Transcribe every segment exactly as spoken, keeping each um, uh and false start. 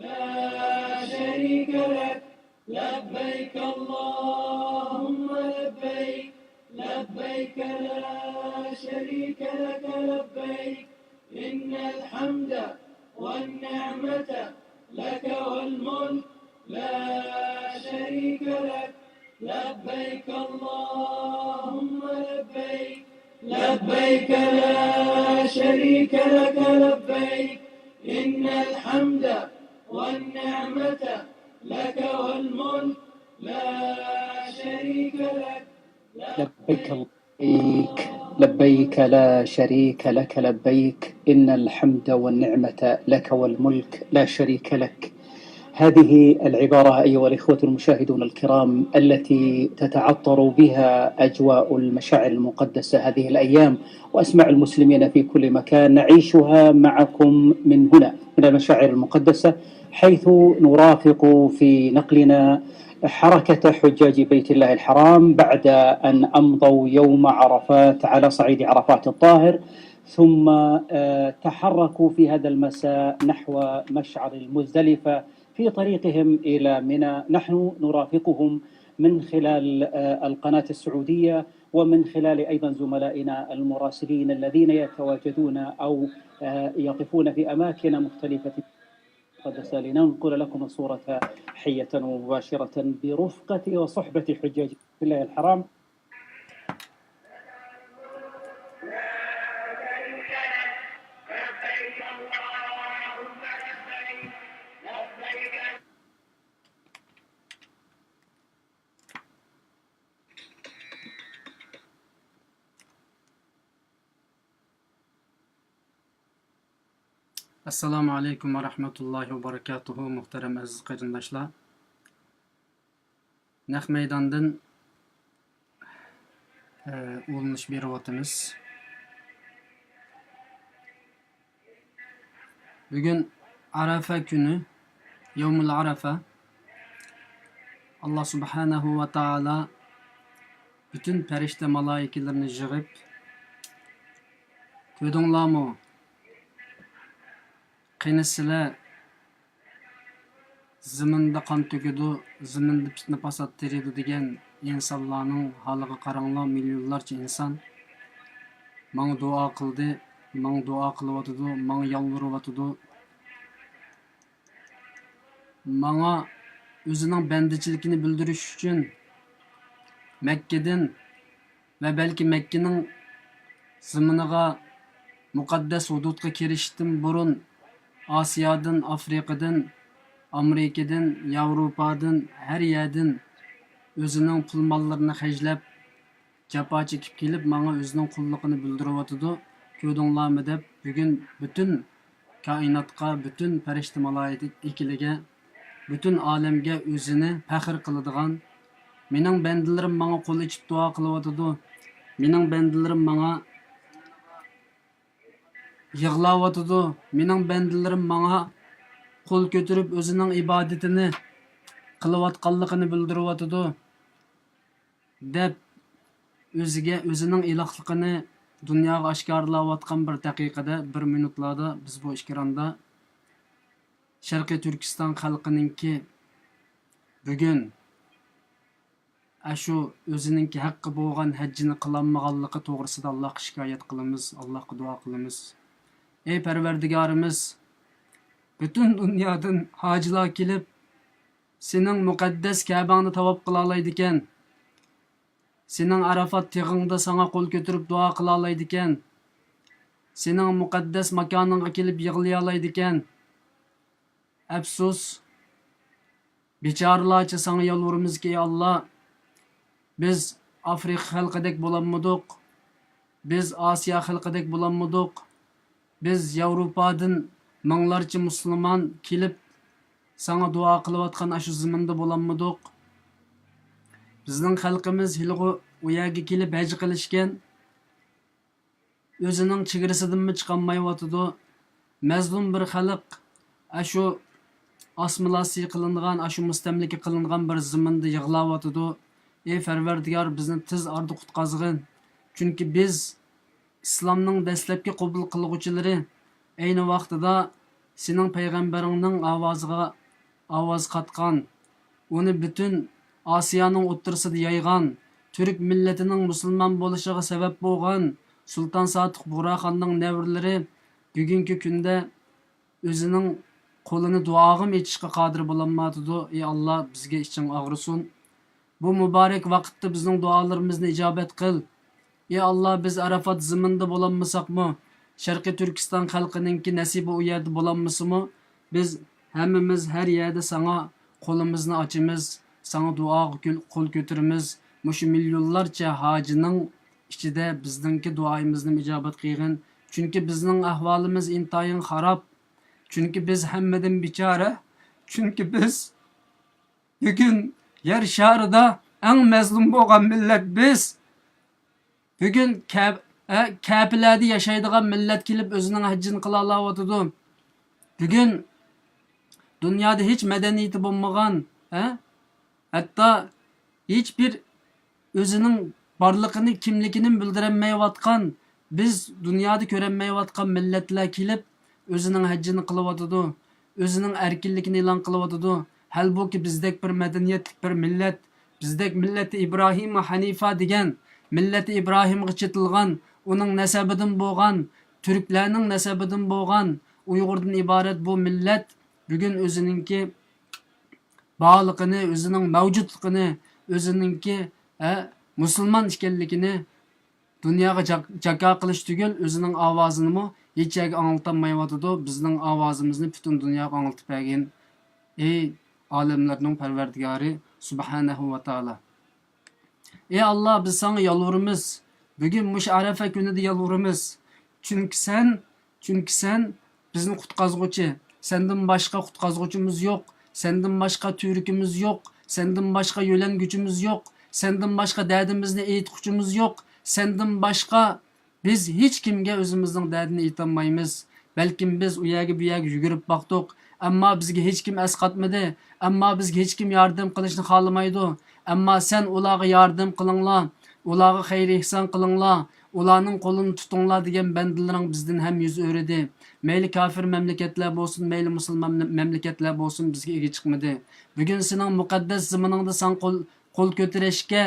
لا شريك لك، لبيك اللهم لبيك، لبيك لا شريك لك لبيك، إن الحمد والنعمة لك والملك، لا شريك لك، لبيك اللهم لبيك، لبيك لا شريك لك لبيك، إن الحمد والنعمة لك والملك، لا شريك لك، لبيك لبيك، لبيك لا شريك لك لبيك، إن الحمد والنعمة لك والملك لا شريك لك. هذه العبارة، أيها الإخوة المشاهدون الكرام، التي تتعطر بها أجواء المشاعر المقدسة هذه الأيام، وأسماع المسلمين في كل مكان نعيشها معكم من هنا، من المشاعر المقدسة، حيث نرافق في نقلنا حركة حجاج بيت الله الحرام بعد أن أمضوا يوم عرفات على صعيد عرفات الطاهر، ثم، آه، تحركوا في هذا المساء نحو مشعر المزدلفة في طريقهم إلى منى. نحن نرافقهم من خلال، آه، القناة السعودية، ومن خلال أيضًا زملائنا المراسلين الذين يتواجدون أو، آه، يقفون في أماكن مختلفة مقدسة لننقل لكم الصورة حية ومباشرة برفقة وصحبة حجاج الله الحرام. ئەسسالامۇ ئەلەيكۇم ۋە رەھمەتۇللاھى ۋە بەرىكاتۇھۇ، مۇھتەرەم ئەزىز قېرىنداشلار. نەق مەيداندىن، ئە، ئۇلىنىش بېرىۋاتىمىز. بۈگۈن ئەرەفە كۈنى، يومۇل ئەرەفە. ئاللا سۇبھانەھۇ ۋە تائالا پۈتۈن پەرىشتە مالائىكىلىرىنى يىغىپ، كۆردۈڭلارمۇ؟ قېنى سىلەر زېمىندا قان تۆكىدۇ، زېمىندا پىتنە-پاسات تېرىيدۇ دېگەن ئىنسانلارنىڭ ھالىغا قاراڭلار، مىليونلارچە ئىنسان ماڭا دۇئا قىلدى، ماڭا دۇئا قىلىۋاتىدۇ، ماڭا يالۋۇرۇۋاتىدۇ. ماڭا ئۆزىنىڭ بەندىچىلىكىنى بىلدۈرۈش ئۈچۈن مەككىدىن ۋە بەلكى مەككىنىڭ زېمىنىغا، مۇقەددەس ھۇدۇدقا كىرىشتىن بۇرۇن ئاسىيادىن، ئافرىقىدىن، ئامېرىكىدىن، ياۋروپادىن، ھەر يەردىن ئۆزىنىڭ پۇل-ماللىرىنى خەجلەپ، جاپا چېكىپ كېلىپ، ماڭا ئۆزىنىڭ قۇللۇقىنى بىلدۈرۈۋاتىدۇ. كۆردۈڭلارمۇ دەپ، بۈگۈن پۈتۈن كائىناتقا، پۈتۈن پەرىشتە مالائىكىگە، پۈتۈن ئالەمگە ئۆزىنى پەخىر قىلىدىغان، مېنىڭ بەندىلىرىم ماڭا قول ئېچىپ دۇئا قىلىۋاتىدۇ، مېنىڭ بەندىلىرىم ماڭا يىغلاۋاتىدۇ، مېنىڭ بەندىلىرىم ماڭا قول كۆتۈرۈپ ئۆزىنىڭ ئىبادىتىنى قىلىۋاتقانلىقىنى بىلدۈرۈۋاتىدۇ، دەپ ئۆزىگە، ئۆزىنىڭ ئىلاھلىقىنى دۇنياغا ئاشكارىلاۋاتقان بىر دەقىقىدە، بىر مىنۇتلاردا بىز بۇ ئېكراندا شەرقىي تۈركىستان خەلقىنىڭكى بۈگۈن ئاشۇ ئۆزىنىڭكى ھەققى بولغان ھەججىنى قىلالمىغانلىقى توغرىسىدا ئاللاھقا شىكايەت قىلىمىز، ئاللاھقا دۇئا قىلىمىز. ئەي پەرۋەردىگارىمىز، پۈتۈن دۇنيادىن ھاجىلار كېلىپ، سېنىڭ مۇقەددەس كەبەڭنى تاۋاپ قىلالايدىكەن، سېنىڭ ئەرەفات تېغىڭدا ساڭا قول كۆتۈرۈپ دۇئا قىلالايدىكەن، سېنىڭ مۇقەددەس ماكانىڭغا كېلىپ يىغلىيالايدىكەن. ئەپسۇس، بىچارىلارچە ساڭا يالۋۇرىمىزكى، ئەي ئاللا، بىز ئافرىقا خەلقىدەك بولالمىدۇق، بىز ئاسىيا خەلقىدەك بولالمىدۇق، بىز ياۋروپادىن مىڭلارچە مۇسۇلمان كېلىپ ساڭا دۇئا قىلىۋاتقان ئاشۇ زېمىندا بولالمىدۇق. بىزنىڭ خەلقىمىز ھېلىغۇ ئۇ يەرگە كېلىپ ھەج قىلىشكەن، ئۆزىنىڭ چېگرىسىدىنمۇ چىقالمايۋاتىدۇ. مەزلۇم بىر خەلق ئاشۇ ئاسسىمىلياتسىيە قىلىنغان، ئاشۇ مۇستەملىكە قىلىنغان بىر زېمىندا يىغلاۋاتىدۇ. ئى پەرۋەردىگار، بىزنى تېز ئارىدا قۇتقازغىن. چۈنكى بىز ئىسلامنىڭ دەسلەپكى قوبۇل قىلغۇچىلىرى، ئەينى ۋاقتىدا سېنىڭ پەيغەمبىرىڭنىڭ ئاۋازىغا ئاۋاز قاتقان، ئۇنى پۈتۈن ئاسىيانىڭ ئوتتۇرىسىدا يايغان، تۈرك مىللىتىنىڭ مۇسۇلمان بولۇشىغا سەۋەب بولغان سۇلتان ساتۇق بۇغراخاننىڭ نەۋرىلىرى بۈگۈنكى كۈندە ئۆزىنىڭ قولىنى دۇئاغىمۇ ئېچىشقا قادىر بولالمايۋاتىدۇ. ئى ئاللا، بىزگە ئىچىڭ ئاغرىسۇن. بۇ مۇبارەك ۋاقىتتا بىزنىڭ دۇئالىرىمىزنى ئىجابەت قىل. ئى ئاللا، بىز ئەرەفات زېمىنىدا بولالمىساقمۇ، شەرقىي تۈركىستان خەلقىنىڭكى نەسىبى ئۇ يەردە بولالمىسىمۇ، بىز ھەممىمىز ھەر يەردە ساڭا قولىمىزنى ئاچىمىز، ساڭا دۇئاغا كۆل-، قول كۆتۈرىمىز. مۇشۇ مىليونلارچە ھاجىنىڭ ئىچىدە بىزنىڭكى دۇئايىمىزنى ئىجابەت قىلغىن. چۈنكى بىزنىڭ ئەھۋالىمىز ئىنتايىن خاراب. چۈنكى بىز ھەممىدىن بىچارە. چۈنكى بىز بۈگۈن يەر شارىدا ئەڭ مەزلۇم بولغان مىللەت بىز. بۈگۈن كە-، ئە، كەپىلەردە ياشايدىغان مىللەت كېلىپ ئۆزىنىڭ ھەججىنى قىلالاۋاتىدۇ. بۈگۈن دۇنيادا ھېچ مەدەنىيىتى بولمىغان، ئە، ھەتتا ھېچبىر ئۆزىنىڭ بارلىقىنى، كىملىكىنى بىلدۈرەلمەيۋاتقان، بىز دۇنيادا كۆرەلمەيۋاتقان مىللەتلەر كېلىپ ئۆزىنىڭ ھەججىنى قىلىۋاتىدۇ، ئۆزىنىڭ ئەركىنلىكىنى ئېلان قىلىۋاتىدۇ. ھالبۇكى، بىزدەك بىر مەدەنىيەتلىك بىر مىللەت، بىزدەك مىللەتى ئىبراھىم ھەنىفا دېگەن، مىللەتى ئىبراھىمغا چېتىلغان، ئۇنىڭ نەسەبىدىن بولغان، تۈركلەرنىڭ نەسەبىدىن بولغان، ئۇيغۇردىن ئىبارەت بۇ مىللەت بۈگۈن ئۆزىنىڭكى بارلىقىنى، ئۆزىنىڭ مەۋجۇتلۇقىنى، ئۆزىنىڭكى، ھە، مۇسۇلمان ئىكەنلىكىنى دۇنياغا جاك-، جاكار قىلىش تۈگۈل، ئۆزىنىڭ ئاۋازىنىمۇ ھېچ يەرگە ئاڭلىتالمايۋاتىدۇ. بىزنىڭ ئاۋازىمىزنى پۈتۈن دۇنياغا ئاڭلىتىپ بەرگىن، ئەي ئالەملەرنىڭ پەرۋەردىگارى سۇبھانەھۇ ۋە تائالا. ئەي ئاللا، بىز ساڭا يالۋۇرىمىز. بۈگۈن مۇشۇ ئەرەفە كۈنىدە يالۋۇرىمىز. چۈنكى سەن، چۈنكى سەن بىزنى قۇتقازغۇچى. سەندىن باشقا قۇتقازغۇچىمىز يوق. سەندىن باشقا تۈۋرۈكىمىز يوق. سەندىن باشقا يۆلەنگۈچىمىز يوق. سەندىن باشقا دەردىمىزنى ئېيتقۇچىمىز يوق. سەندىن باشقا بىز ھېچكىمگە ئۆزىمىزنىڭ دەردىنى ئېيتالمايمىز. بەلكىم بىز ئۇ يەرگە، بۇ يەرگە يۈگۈرۈپ باقتۇق، ئەمما بىزگە ھېچكىم ئەسقاتمىدى، ئەمما بىزگە ھېچكىم ياردەم قىلىشنى خالىمايدۇ. ئەمما سەن ئۇلارغا ياردەم قىلىڭلار، ئۇلارغا خەير-ئېھسان قىلىڭلار، ئۇلارنىڭ قولىنى تۇتۇڭلار دېگەن بەندىلىرىڭ بىزدىن ھەم يۈز ئۆرۈدى. مەيلى كاپىر مەملىكەتلەر بولسۇن، مەيلى مۇسۇلمان مەملىكەتلەر بولسۇن، بىزگە ئىگە چىقمىدى. بۈگۈن سېنىڭ مۇقەددەس زېمىنىڭدا ساڭا قول قول كۆتۈرۈشكە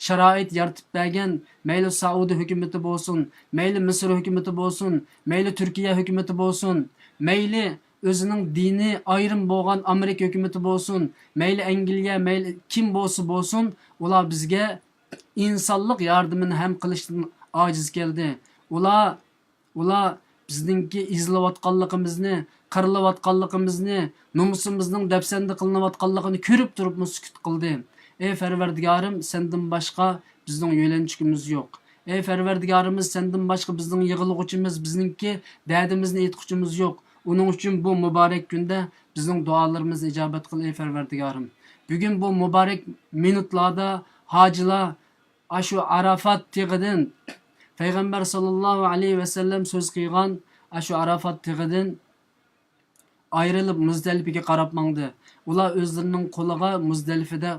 شارائىت يارىتىپ بەرگەن، مەيلى سەئۇدى ھۆكۈمىتى بولسۇن، مەيلى مىسىر ھۆكۈمىتى بولسۇن، مەيلى تۈركىيە ھۆكۈمىتى بولسۇن، مەيلى ئۆزىنىڭ دىنى ئايرىم بولغان ئامېرىكا ھۆكۈمىتى بولسۇن، مەيلى ئەنگلىيە، مەيلى كىم بولسا بولسۇن، ئۇلار بىزگە ئىنسانلىق ياردىمىنى ھەم قىلىشتىن ئاجىز كەلدى. ئۇلار ئۇلار بىزنىڭكى ئېزىلىۋاتقانلىقىمىزنى، قىرىلىۋاتقانلىقىمىزنى، نومۇسىمىزنىڭ دەپسەندە قىلىنىۋاتقانلىقىنى كۆرۈپ تۇرۇپمۇ سۈكۈت قىلدى. ئەي پەرۋەردىگارىم، سەندىن باشقا بىزنىڭ يۆلەنچۈكىمىز يوق. ئەي پەرۋەردىگارىمىز، سەندىن باشقا بىزنىڭ يىغلىغۇچىمىز، بىزنىڭكى دەردىمىزنى ئېيتقۇچىمىز يوق. ئۇنىڭ ئۈچۈن بۇ مۇبارەك كۈندە بىزنىڭ دۇئالىرىمىزنى ئىجابەت قىل، ئەي پەرۋەردىگارىم. بۈگۈن بۇ مۇبارەك مىنۇتلاردا ھاجىلار ئاشۇ ئارافات تېغىدىن، پەيغەمبەر ساللاللاھۇ ئەلەيھى ۋەسەللەم سۆز قىلغان ئاشۇ ئارافات تېغىدىن ئايرىلىپ مۇزدەلىپىگە قاراپ ماڭدى. ئۇلار ئۆزلىرىنىڭ قولىغا مۇزدەلىپىدە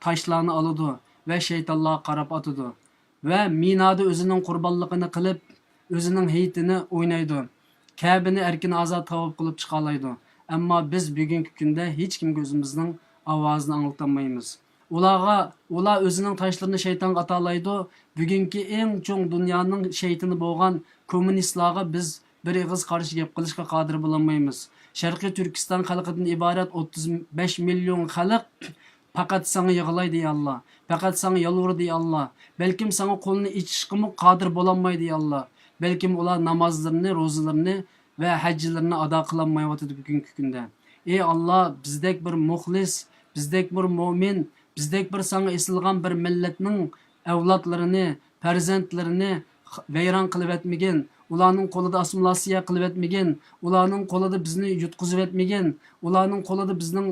تاشلارنى ئالىدۇ ۋە شەيتانلارغا قاراپ ئاتىدۇ ۋە مىنادا ئۆزىنىڭ قۇربانلىقىنى قىلىپ، ئۆزىنىڭ ھېيتىنى ئوينايدۇ. كەبىنى ئەركىن ئازاد تاۋاپ قىلىپ چىقالايدۇ. ئەمما بىز بۈگۈنكى كۈندە ھېچكىمگە ئۆزىمىزنىڭ ئاۋازىنى ئاڭلىتالمايمىز. ئۇلارغا، ئۇلار ئۆزىنىڭ تاشلىرىنى شەيتانغا ئاتالايدۇ. بۈگۈنكى ئەڭ چوڭ دۇنيانىڭ شەيتىنى بولغان كوممۇنىستلارغا بىز بىر ئېغىز قارشى گەپ قىلىشقا قادىر بولالمايمىز. شەرقىي تۈركىستان خەلقىدىن ئىبارەت ئوتتۇز بەش مىليون خەلق پەقەت ساڭا يىغلايدۇ، يا ئاللا. پەقەت ساڭا يالۋۇرىدۇ، يا ئاللا. بەلكىم ساڭا قولىنى ئېچىشقىمۇ قادىر بولالمايدۇ، يا ئاللا. بەلكىم ئۇلار نامازلىرىنى، روزىلىرىنى ۋە ھەجلىرىنى ئادا قىلالمايۋاتىدۇ بۈگۈنكى كۈندە. ئى ئاللا، بىزدەك بىر مۇخلىس، بىزدەك بىر مۆمىن، بىزدەك بىر ساڭا ئېسىلغان بىر مىللەتنىڭ ئەۋلادلىرىنى، پەرزەنتلىرىنى ۋەيران قىلىۋەتمىگىن، ئۇلارنىڭ قولىدا ئاسسىمىلياتسىيە قىلىۋەتمىگىن، ئۇلارنىڭ قولىدا بىزنى يۇتقۇزۇۋەتمىگىن، ئۇلارنىڭ قولىدا بىزنىڭ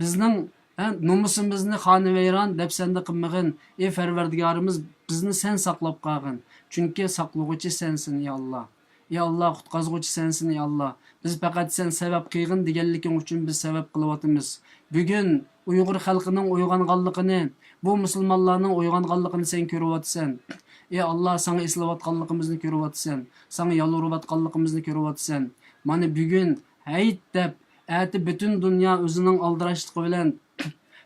بىزنىڭ، ھە، نومۇسىمىزنى خانىۋەيران، دەپسەندە قىلمىغىن. ئى پەرۋەردىگارىمىز، بىزنى سەن ساقلاپ قالغىن. چۈنكى ساقلىغۇچى سەنسەن، ئى ئاللا. ئى ئاللا، قۇتقازغۇچى سەنسەن، ئى ئاللا. بىز پەقەت سەن سەۋەب قىلغىن دېگەنلىكىڭ ئۈچۈن بىز سەۋەب قىلىۋاتىمىز. بۈگۈن ئۇيغۇر خەلقىنىڭ ئويغانغانلىقىنى، بۇ مۇسۇلمانلارنىڭ ئويغانغانلىقىنى سەن كۆرۈۋاتىسەن. ئى ئاللا، ساڭا ئېسىلىۋاتقانلىقىمىزنى كۆرۈۋاتىسەن. ساڭا يالۋۇرۇۋاتقانلىقىمىزنى كۆرۈۋاتىسەن. مانا بۈگۈن ھېيت دەپ، ئەتە پۈتۈن دۇنيا ئۆزىنىڭ ئالدىراشلىقى بىلەن،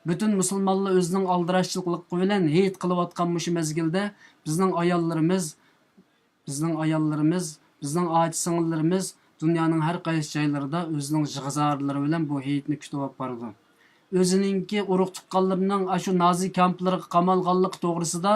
پۈتۈن مۇسۇلمانلار ئۆزىنىڭ ئالدىراشچىلىقى بىلەن ھېيت قىلىۋاتقان مۇشۇ مەزگىلدە بىزنىڭ ئاياللىرىمىز، بىزنىڭ ئاياللىرىمىز، بىزنىڭ ئاچا سىڭىللىرىمىز دۇنيانىڭ ھەر قايسى جايلىرىدا ئۆزىنىڭ جىغىزارلىرى بىلەن بۇ ھېيتنى كۈتۈۋاپ بارىدۇ. ئۆزىنىڭكى ئۇرۇق تۇغقانلىرىنىڭ ئاشۇ نازى كامپلىرىغا قامالغانلىقى توغرىسىدا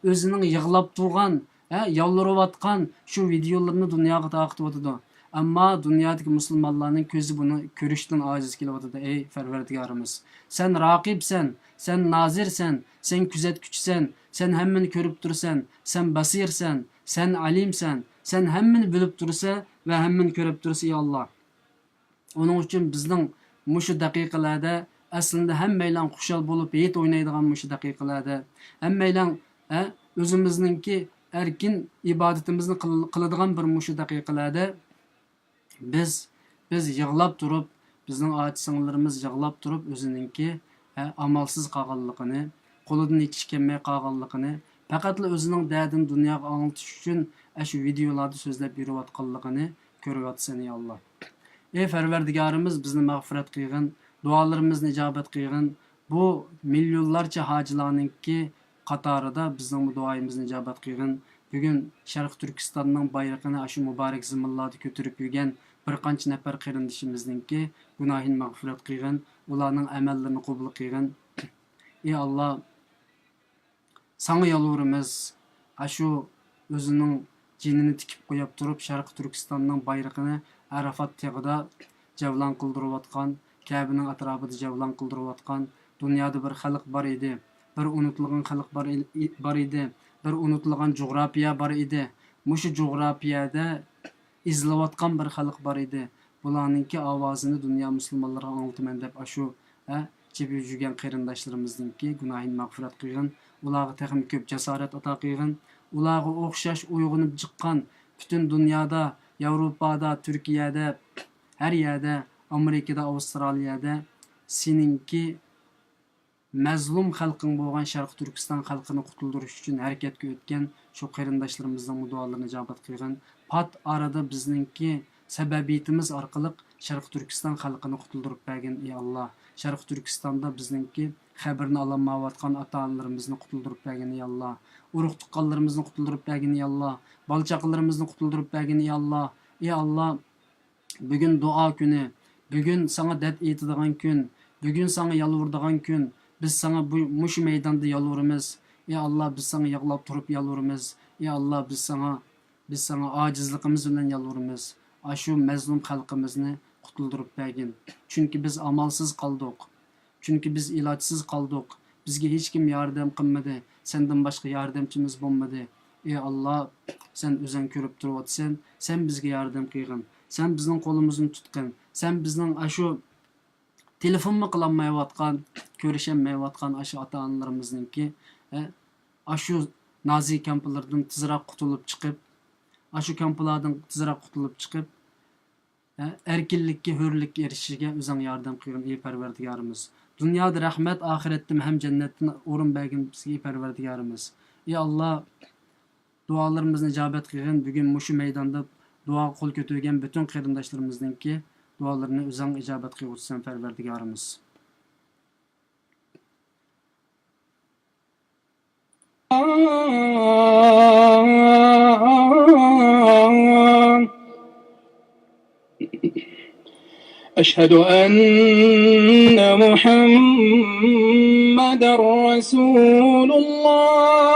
ئۆزىنىڭ يىغلاپ تۇرغان، ھە، يالۋۇرۇۋاتقان شۇ ۋىدېئولىرىنى دۇنياغا تارقىتىۋاتىدۇ. ئەمما دۇنيادىكى مۇسۇلمانلارنىڭ كۆزى بۇنى كۆرۈشتىن ئاجىز كېلىۋاتىدۇ. ئەي پەرۋەردىگارىمىز، سەن راقىبسەن، سەن نازىرسەن، سەن كۆزەتكۈچىسەن، سەن ھەممىنى كۆرۈپ تۇرىسەن، سەن بەسىرسەن، سەن ئەلىمسەن، سەن ھەممىنى بىلىپ تۇرىسەن ۋە ھەممىنى كۆرۈپ تۇرىسەن، ئى ئاللا. ئۇنىڭ ئۈچۈن بىزنىڭ مۇشۇ دەقىقىلەردە ئەسلىدە ھەممەيلەن خۇشال بولۇپ ھېيت ئوينايدىغان مۇشۇ دەقىقىلەردە، ھەممەيلەن، ھە، ئۆزىمىزنىڭكى ئەركىن ئىبادىتىمىزنى قىل-، قىلىدىغان بىر مۇشۇ دەقىقىلەردە بىز، بىز يىغلاپ تۇرۇپ، بىزنىڭ ئاچا سىڭىللىرىمىز يىغلاپ تۇرۇپ ئۆزىنىڭكى، ھە، ئامالسىز قالغانلىقىنى، قولىدىن ھېچ ئىش كەلمەي قالغانلىقىنى، پەقەتلا ئۆزىنىڭ دەردىنى دۇنياغا ئاڭلىتىش ئۈچۈن ئاشۇ ۋىدېئولاردا سۆزلەپ يۈرۈۋاتقانلىقىنى كۆرۈۋاتىسەن، ئى ئاللا. ئى پەرۋەردىگارىمىز، بىزنى مەغپىرەت قىلغىن، دۇئالىرىمىزنى ئىجابەت قىلغىن. بۇ مىليونلارچە ھاجىلارنىڭكى قاتارىدا بىزنىڭمۇ دۇئايىمىزنى ئىجابەت قىلغىن. بۈگۈن شەرقىي تۈركىستاننىڭ بايرىقىنى ئاشۇ مۇبارەك زېمىنلاردا كۆتۈرۈپ يۈرگەن بىر قانچە نەپەر قېرىندىشىمىزنىڭكى گۇناھىنى مەغپىرەت قىلغىن، ئۇلارنىڭ ئەمەللىرىنى قوبۇل قىلغىن. ئى ئاللا، ساڭا يالۋۇرىمىز، ئاشۇ ئۆزىنىڭ جېنىنى تىكىپ قويۇپ تۇرۇپ، شەرقىي تۈركىستاننىڭ بايرىقىنى ئەرەفات تېغىدا جەۋلان قىلدۇرۇۋاتقان، كەبىنىڭ ئەتراپىدا جەۋلان قىلدۇرۇۋاتقان دۇنيادا بىر خەلق بار ئىدى، بىر ئۇنتۇلغان خەلق بار ئىل-، بار ئىدى، بىر ئۇنتۇلغان جۇغراپىيە بار ئىدى. مۇشۇ جۇغراپىيەدە ئېزىلىۋاتقان بىر خەلق بار ئىدى. بۇلارنىڭكى ئاۋازىنى دۇنيا مۇسۇلمانلىرىغا ئاڭلىتىمەن دەپ ئاشۇ، ھە، چېپىپ يۈرگەن قېرىنداشلىرىمىزنىڭكى گۇناھىنى مەغپىرەت قىلغىن. ئۇلارغا تېخىمۇ كۆپ جاسارەت ئاتا قىلغىن. ئۇلارغا ئوخشاش ئويغىنىپ چىققان پۈتۈن دۇنيادا، ياۋروپادا، تۈركىيەدە، ھەر يەردە، ئامېرىكىدا، ئاۋسترالىيەدە سېنىڭكى مەزلۇم خەلقىڭ بولغان شەرقىي تۈركىستان خەلقىنى قۇتۇلدۇرۇش ئۈچۈن ھەرىكەتكە ئۆتكەن شۇ قېرىنداشلىرىمىزنىڭمۇ دۇئالىرىنى ئىجابەت قىلغىن. پات ئارىدا بىزنىڭكى سەبەبىيىتىمىز ئارقىلىق شەرقىي تۈركىستان خەلقىنى قۇتۇلدۇرۇپ بەرگىن، ئى ئاللا. شەرقىي تۈركىستاندا بىزنىڭكى خەۋىرىنى ئالالمايۋاتقان ئاتا-ئانىلىرىمىزنى قۇتۇلدۇرۇپ بەرگىن، ئى ئاللا. ئۇرۇق-تۇغقانلىرىمىزنى قۇتۇلدۇرۇپ بەرگىن، ئى ئاللا. بالا-چاقىلىرىمىزنى قۇتۇلدۇرۇپ بەرگىن، ئى ئاللا. ئى ئاللا، بۈگۈن دۇئا كۈنى، بۈگۈن ساڭا دەرد ئېيتىدىغان كۈن، بۈگۈن ساڭا يالۋۇرىدىغان كۈن. بىز ساڭا بۇ، مۇشۇ مەيداندا يالۋۇرىمىز. ئى ئاللا، بىز ساڭا يىغلاپ تۇرۇپ يالۋۇرىمىز. ئى ئاللا، بىز ساڭا، بىز ساڭا ئاجىزلىقىمىز بىلەن يالۋۇرىمىز. ئاشۇ مەزلۇم خەلقىمىزنى قۇتۇلدۇرۇپ بەرگىن. چۈنكى بىز ئامالسىز قالدۇق. چۈنكى بىز ئىلاجسىز قالدۇق. بىزگە ھېچكىم ياردەم قىلمىدى. سەندىن باشقا ياردەمچىمىز بولمىدى. ئى ئاللا، سەن ئۆزۈڭ كۆرۈپ تۇرۇۋاتىسەن. سەن بىزگە ياردەم قىلغىن. سەن بىزنىڭ قولىمىزنى تۇتقىن. سەن بىزنىڭ ئاشۇ تېلېفونمۇ قىلالمايۋاتقان، كۆرۈشەلمەيۋاتقان ئاشۇ ئاتا-ئانىلىرىمىزنىڭكى، ئە، ئاشۇ نازى كامپلىرىدىن تېزراق قۇتۇلۇپ چىقىپ، ئاشۇ كامپلاردىن تېزراق قۇتۇلۇپ چىقىپ، ھە، ئەركىنلىككە، ھۆرلۈككە ئېرىشىشىگە ئۆزۈڭ ياردەم قىلغىن، ئى پەرۋەردىگارىمىز. دۇنيادا رەھمەت، ئاخىرەتتىمۇ ھەم جەننەتتىن ئورۇن بەرگىن بىزگە، ئى پەرۋەردىگارىمىز. ئى ئاللا، دۇئالىرىمىزنى ئىجابەت قىلغىن. بۈگۈن مۇشۇ مەيداندا دۇئاغا قول كۆتۈرگەن پۈتۈن قېرىنداشلىرىمىزنىڭكى دۇئالىرىنى ئۆزۈڭ ئىجابەت قىلغۇچىسەن، پەرۋەردىگارىمىز. أشهد أن محمدا رسول الله.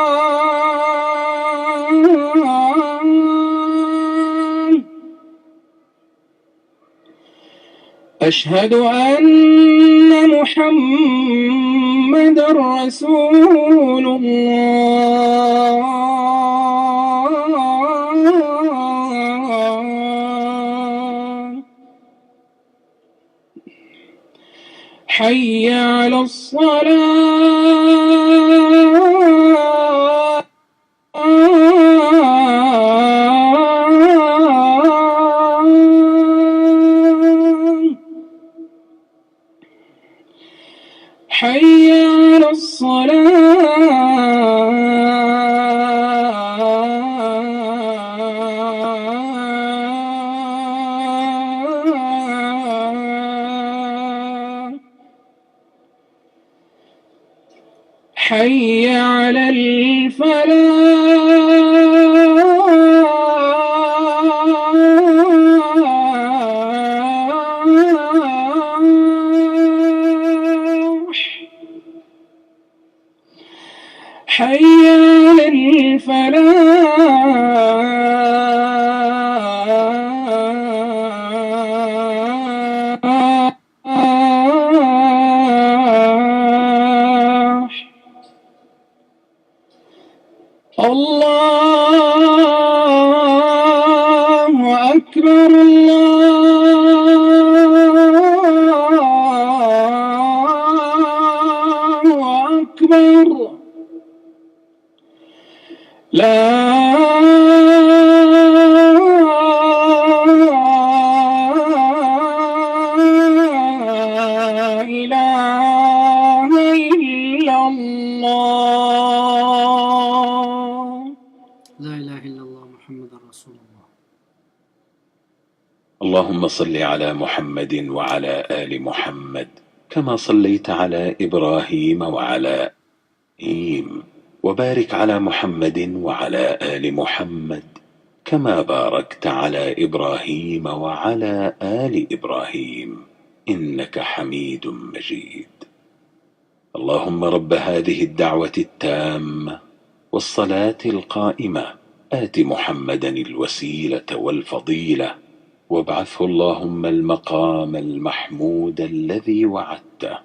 أشهد أن محمدا رسول الله. حي على الصلاة. حي على الصلاة. حي على الفلاح. حي على الفلاح. الله أكبر، الله أكبر. لا إله إلا الله. لا إله إلا الله محمد رسول الله. اللهم صل على محمد وعلى آل محمد كما صليت على إبراهيم وعلى إبراهيم، وبارك على محمد وعلى آل محمد كما باركت على إبراهيم وعلى آل إبراهيم إنك حميد مجيد. اللهم رب هذه الدعوة التامة والصلاة القائمة، آت محمدا الوسيلة والفضيلة، وابعثه اللهم المقام المحمود الذي وعدته.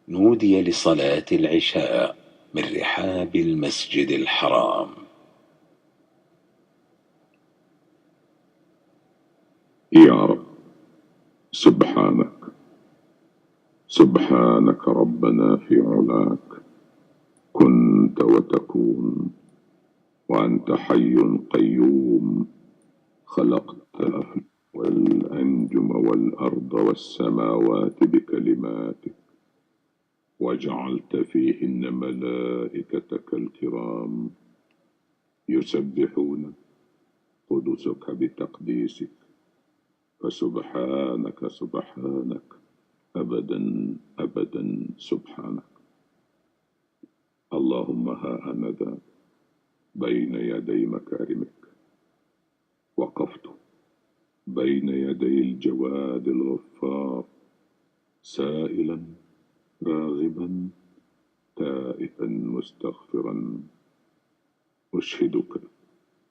نودي لصلاة العشاء من رحاب المسجد الحرام. يا رب، سبحانك، سبحانك ربنا في علاك، كنت وتكون، وأنت حي قيوم، خلقت الأفلاك والأنجم والأرض والسماوات بكلماتك، وجعلت فيهن ملائكتك الكرام يسبحون قدسك بتقديسك، فسبحانك، سبحانك، أبدا، أبدا، سبحانك. اللهم ها أنا ذا بين يدي مكارمك، وقفت بين يدي الجواد الغفار، سائلا، راغبا، تائبا، مستغفرا. أشهدك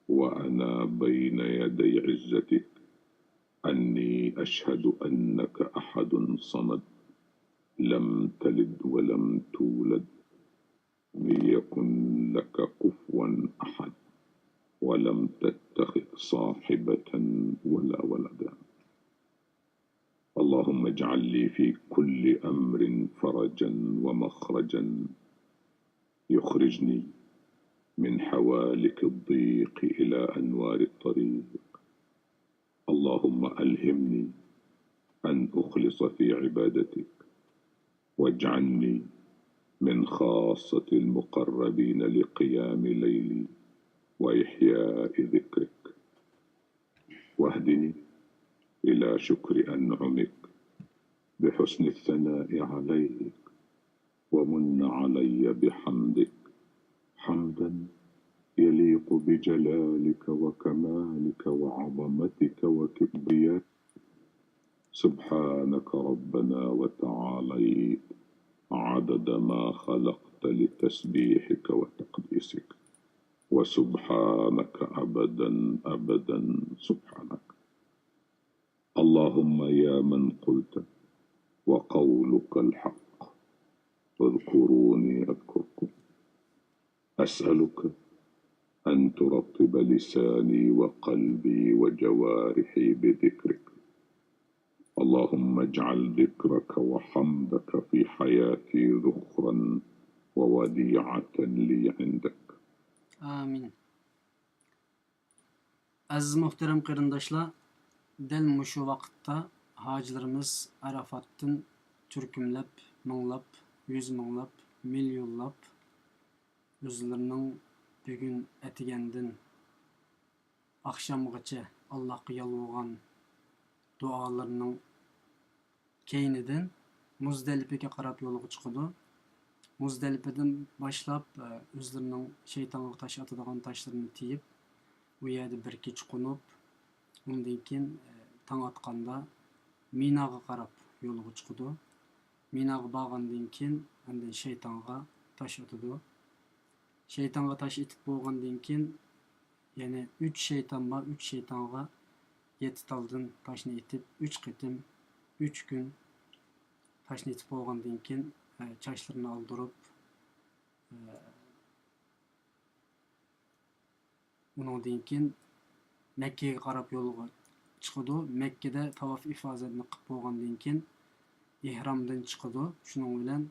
وأنا بين يدي عزتك أني أشهد أنك أحد صمد، لم تلد ولم تولد، لم يكن لك كفوا أحد، ولم تتخذ صاحبة ولا ولدا. اللهم اجعل لي في كل أمر فرجا ومخرجا يخرجني من حوالك الضيق إلى أنوار الطريق. اللهم ألهمني أن أخلص في عبادتك، واجعلني من خاصة المقربين لقيام ليلي وإحياء ذكرك، واهدني إلى شكر أنعمك بحسن الثناء عليك، ومن علي بحمدك حمدا يليق بجلالك وكمالك وعظمتك وكبريائك. سبحانك ربنا وتعاليت عدد ما خلقت لتسبيحك وتقديسك، وسبحانك أبدا، أبدا، سبحانك. اللهم يا من قلت: وقولك الحق، اذكروني أذكركم، أسألك أن ترطب لساني وقلبي وجوارحي بذكرك. اللهم اجعل ذكرك وحمدك في حياتي ذخرا ووديعة لي عندك. آمين. ئەزىز مۆھتەرەم قېرىنداشلار، دەل مۇشۇ ۋاقىتتا ھاجىلىرىمىز ئەرەفاتتىن تۈركۈملەپ، مىڭلاپ، يۈز مىڭلاپ، مىليونلاپ ئۆزلىرىنىڭ بۈگۈن ئەتىگەندىن ئاخشامغىچە ئاللاھقا يالۋۇرغان دۇئالىرىنىڭ كەينىدىن مۇزدەلىپىگە قاراپ يولغا چىقىدۇ. مۇزدەلىپىدىن باشلاپ، ئە، ئۆزلىرىنىڭ شەيتانغا تاش ئاتىدىغان تاشلىرىنى تېيىپ، ئۇ يەردە بىر كېچە قونۇپ، ئۇندىن كېيىن، ئە، تاڭ ئاتقاندا مىناغا قاراپ يولغا چىقىدۇ. مىناغا بارغاندىن كېيىن ئاندىن شەيتانغا تاش ئاتىدۇ. شەيتانغا تاش ئېتىپ بولغاندىن كېيىن، يەنى ئۈچ شەيتان بار، ئۈچ شەيتانغا يەتتە تالدىن تاشنى ئېتىپ، ئۈچ قېتىم، ئۈچ كۈن تاشنى ئېتىپ بولغاندىن كېيىن، ئە، چاچلىرىنى ئالدۇرۇپ، ئە، ئۇنىڭدىن كېيىن مەككىگە قاراپ يولغا چىقىدۇ. مەككىدە تاۋاپ ئىفازەتنى قىلىپ بولغاندىن كېيىن ئېھرامدىن چىقىدۇ. شۇنىڭ بىلەن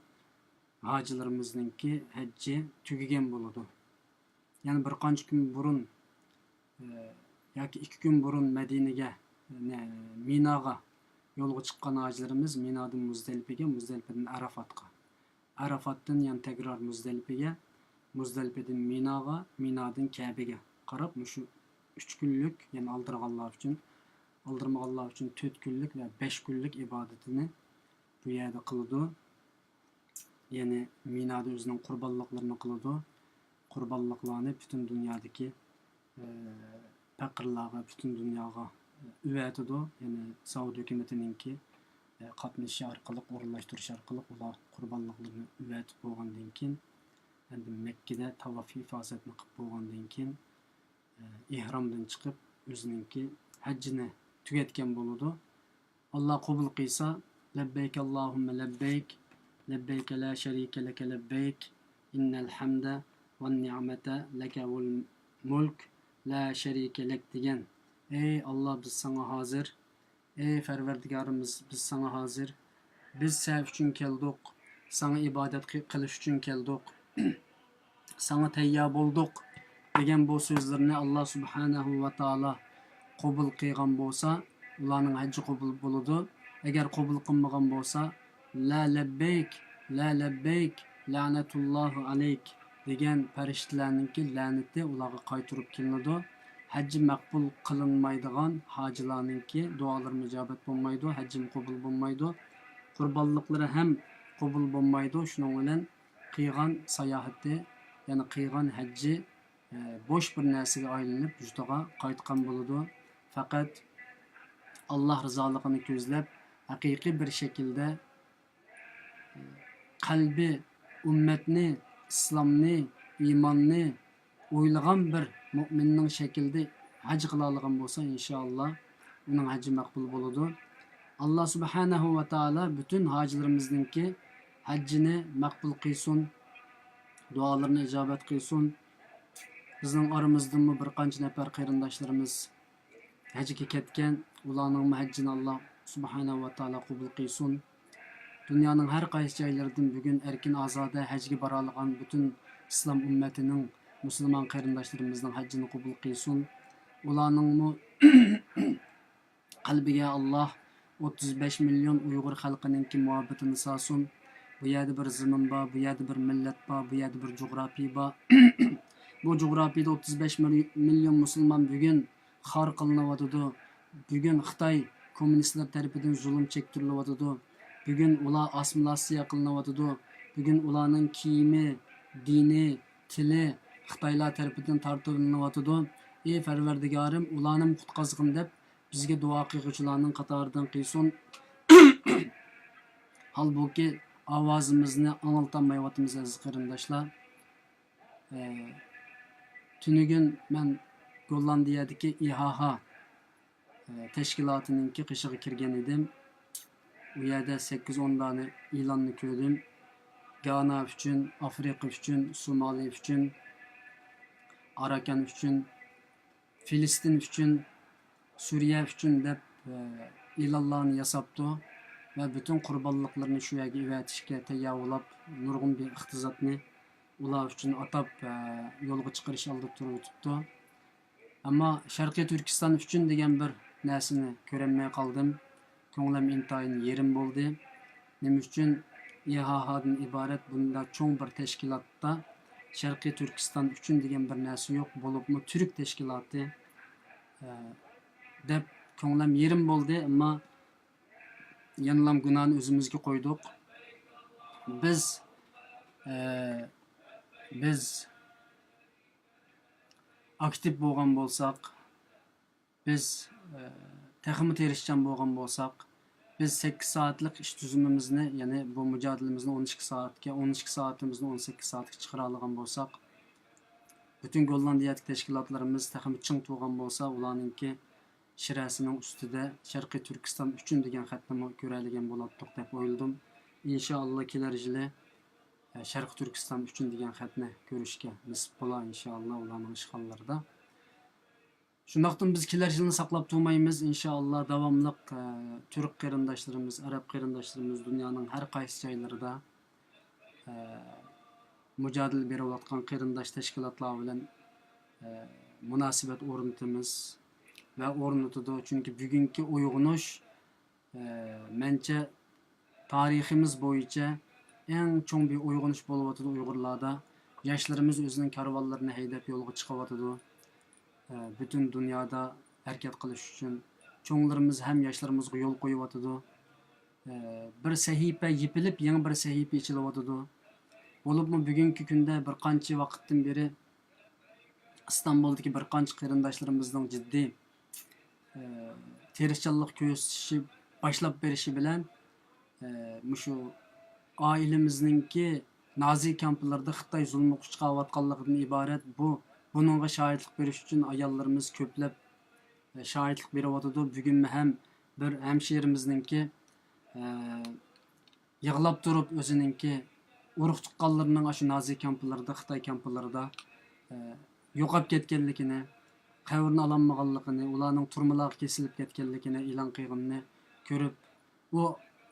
ھاجىلىرىمىزنىڭكى ھەججى تۈگىگەن بولىدۇ. يەنى بىر قانچە كۈن بۇرۇن، ئە، ياكى ئىككى كۈن بۇرۇن مەدىنىگە، نە-، مىناغا يولغا چىققان ھاجىلىرىمىز مىنادىن مۇزدەلىپىگە، مۇزدەلىپىدىن ئەرافاتقا، ئەرافاتتىن يەنە تەكرار مۇزدەلىپىگە، مۇزدەلىپىدىن مىناغا، مىنادىن كەبىگە قاراپ مۇشۇ ئۈچ كۈنلۈك، يەنى ئالدىرغانلار ئۈچۈن، ئالدىرمىغانلار ئۈچۈن تۆت كۈنلۈك ۋە بەش كۈنلۈك ئىبادىتىنى بۇ يەردە قىلىدۇ. يەنى مىنادا ئۆزىنىڭ قۇربانلىقلىرىنى قىلىدۇ. قۇربانلىقلارنى پۈتۈن دۇنيادىكى، ئە، پەقىرلارغا، پۈتۈن دۇنياغا ئەۋەتىدۇ. يەنى سەئۇدى ھۆكۈمىتىنىڭكى، ئە، قاتنىشىشى ئارقىلىق، ئورۇنلاشتۇرۇش ئارقىلىق ئۇلار قۇربانلىقلىرىنى ئەۋەتىپ بولغاندىن كېيىن، ئەمدى مەككىدە تاۋاپ ئىفازەتنى قىلىپ بولغاندىن كېيىن، ئېھرامدىن چىقىپ، ئۆزىنىڭكى ھەججىنى تۈگەتكەن بولىدۇ. ئاللا قوبۇل قىلسا، لەببەيك ئاللاھۇممە لەببەيك، لەببەيك لا شەرىكە لەكە لەببەيك، ئىننەل ھەمدە ۋەن نىئمەتە لەكە ۋەل مۇلك لا شەرىكە لەك دېگەن. ئەي ئاللا، بىز ساڭا ھازىر، ئەي پەرۋەردىگارىمىز، بىز ساڭا ھازىر. بىز سەن ئۈچۈن كەلدۇق. ساڭا ئىبادەت قى-، قىلىش ئۈچۈن كەلدۇق. ساڭا تەييار بولدۇق، دېگەن بۇ سۆزلىرىنى ئاللا سۇبھانەھۇ ۋە تائالا قوبۇل قىلغان بولسا، ئۇلارنىڭ ھەججى قوبۇل بولىدۇ. ئەگەر قوبۇل قىلمىغان بولسا، لا لەببەيك، لا لەببەيك، لەنەتۇللاھۇ ئەلەيك، دېگەن پەرىشتىلەرنىڭكى لەنىتى ئۇلارغا قايتۇرۇپ كېلىنىدۇ. ھەججى مەقبۇل قىلىنمايدىغان ھاجىلارنىڭكى دۇئالىرىمۇ ئىجابەت بولمايدۇ، ھەججىمۇ قوبۇل بولمايدۇ، قۇربانلىقلىرى ھەم قوبۇل بولمايدۇ. شۇنىڭ بىلەن قىلغان ساياھىتى، يەنى قىلغان ھەججى، ئە، بوش بىر نەرسىگە ئايلىنىپ، يۇرتىغا قايتقان بولىدۇ. پەقەت ئاللا رىزالىقىنى كۆزلەپ، ھەقىقىي بىر شەكىلدە، ئە، قەلبى ئۈممەتنى، ئىسلامنى، ئىماننى ئويلىغان بىر مۆمىننىڭ شەكلىدە ھەج قىلالىغان بولسا، ئىنشائاللا، ئۇنىڭ ھەججى مەقبۇل بولىدۇ. ئاللا سۇبھانەھۇ ۋە تائالا پۈتۈن ھاجىلىرىمىزنىڭكى ھەججىنى مەقبۇل قىلسۇن، دۇئالىرىنى ئىجابەت قىلسۇن. بىزنىڭ ئارىمىزدىنمۇ بىر قانچە نەپەر قېرىنداشلىرىمىز ھەجگە كەتكەن، ئۇلارنىڭمۇ ھەججىنى ئاللا سۇبھانەھۇ ۋە تائالا قوبۇل قىلسۇن. دۇنيانىڭ ھەر قايسى جايلىرىدىن بۈگۈن ئەركىن ئازادە ھەجگە بارالىغان پۈتۈن ئىسلام ئۈممىتىنىڭ، مۇسۇلمان قېرىنداشلىرىمىزنىڭ ھەججىنى قوبۇل قىلسۇن. ئۇلارنىڭمۇ قەلبىگە ئاللا ئوتتۇز بەش مىليون ئۇيغۇر خەلقىنىڭكى مۇھەببىتىنى سالسۇن. بۇ يەردە بىر زېمىن بار، بۇ يەردە بىر مىللەت بار، بۇ يەردە بىر جۇغراپىيە بار. بۇ جۇغراپىيىدە ئوتتۇز بەش مىليون مۇسۇلمان بۈگۈن خار قىلىنىۋاتىدۇ. بۈگۈن خىتاي كوممۇنىستلار تەرىپىدىن زۇلۇم چەكتۈرۈلۈۋاتىدۇ. بۈگۈن ئۇلار ئاسسىمىلياتسىيە قىلىنىۋاتىدۇ. بۈگۈن ئۇلارنىڭ كىيىمى، دىنى، تىلى خىتايلار تەرىپىدىن تارتىۋېلىنىۋاتىدۇ. ئى پەرۋەردىگارىم، ئۇلارنىمۇ قۇتقازغىن دەپ، بىزگە دۇئا قىلغۇچىلارنىڭ قاتارىدىن قىلسۇن. ھالبۇكى، ئاۋازىمىزنى ئاڭلىتالمايۋاتىمىز، ئەزىز قېرىنداشلار. ئە، تۈنۈگۈن مەن گوللاندىيەدىكى ئىھاھا، ئە، تەشكىلاتىنىڭكى قېشىغا كىرگەن ئىدىم. ئۇ يەردە سەككىز ئون دانە ئېلاننى كۆردۈم. گانا ئۈچۈن، ئافرىقا ئۈچۈن، سومالى ئۈچۈن، ئاراكان ئۈچۈن، فىلىستىن ئۈچۈن، سۈرىيە ئۈچۈن دەپ، ئە، ئېلانلارنى ياساپتۇ ۋە پۈتۈن قۇربانلىقلىرىنى شۇ يەرگە ئەۋەتىشكە تەييار بولاپ، نۇرغۇن بىر ئىقتىسادنى ئۇلار ئۈچۈن ئاتاپ، ئە، يولغا چىقىرىش ئالدىدا تۇرۇۋېتىپتۇ. ئەمما شەرقىي تۈركىستان ئۈچۈن دېگەن بىر نەرسىنى كۆرەلمەي قالدىم. كۆڭلۈم ئىنتايىن يېرىم بولدى. نېمە ئۈچۈن ئىھاھادىن ئىبارەت بۇنداق چوڭ بىر تەشكىلاتتا شەرقىي تۈركىستان ئۈچۈن دېگەن بىر نەرسە يوق، بولۇپمۇ تۈرك تەشكىلاتى، ئە، دەپ كۆڭلۈم يېرىم بولدى، ئەمما يەنىلام گۇناھنى ئۆزىمىزگە قويدۇق. بىز ئە، بىز ئاكتىپ بولغان بولساق، بىز، ئە، تېخىمۇ تىرىشچان بولغان بولساق، بىز سەككىز سائەتلىك ئىش تۈزۈمىمىزنى، يەنى بۇ مۇجادىلىمىزنى ئون ئىككى سائەتكە، ئون ئىككى سائىتىمىزنى ئون سەككىز سائەتكە چىقىرالىغان بولساق، پۈتۈن گوللاندىيەدىكى تەشكىلاتلىرىمىز تېخىمۇ چىڭ تۇرغان بولسا، ئۇلارنىڭكى شىرەسىنىڭ ئۈستىدە شەرقىي تۈركىستان ئۈچۈن دېگەن خەتنىمۇ كۆرەلىگەن بولاتتۇق دەپ ئويلىدىم. ئىنشائاللا، كېلەر يىلى، ئە، شەرقىي تۈركىستان ئۈچۈن دېگەن خەتنى كۆرۈشكە نېسىپ بولا، ئىنشائاللا، ئۇلارنىڭ ئىشخانىلىرىدا. شۇنداقتىن بىز كېلەر يىلنى ساقلاپ تۇرمايمىز، ئىنشائاللا، داۋاملىق، ئە، تۈرك قېرىنداشلىرىمىز، ئەرەب قېرىنداشلىرىمىز دۇنيانىڭ ھەر قايسى جايلىرىدا، ئە، مۇجادىلە بېرىۋاتقان قېرىنداش تەشكىلاتلار بىلەن، ئە، مۇناسىۋەت ئورنىتىمىز ۋە ئورنىتىدۇ. چۈنكى بۈگۈنكى ئويغىنىش، ئە، مەنچە تارىخىمىز بويىچە ئەڭ چوڭ بىر ئويغىنىش بولۇۋاتىدۇ ئۇيغۇرلاردا. ياشلىرىمىز ئۆزىنىڭ كارۋانلىرىنى ھەيدەپ يولغا چىقىۋاتىدۇ. ئە، پۈتۈن دۇنيادا ھەرىكەت قىلىش ئۈچۈن چوڭلىرىمىز ھەم ياشلىرىمىزغا يول قويۇۋاتىدۇ. ئە، بىر سەھىپە يېپىلىپ، يېڭى بىر سەھىپە ئېچىلىۋاتىدۇ. بولۇپمۇ بۈگۈنكى كۈندە بىر قانچە ۋاقىتتىن بېرى ئىستانبۇلدىكى بىر قانچە قېرىنداشلىرىمىزنىڭ جىددىي، ئە، تىرىشچانلىق كۆرسىتىشى، باشلاپ بېرىشى بىلەن، ئە، مۇشۇ ئائىلىمىزنىڭكى نازى كامپلىرىدا خىتاي زۇلمىغا ئۇچراۋاتقانلىقىدىن ئىبارەت بۇ، بۇنىڭغا شاھىتلىق بېرىش ئۈچۈن ئاياللىرىمىز كۆپلەپ، ئە، شاھىتلىق بېرىۋاتىدۇ. بۈگۈنمۇ ھەم بىر ھەمشىرىمىزنىڭكى، ئە، يىغلاپ تۇرۇپ ئۆزىنىڭكى ئۇرۇق تۇغقانلىرىنىڭ ئاشۇ نازى كامپلىرىدا، خىتاي كامپلىرىدا، ئە، يوقاپ كەتكەنلىكىنى، قەبرىنى ئالالمىغانلىقىنى، ئۇلارنىڭ تۈرمىلەرگە كېسىلىپ كەتكەنلىكىنى ئېلان قىلغىنىنى كۆرۈپ، ئۇ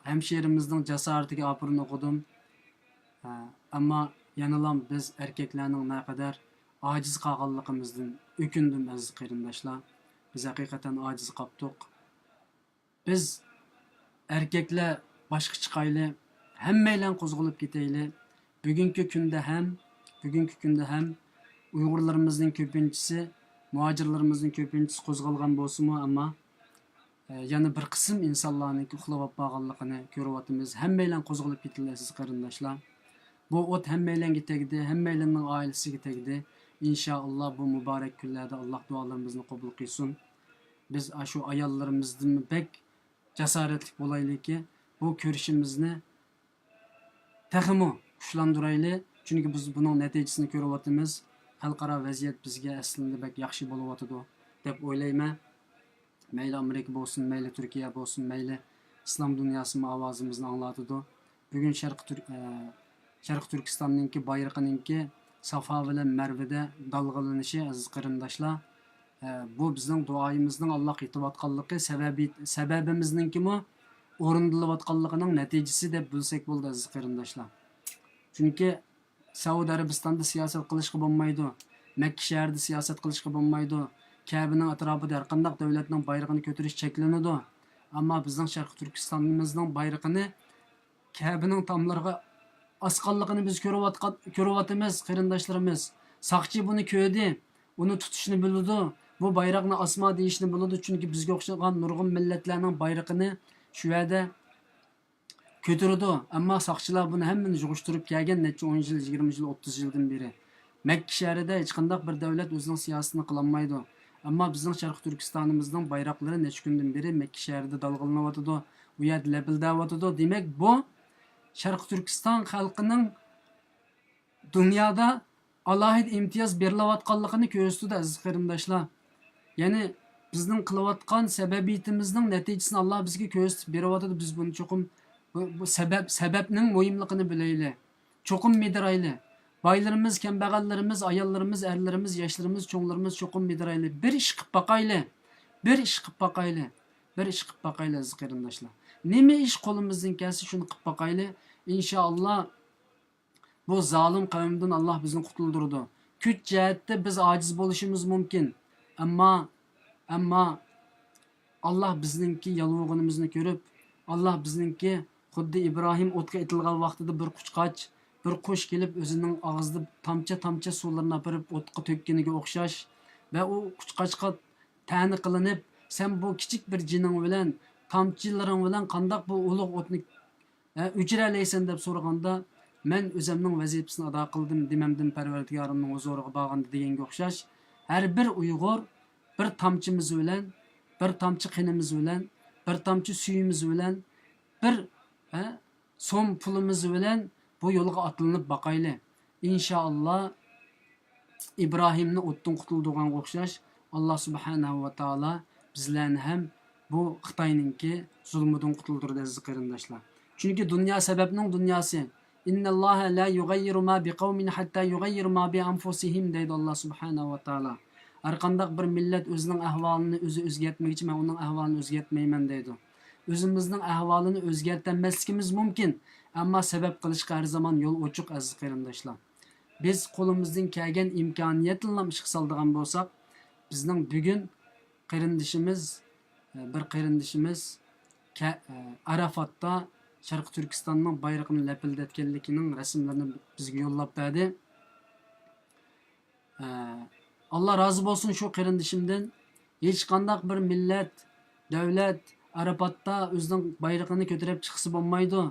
ھەمشىرىمىزنىڭ جاسارىتىگە ئاپىرىن ئوقۇدۇم. ئە، ئەمما يەنىلا بىز ئەركەكلەرنىڭ نەقەدەر ئاجىز قالغانلىقىمىزدىن ئۆكۈندۈم، ئەزىز قېرىنداشلار. بىز ھەقىقەتەن ئاجىز قاپتۇق. بىز ئەركەكلەر باشقا چىقايلى، ھەممەيلەن قوزغىلىپ كېتەيلى. بۈگۈنكى كۈندە ھەم، بۈگۈنكى كۈندە ھەم ئۇيغۇرلىرىمىزنىڭ كۆپىنچىسى، مۇھاجىرلىرىمىزنىڭ كۆپىنچىسى قوزغالغان بولسىمۇ، ئەمما، ئە، يەنە بىر قىسىم ئىنسانلارنىڭكى ئۇخلاپ باققانلىقىنى كۆرۈۋاتىمىز. ھەممەيلەن قوزغىلىپ كېتىلى، ئەزىز قېرىنداشلار. بۇ ئوت ھەممەيلەنگە تەگدى، ھەممەيلەننىڭ ئائىلىسىگە تەگدى. ئىنشائاللا، بۇ مۇبارەك كۈنلەردە ئاللا دۇئالىرىمىزنى قوبۇل قىلسۇن. بىز ئاشۇ ئاياللىرىمىزدىنمۇ بەك جاسارەتلىك بولايلىكى، بۇ كۈرىشىمىزنى تېخىمۇ كۈچلەندۈرەيلى. چۈنكى بىز بۇنىڭ نەتىجىسىنى كۆرۈۋاتىمىز. خەلقئارا ۋەزىيەت بىزگە ئەسلىدە بەك ياخشى بولۇۋاتىدۇ دەپ ئويلايمەن. مەيلى ئامېرىكا بولسۇن، مەيلى تۈركىيە بولسۇن، مەيلى ئىسلام دۇنياسىمۇ ئاۋازىمىزنى ئاڭلاتىدۇ. بۈگۈن شەرقىي تۈر-، ئە، شەرقىي تۈركىستاننىڭكى بايرىقىنىڭكى سافا بىلەن مەرۋىدە دالغىلىنىشى، ئەزىز قېرىنداشلار، ئە، بۇ بىزنىڭ دۇئايىمىزنىڭ ئاللاغا يېتىۋاتقانلىقى، سەۋەبى، سەۋەبىمىزنىڭكىمۇ ئورۇندىلىۋاتقانلىقىنىڭ نەتىجىسى دەپ بىلسەك بولىدۇ، ئەزىز قېرىنداشلار. چۈنكى سەئۇدى ئەرەبىستاندا سىياسەت قىلىشقا بولمايدۇ، مەككە شەھىرىدە سىياسەت قىلىشقا بولمايدۇ، كەبىنىڭ ئەتراپىدا ھەرقانداق دۆلەتنىڭ بايرىقىنى كۆتۈرۈش چەكلىنىدۇ. ئەمما بىزنىڭ شەرقىي تۈركىستانىمىزنىڭ بايرىقىنى كەبىنىڭ تاملىرىغا ئاسقانلىقىنى بىز كۆرۈۋاتقان، كۆرۈۋاتىمىز، قېرىنداشلىرىمىز. ساقچى بۇنى كۆردى، ئۇنى تۇتۇشنى بىلىدۇ، بۇ بايراقنى ئاسما دېيىشنى بىلىدۇ، چۈنكى بىزگە ئوخشىغان نۇرغۇن مىللەتلەرنىڭ بايرىقىنى شۇ يەردە كۆتۈرىدۇ. ئەمما ساقچىلار بۇنى ھەممىنى يىغىشتۇرۇپ كەلگەن نەچچە ئون يىل، يىگىرمە يىل، ئوتتۇز يىلدىن بېرى. مەككە شەھىرىدە ھېچقانداق بىر دۆلەت ئۆزىنىڭ سىياسىتىنى قىلالمايدۇ. ئەمما بىزنىڭ شەرقىي تۈركىستانىمىزنىڭ بايراقلىرى نەچچە كۈندىن بېرى مەككە شەھىرىدە دالغىلىنىۋاتىدۇ، ئۇ يەردە لەپىلدەۋاتىدۇ. دېمەك، بۇ شەرقىي تۈركىستان خەلقىنىڭ دۇنيادا ئالاھىدە ئىمتىياز بېرىلىۋاتقانلىقىنى كۆرسىتىدۇ، ئەزىز قېرىنداشلار. يەنى بىزنىڭ قىلىۋاتقان سەبەبىيىتىمىزنىڭ نەتىجىسىنى ئاللا بىزگە كۆرسىتىپ بېرىۋاتىدۇ. بىز بۇنى چوقۇم، بۇ، بۇ سەبەب، سەبەبنىڭ مۇھىملىقىنى بىلەيلى. چوقۇم مىدىرايلى. بايلىرىمىز، كەمبەغەللىرىمىز، ئاياللىرىمىز، ئەرلىرىمىز، ياشلىرىمىز، چوڭلىرىمىز چوقۇم مىدىرايلى. بىر ئىش قىلىپ باقايلى. بىر ئىش قىلىپ باقايلى. بىر ئىش قىلىپ باقايلى، ئەزىز قېرىنداشلار. نېمە ئىش قولىمىزدىن كەلسە، شۇنى قىلىپ باقايلى. ئىنشائاللا، بۇ زالىم قەۋمدىن ئاللا بىزنى قۇتۇلدۇرىدۇ. كۈچ جەھەتتە بىز ئاجىز بولۇشىمىز مۇمكىن. ئەمما، ئەمما ئاللا بىزنىڭكى يالۋۇرغىنىمىزنى كۆرۈپ، ئاللا بىزنىڭكى خۇددى ئىبراھىم ئوتقا ئېتىلغان ۋاقتىدا بىر قۇشقاچ، بىر قۇش كېلىپ ئۆزىنىڭ ئاغزىدا تامچە-تامچە سۇلىرىنى ئاپىرىپ ئوتقا تۆككىنىگە ئوخشاش ۋە ئۇ قۇشقاچقا تەنە قىلىنىپ، سەن بۇ كىچىك بىر جېنىڭ بىلەن، تامچىلىرىڭ بىلەن قانداق بۇ ئۇلۇغ ئوتنى ئە، ئۆچۈرەلەيسەن دەپ سورىغاندا، مەن ئۆزەمنىڭ ۋەزىپىسىنى ئادا قىلدىم دېمەمدىم پەرۋەردىگارىمنىڭ ھۇزۇرىغا بارغاندا دېگەنگە ئوخشاش، ھەر بىر ئۇيغۇر بىر تامچىمىز بىلەن، بىر تامچە قېنىمىز بىلەن، بىر تامچە سۈيىمىز بىلەن، بىر، ھە، سوم پۇلىمىز بىلەن بۇ يولغا ئاتلىنىپ باقايلى. ئىنشائاللا، ئىبراھىمنى ئوتتىن قۇتۇلدۇرغانغا ئوخشاش، ئاللا سۇبھانەھۇ ۋە تائالا بىزلەرنى ھەم بۇ خىتاينىڭكى زۇلمىدىن قۇتۇلدۇرىدۇ، ئەزىز قېرىنداشلار. چۈنكى دۇنيا سەۋەبنىڭ دۇنياسى. «ئىننەللاھە لا يۇغەييىرۇ ما بىقەۋمىن ھەتتا يۇغەييىرۇ ما بىئەنفۇسىھىم» دەيدۇ ئاللا سۇبھانەھۇ ۋە تائالا. ھەرقانداق بىر مىللەت ئۆزىنىڭ ئەھۋالىنى ئۆزى ئۆزگەرتمىگۈچە، مەن ئۇنىڭ ئەھۋالىنى ئۆزگەرتمەيمەن دەيدۇ. ئۆزىمىزنىڭ ئەھۋالىنى ئۆزگەرتەلمەسلىكىمىز مۇمكىن، ئەمما سەۋەب قىلىشقا ھەر زامان يول ئوچۇق، ئەزىز قېرىنداشلار. بىز قولىمىزدىن كەلگەن ئىمكانىيەتنىلا ئىشقا سالىدىغان بولساق، بىزنىڭ بۈگۈن قېرىندىشىمىز، بىر قېرىندىشىمىز كە-، ئارافاتتا شەرقىي تۈركىستاننىڭ بايرىقىنى لەپىلدەتكەنلىكىنىڭ رەسىملىرىنى بىزگە يوللاپ بەردى. ئاللا رازى بولسۇن شۇ قېرىندىشىمدىن. ھېچقانداق بىر مىللەت، دۆلەت ئارافاتتا ئۆزىنىڭ بايرىقىنى كۆتۈرۈپ چىقسا بولمايدۇ.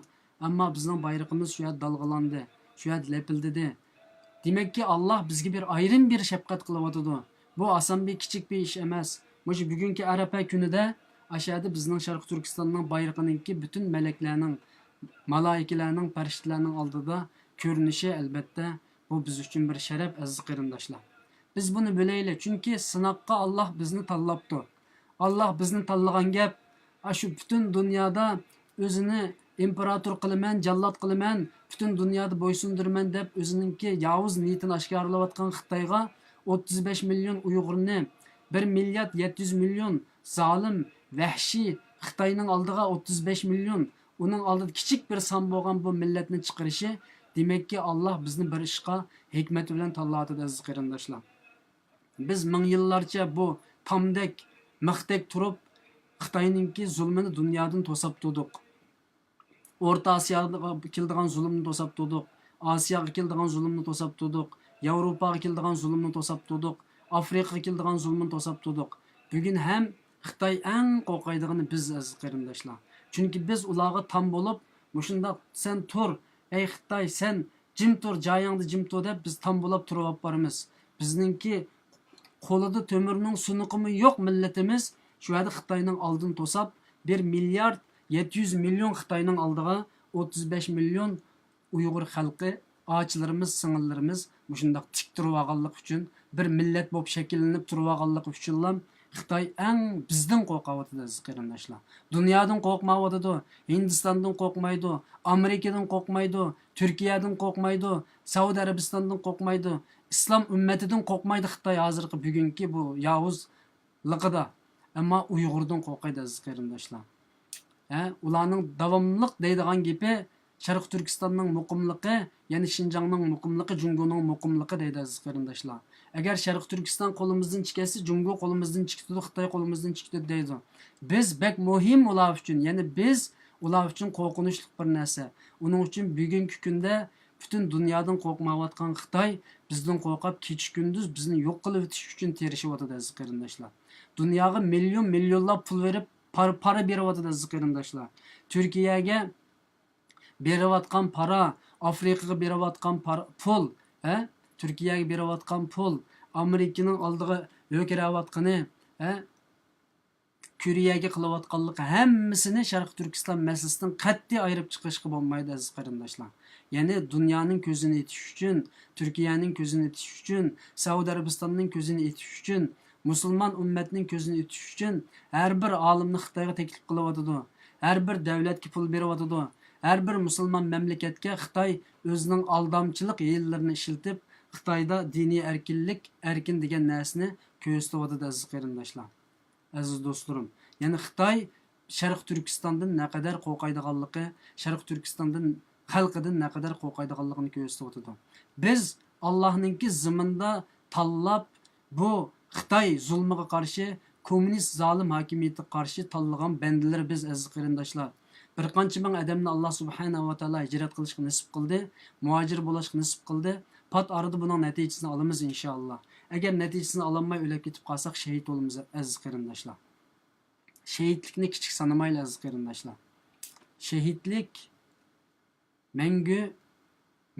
ئەمما بىزنىڭ بايرىقىمىز شۇ يەردە دالغىلاندى، شۇ يەردە لەپىلدىدى. دېمەككى، ئاللا بىزگە بىر ئايرىم بىر شەپقەت قىلىۋاتىدۇ. بۇ ئاسان بىر، كىچىك بىر ئىش ئەمەس. مۇشۇ بۈگۈنكى ئەرەپە كۈنىدە ئاشۇ يەردە بىزنىڭ شەرقىي تۈركىستاننىڭ بايرىقىنىڭكى پۈتۈن مەلەكلەرنىڭ، مالائىكىلەرنىڭ، پەرىشتىلەرنىڭ ئالدىدا كۆرۈنۈشى، ئەلۋەتتە، بۇ بىز ئۈچۈن بىر شەرەپ، ئەزىز قېرىنداشلار. بىز بۇنى بىلەيلى، چۈنكى سىناققا ئاللا بىزنى تاللاپتۇ. ئاللا بىزنى تاللىغان گەپ، ئاشۇ پۈتۈن دۇنيادا ئۆزىنى ئىمپېراتور قىلىمەن، جاللات قىلىمەن، پۈتۈن دۇنيادا بويسۇندۇرىمەن دەپ ئۆزىنىڭكى ياۋۇز نىيىتىنى ئاشكارىلاۋاتقان خىتايغا ئوتتۇز بەش مىليون ئۇيغۇرنى، بىر مىليارد يەتتە يۈز مىليون زالىم، ۋەھشىي خىتاينىڭ ئالدىغا ئوتتۇز بەش مىليون، ئۇنىڭ ئالدىدا كىچىك بىر سان بولغان بۇ مىللەتنى چىقىرىشى، دېمەككى، ئاللا بىزنى بىر ئىشقا ھېكمەت بىلەن تاللاۋاتىدۇ، ئەزىز قېرىنداشلار. بىز مىڭ يىللارچە بۇ تامدەك، مىختەك تۇرۇپ، خىتاينىڭكى زۇلمىنى دۇنيادىن توساپ تۇردۇق. ئورتا ئاسىياغا كېلىدىغان زۇلۇمنى توساپ تۇردۇق. ئاسىياغا كېلىدىغان زۇلۇمنى توساپ تۇردۇق. ياۋروپاغا كېلىدىغان زۇلۇمنى توساپ تۇردۇق. ئافرىقىغا كېلىدىغان زۇلۇمنى توساپ تۇردۇق. بۈگۈن ھەم خىتاي ئەڭ قورقايدىغىنى بىز، ئەزىز قېرىنداشلار. چۈنكى بىز ئۇلارغا تام بولۇپ، مۇشۇنداق، سەن تۇر، ئەي خىتاي، سەن جىم تۇر، جايىڭدا جىم تۇر دەپ بىز تام بولاپ تۇرۇۋاپ بارىمىز. بىزنىڭكى قولىدا تۆمۈرنىڭ سۇنۇقىمۇ يوق مىللىتىمىز شۇ يەردە خىتاينىڭ ئالدىنى توساپ، بىر مىليارد يەتتە يۈز مىليون خىتاينىڭ ئالدىغا ئوتتۇز بەش مىليون ئۇيغۇر خەلقى، ئاچىلىرىمىز، سىڭىللىرىمىز مۇشۇنداق تىك تۇرۇۋالغانلىقى ئۈچۈن، بىر مىللەت بولۇپ شەكىللىنىپ تۇرۇۋالغانلىقى ئۈچۈنلا خىتاي ئەڭ بىزدىن قورقاۋاتىدۇ، ئەزىز قېرىنداشلار. دۇنيادىن قورقمايۋاتىدۇ، ھىندىستاندىن قورقمايدۇ، ئامېرىكىدىن قورقمايدۇ، تۈركىيەدىن قورقمايدۇ، سەئۇدى ئەرەبىستاندىن قورقمايدۇ، ئىسلام ئۈممىتىدىن قورقمايدۇ خىتاي ھازىرقى بۈگۈنكى بۇ ياۋۇزلۇقىدا. ئەمما ئۇيغۇردىن قورقايدۇ، ئەزىز قېرىنداشلار. ھە، ئۇلارنىڭ داۋاملىق دەيدىغان گېپى، شەرقىي تۈركىستاننىڭ مۇقىملىقى، يەنى شىنجاڭنىڭ مۇقىملىقى، جۇڭگونىڭ مۇقىملىقى دەيدۇ، ئەزىز قېرىنداشلار. ئەگەر شەرقىي تۈركىستان قولىمىزدىن چىكەتسە، جۇڭگو قولىمىزدىن چىكىتىدۇ، خىتاي قولىمىزدىن چىكىتىدۇ دەيدۇ. بىز بەك مۇھىم ئۇلار ئۈچۈن، يەنى بىز ئۇلار ئۈچۈن قورقۇنچلۇق بىر نەرسە. ئۇنىڭ ئۈچۈن بۈگۈنكى كۈندە پۈتۈن دۇنيادىن قورقمايۋاتقان خىتاي بىزدىن قورقۇپ، كېچە-كۈندۈز بىزنى يوق قىلىۋېتىش ئۈچۈن تىرىشىۋاتىدۇ، ئەزىز قېرىنداشلار. دۇنياغا مىليون، مىليونلاپ پۇل بېرىپ، پارا، پارا بېرىۋاتىدۇ، ئەزىز قېرىنداشلار. تۈركىيەگە بېرىۋاتقان پارا، ئافرىقىغا بېرىۋاتقان پارا، پۇل، ھە؟ تۈركىيەگە بېرىۋاتقان پۇل، ئامېرىكىنىڭ ئالدىغا ھۆركىرەۋاتقىنى، ھە؟ كورېيەگە قىلىۋاتقانلىقى، ھەممىسىنى شەرقىي تۈركىستان مەسىلىسىدىن قەتئىي ئايرىپ چىقىشقا بولمايدۇ، ئەزىز قېرىنداشلار. يەنى دۇنيانىڭ كۆزىنى ئېتىش ئۈچۈن، تۈركىيەنىڭ كۆزىنى ئېتىش ئۈچۈن، سەئۇدى ئەرەبىستاننىڭ كۆزىنى ئېتىش ئۈچۈن، مۇسۇلمان ئۈممەتنىڭ كۆزىنى ئېتىش ئۈچۈن ھەر بىر ئالىمنى خىتايغا تەكلىپ قىلىۋاتىدۇ. ھەر بىر دۆلەتكە پۇل بېرىۋاتىدۇ. ھەر بىر مۇسۇلمان مەملىكەتكە خىتاي ئۆزىنىڭ ئالدامچىلىق ھىيلىلىرىنى ئىشلىتىپ، خىتايدا دىنىي ئەركىنلىك، ئەركىن دېگەن نەرسىنى كۆرسىتىۋاتىدۇ، ئەزىز قېرىنداشلار. ئەزىز دوستلىرىم، يەنى خىتاي شەرقىي تۈركىستاندىن نەقەدەر قورقايدىغانلىقى، شەرقىي تۈركىستاندىن، خەلقىدىن نەقەدەر قورقايدىغانلىقىنى كۆرسىتىۋاتىدۇ. بىز ئاللاھنىڭكى زېمىندا تاللاپ، بۇ خىتاي زۇلمىغا قارشى، كوممۇنىست زالىم ھاكىمىيىتىگە قارشى تاللىغان بەندىلىرى بىز، ئەزىز قېرىنداشلار. بىر قانچە مىڭ ئادەمنى ئاللا سۇبھانەھۇ ۋە تائالا ھىجرەت قىلىشقا نېسىپ قىلدى، مۇھاجىر بولۇشقا نېسىپ قىلدى. پات ئارىدا بۇنىڭ نەتىجىسىنى ئالىمىز، ئىنشائاللا. ئەگەر نەتىجىسىنى ئالالماي ئۆلۈپ كېتىپ قالساق، شېھىت بولىمىز، ئەزىز قېرىنداشلار. شېھىتلىكنى كىچىك سانىمايلى، ئەزىز قېرىنداشلار. شېھىتلىك مەڭگۈ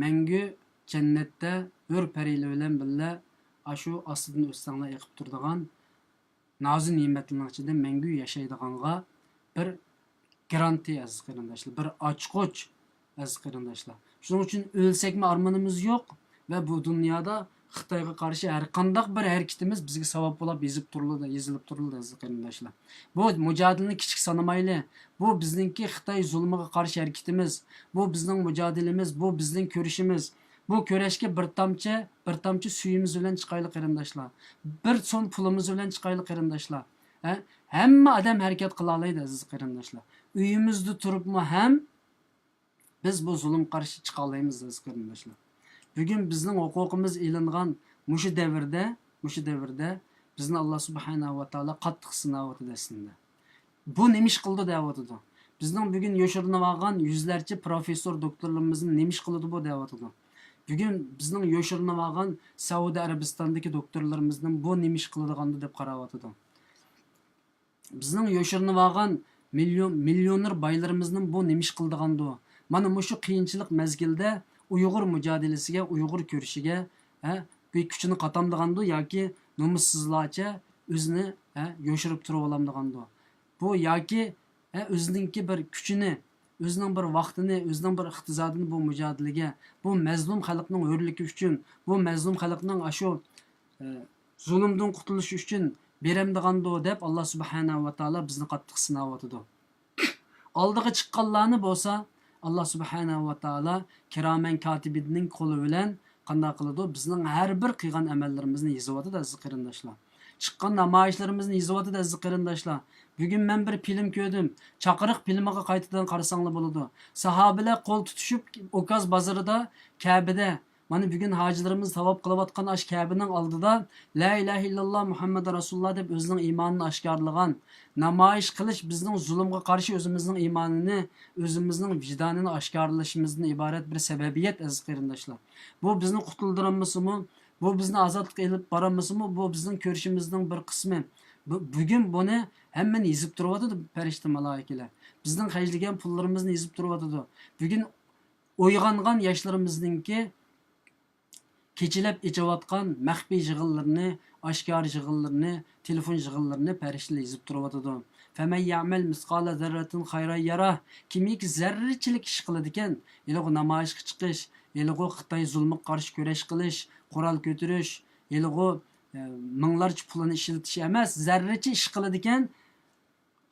مەڭگۈ جەننەتتە ھۆر پەرىلەر بىلەن بىللە ئاشۇ ئاستىدىن ئۆتسەڭلار ئېقىپ تۇرىدىغان نازۇ نېمەتلەرنىڭ ئىچىدە مەڭگۈ ياشايدىغانغا بىر گارانتىيە، ئەزىز قېرىنداشلار، بىر ئاچقۇچ، ئەزىز قېرىنداشلار. شۇنىڭ ئۈچۈن ئۆلسەكمۇ ئارمىنىمىز يوق ۋە بۇ دۇنيادا خىتايغا قارشى ھەر قانداق بىر ھەرىكىتىمىز بىزگە ساۋاب بولاپ يېزىپ تۇرۇلىدۇ، يېزىلىپ تۇرۇلىدۇ، ئەزىز قېرىنداشلار. بۇ مۇجادىلىنى كىچىك سانىمايلى. بۇ بىزنىڭكى خىتاي زۇلمىغا قارشى ھەرىكىتىمىز. بۇ بىزنىڭ مۇجادىلىمىز، بۇ بىزنىڭ كۈرىشىمىز. بۇ كۈرەشكە بىر تامچە، بىر تامچە سۈيىمىز بىلەن چىقايلى، قېرىنداشلار. بىر سوم پۇلىمىز بىلەن چىقايلى، قېرىنداشلار. ھە؟ ھەممە ئادەم ھەرىكەت قىلالايدۇ، ئەزىز قېرىنداشلار. ئۆيىمىزدە تۇرۇپمۇ ھەم بىز بۇ زۇلۇمغا قارشى چىقالايمىز، ئەزىز قېرىنداشلار. بۈگۈن بىزنىڭ ھوقۇقىمىز ئېلىنغان مۇشۇ دەۋردە، مۇشۇ دەۋردە بىزنى ئاللا سۇبھانەھۇ ۋە تائالا قاتتىق سىناۋاتىدۇ ئەسلىدە. بۇ نېمە ئىش قىلدى دەۋاتىدۇ. بىزنىڭ بۈگۈن يوشۇرۇنۇۋالغان يۈزلەرچە پروفېسسور، دوكتورلىرىمىزنى نېمە ئىش قىلىدۇ بۇ دەۋاتىدۇ. بۈگۈن بىزنىڭ يوشۇرۇنۇۋالغان سەئۇدى ئەرەبىستاندىكى دوكتورلىرىمىزنىڭ بۇ نېمە ئىش قىلىدىغاندۇ دەپ قاراۋاتىدۇ. بىزنىڭ يوشۇرۇنۇۋالغان مىليون، مىليونېر بايلىرىمىزنىڭ بۇ نېمە ئىش قىلىدىغاندۇ؟ مانا مۇشۇ قىيىنچىلىق مەزگىلدە ئۇيغۇر مۇجادىلىسىگە، ئۇيغۇر كۈرىشىگە، ھە، بىر كۈچىنى قاتامدىغاندۇ ياكى نومۇسسىزلارچە ئۆزىنى، ھە، يوشۇرۇپ تۇرۇۋالامدىغاندۇ؟ بۇ ياكى، ھە، ئۆزىنىڭكى بىر كۈچىنى، ئۆزىنىڭ بىر ۋاقتىنى، ئۆزىنىڭ بىر ئىقتىسادىنى بۇ مۇجادىلىگە، بۇ مەزلۇم خەلقنىڭ ھۆرلۈكى ئۈچۈن، بۇ مەزلۇم خەلقنىڭ ئاشۇ، ئە، زۇلۇمدىن قۇتۇلۇشى ئۈچۈن بېرەمدىغاندۇ دەپ، ئاللا سۇبھانەھۇ ۋە تائالا بىزنى قاتتىق سىناۋاتىدۇ. ئالدىغا چىققانلارنى بولسا، ئاللا سۇبھانەھۇ ۋە تائالا كىرامەن كاتىبىننىڭ قولى بىلەن قانداق قىلىدۇ؟ بىزنىڭ ھەر بىر قىلغان ئەمەللىرىمىزنى يېزىۋاتىدۇ، ئەزىز قېرىنداشلار. چىققان نامايىشلىرىمىزنى يېزىۋاتىدۇ، ئەزىز قېرىنداشلار. بۈگۈن مەن بىر فىلىم كۆردۈم. چاقىرىق فىلىمىغا قايتىدىن قارىساڭلار بولىدۇ. ساھابىلەر قول تۇتۇشۇپ، ئوكاز بازىرىدا، كەبىدە، مانا بۈگۈن ھاجىلىرىمىز تاۋاپ قىلىۋاتقان ئاش كەبىنىڭ ئالدىدا لا ئىلاھە ئىللاللا مۇھەممەدۇر رەسۇلۇللا دەپ ئۆزىنىڭ ئىمانىنى ئاشكارىلىغان، نامايىش قىلىش بىزنىڭ زۇلۇمغا قارشى ئۆزىمىزنىڭ ئىمانىنى، ئۆزىمىزنىڭ ۋىجدانىنى ئاشكارىلىشىمىزدىن ئىبارەت بىر سەۋەبىيەت، ئەزىز قېرىنداشلار. بۇ بىزنى قۇتۇلدۇرالمىسىمۇ، بۇ بىزنى ئازادلىققا ئېلىپ بارالمىسىمۇ، بۇ بىزنىڭ كۈرىشىمىزنىڭ بىر قىسمى. بۈ-، بۈگۈن بۇنى ھەممىنى يېزىپ تۇرۇۋاتىدۇ پەرىشتە مالائىكىلەر. بىزنىڭ خەجلىگەن پۇللىرىمىزنى يېزىپ تۇرۇۋاتىدۇ. بۈگۈن ئويغانغان ياشلىرىمىزنىڭكى كېچىلەپ ئېچىۋاتقان مەخپىي يىغىنلىرىنى، ئاشكارا يىغىنلىرىنى، تېلېفون يىغىنلىرىنى پەرىشتىلەر يېزىپ تۇرۇۋاتىدۇ. فَمَنْ يَعْمَلْ مِثْقَالَ ذَرَّةٍ خَيْرًا يَرَهُ. كىمكى زەررىچىلىك ئىش قىلىدىكەن، ھېلىغۇ نامايىشقا چىقىش، ھېلىغۇ خىتاي زۇلمىغا قارشى كۈرەش قىلىش، قورال كۆتۈرۈش، ھېلىغۇ، ئە، مىڭلارچە پۇلىنى ئىشلىتىش ئەمەس، زەررىچە ئىش قىلىدىكەن،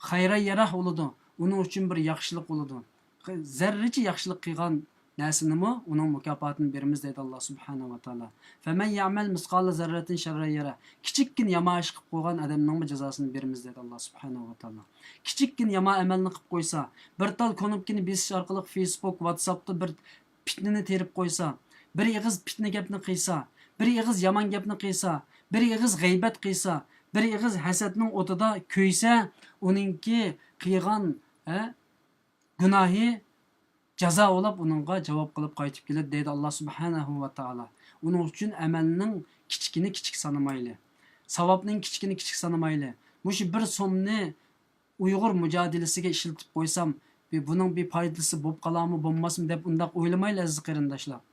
خەيرەن يەرەھ بولىدۇ، ئۇنىڭ ئۈچۈن بىر ياخشىلىق بولىدۇ. زەررىچە ياخشىلىق قىلغان نەرسىنىمۇ ئۇنىڭ مۇكاپاتىنى بېرىمىز دەيدۇ ئاللا سۇبھانەھۇ ۋە تائالا. فَمَنْ يَعْمَلْ مِثْقَالَ ذَرَّةٍ شَرًّا يَرَهُ. كىچىككىنە يامان ئىش قىلىپ قويغان ئادەمنىڭمۇ جازاسىنى بېرىمىز دەيدۇ ئاللا سۇبھانەھۇ ۋە تائالا. كىچىككىنە يامان ئەمەلنى قىلىپ قويسا، بىر تال كۇنۇپكىنى بېسىش ئارقىلىق فېيسبۇك، ۋاتساپتا بىر پىتنىنى تېرىپ قويسا، بىر ئېغىز پىتنە گەپنى قىلسا، بىر ئېغىز يامان گەپنى قىلسا، بىر ئېغىز غەيبەت قىلسا، بىر ئېغىز ھەسەتنىڭ ئوتىدا كۆيسە، ئۇنىڭكى قىلغان، ھە، گۇناھى جازا بولاپ ئۇنىڭغا جاۋاب قىلىپ قايتىپ كېلىدۇ دەيدۇ ئاللا سۇبھانەھۇ ۋە تائالا. ئۇنىڭ ئۈچۈن ئەمەلنىڭ كىچىكىنى كىچىك سانىمايلى. ساۋابنىڭ كىچىكىنى كىچىك سانىمايلى. مۇشۇ بىر سومنى ئۇيغۇر مۇجادىلىسىگە ئىشلىتىپ قويسام، بى-، بۇنىڭ بىر پايدىسى بولۇپ قالارمۇ، بولماسمۇ دەپ ئۇنداق ئويلىمايلى، ئەزىز قېرىنداشلار.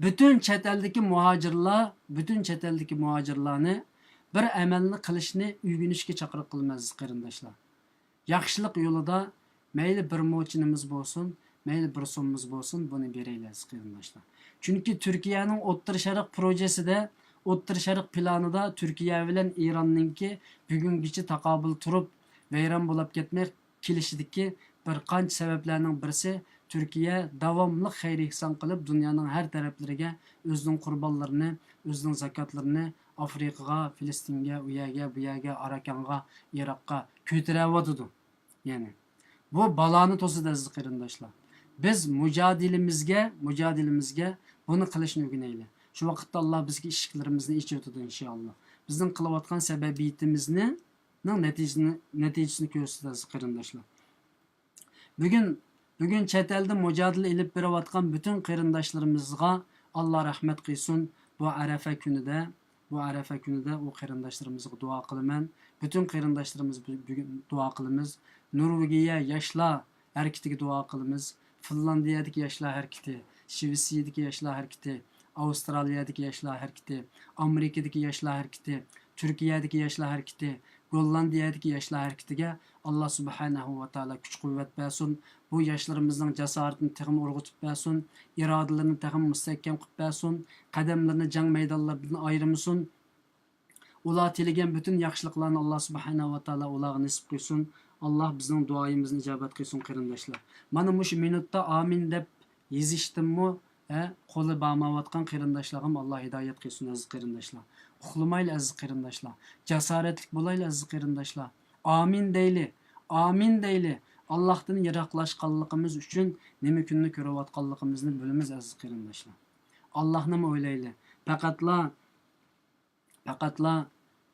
پۈتۈن چەت ئەلدىكى مۇھاجىرلار، پۈتۈن چەت ئەلدىكى مۇھاجىرلارنى بىر ئەمەلنى قىلىشنى ئۆگىنىشكە چاقىرىق قىلىمەن، ئەزىز قېرىنداشلار. ياخشىلىق يولىدا مەيلى بىر موچىنىمىز بولسۇن، مەيلى بىر سوممىمىز بولسۇن، بۇنى بېرەيلى، ئەزىز قېرىنداشلار. چۈنكى تۈركىيەنىڭ ئوتتۇرا شەرق پروژېسىدە، ئوتتۇرا شەرق پىلانىدا تۈركىيە بىلەن ئىراننىڭكى بۈگۈنگىچە تاقابىل تۇرۇپ، ۋەيران بولاپ كەتمەي كېلىشىدىكى بىر قانچە سەۋەبلەرنىڭ بىرسى، تۈركىيە داۋاملىق خەير-ئېھسان قىلىپ، دۇنيانىڭ ھەر تەرەپلىرىگە ئۆزىنىڭ قۇربانلىرىنى، ئۆزىنىڭ زاكاتلىرىنى ئافرىقىغا، فىلىستىنگە، ئۇ يەرگە، بۇ يەرگە، ئاراكانغا، ئىراققا كۆتۈرۈۋاتىدۇ. يەنى بۇ بالانى توسىدۇ، ئەزىز قېرىنداشلار. بىز مۇجادىلىمىزگە، مۇجادىلىمىزگە بۇنى قىلىشنى ئۆگىنەيلى. شۇ ۋاقىتتا ئاللا بىزگە ئىشىكلىرىمىزنى ئېچىۋېتىدۇ، ئىنشائاللا. بىزنىڭ قىلىۋاتقان سەبەبىيىتىمىزنى، نىڭ نەتىجىسىنى، نەتىجىسىنى كۆرسىتىدۇ، ئەزىز قېرىنداشلار. بۈگۈن، بۈگۈن چەت ئەلدە مۇجادىلە ئېلىپ بېرىۋاتقان پۈتۈن قېرىنداشلىرىمىزغا ئاللا رەھمەت قىلسۇن. بۇ ئەرەفە كۈنىدە، بۇ ئەرەفە كۈنىدە ئۇ قېرىنداشلىرىمىزغا دۇئا قىلىمەن. پۈتۈن قېرىنداشلىرىمىز بۈ-، بۈگۈن دۇئا قىلىمىز. نورۋېگىيە ياشلار ھەرىكىتىگە دۇئا قىلىمىز. فىنلاندىيەدىكى ياشلار ھەرىكىتى، شىۋېتسىيەدىكى ياشلار ھەرىكىتى، ئاۋسترالىيەدىكى ياشلار ھەرىكىتى، ئامېرىكىدىكى ياشلار ھەرىكىتى، تۈركىيەدىكى ياشلار ھەرىكىتى، گوللاندىيەدىكى ياشلار ھەرىكىتىگە ئاللا سۇبھانەھۇ ۋە تائالا كۈچ-قۇۋۋەت بەرسۇن. بۇ ياشلىرىمىزنىڭ جاسارىتىنى تېخىمۇ ئۇرغۇتۇپ بەرسۇن. ئىرادىلىرىنى تېخىمۇ مۇستەھكەم قىلىپ بەرسۇن. قەدەملىرىنى جەڭ مەيدانلىرىدىن ئايرىمىسۇن. ئۇلار تىلىگەن پۈتۈن ياخشىلىقلارنى ئاللا سۇبھانەھۇ ۋە تائالا ئۇلارغا نېسىپ قىلسۇن. ئاللا بىزنىڭ دۇئايىمىزنى ئىجابەت قىلسۇن، قېرىنداشلار. مانا مۇشۇ مىنۇتتا ئامىن دەپ يېزىشتىنمۇ، ھە، قولى بارمايۋاتقان قېرىنداشلارغىمۇ ئاللا ھىدايەت قىلسۇن، ئەزىز قېرىنداشلار. ئۇخلىمايلى، ئەزىز قېرىنداشلار. جاسارەتلىك بولايلى، ئەزىز قېرىنداشلار. ئامىن دەيلى. ئامىن دەيلى. ئاللاھتىن يىراقلاشقانلىقىمىز ئۈچۈن نېمە كۈننى كۆرۈۋاتقانلىقىمىزنى بىلىمىز، ئەزىز قېرىنداشلار. ئاللاھنىمۇ ئويلايلى. پەقەتلا پەقەتلا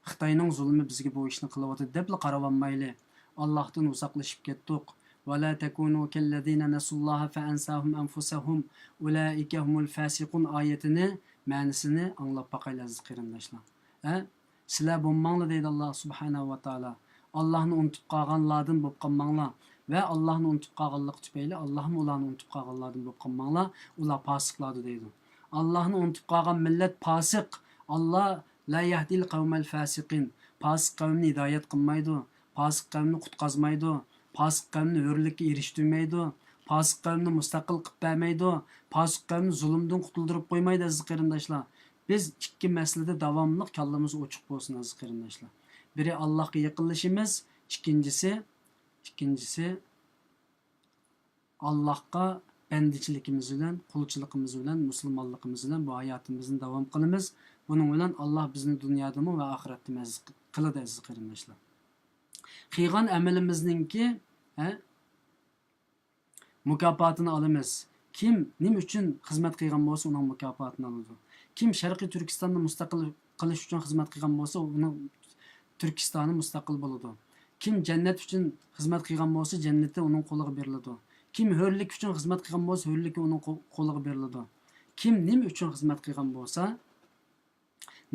خىتاينىڭ زۇلۇمى بىزگە بۇ ئىشنى قىلىۋاتىدۇ دەپلا قاراۋالمايلى. ئاللاھتىن ئۇزاقلىشىپ كەتتۇق. ولا تكونوا كالذين نسوا الله فأنساهم أنفسهم أولئك هم الفاسقون ئايىتىنى، مەنىسىنى ئاڭلاپ باقايلى، ئەزىز قېرىنداشلار. ھە؟ سىلەر بولماڭلار دەيدۇ ئاللا سۇبھانەھۇ ۋە تائالا. ئاللاھنى ئۇنتۇپ قالغانلاردىن بولۇپ قالماڭلار. ۋە ئاللاھنى ئۇنتۇپ قالغانلىقى تۈپەيلى ئاللاھمۇ ئۇلارنى ئۇنتۇپ قالغانلاردىن بولۇپ قالماڭلار. ئۇلار پاسىقلاردۇر دەيدۇ. ئاللاھنى ئۇنتۇپ قالغان مىللەت پاسىق. ئاللا لا يهدي القوم الفاسقين. پاسىق قەۋمنى ھىدايەت قىلمايدۇ. پاسىق قەۋمنى قۇتقازمايدۇ. پاسىق قەۋمنى ھۆرلۈككە ئېرىشتۈرمەيدۇ. پاسىق قەۋمنى مۇستەقىل قىلىپ بەرمەيدۇ. پاسىق قەۋمنى زۇلۇمدىن قۇتۇلدۇرۇپ قويمايدۇ، ئەزىز قېرىنداشلار. بىز ئىككى مەسىلىدە داۋاملىق كاللىمىز ئوچۇق بولسۇن، ئەزىز قېرىنداشلار. بىرى، ئاللاھقا يېقىنلىشىمىز، ئىككىنچىسى، ئىككىنچىسى، ئاللاھقا بەندىچىلىكىمىز بىلەن، قۇلچىلىقىمىز بىلەن، مۇسۇلمانلىقىمىز بىلەن بۇ ھاياتىمىزنى داۋام قىلىمىز. بۇنىڭ بىلەن ئاللاھ بىزنى دۇنيادىمۇ ۋە ئاخىرەتتىمۇ ئەزىز قىلىدۇ، ئەزىز قېرىنداشلار. قىلغان ئەمىلىمىزنىڭكى، ھە، مۇكاپاتىنى ئالىمىز. كىم نېمە ئۈچۈن خىزمەت قىلغان بولسا، ئۇنىڭ مۇكاپاتىنى ئالىدۇ. كىم شەرقىي تۈركىستاننى مۇستەقىل قىلىش ئۈچۈن خىزمەت قىلغان بولسا، ئۇنىڭ تۈركىستانى مۇستەقىل بولىدۇ. كىم جەننەت ئۈچۈن خىزمەت قىلغان بولسا، جەننىتى ئۇنىڭ قولىغا بېرىلىدۇ. كىم ھۆرلۈك ئۈچۈن خىزمەت قىلغان بولسا، ھۆرلۈكى ئۇنىڭ قو-، قولىغا بېرىلىدۇ. كىم نېمە ئۈچۈن خىزمەت قىلغان بولسا،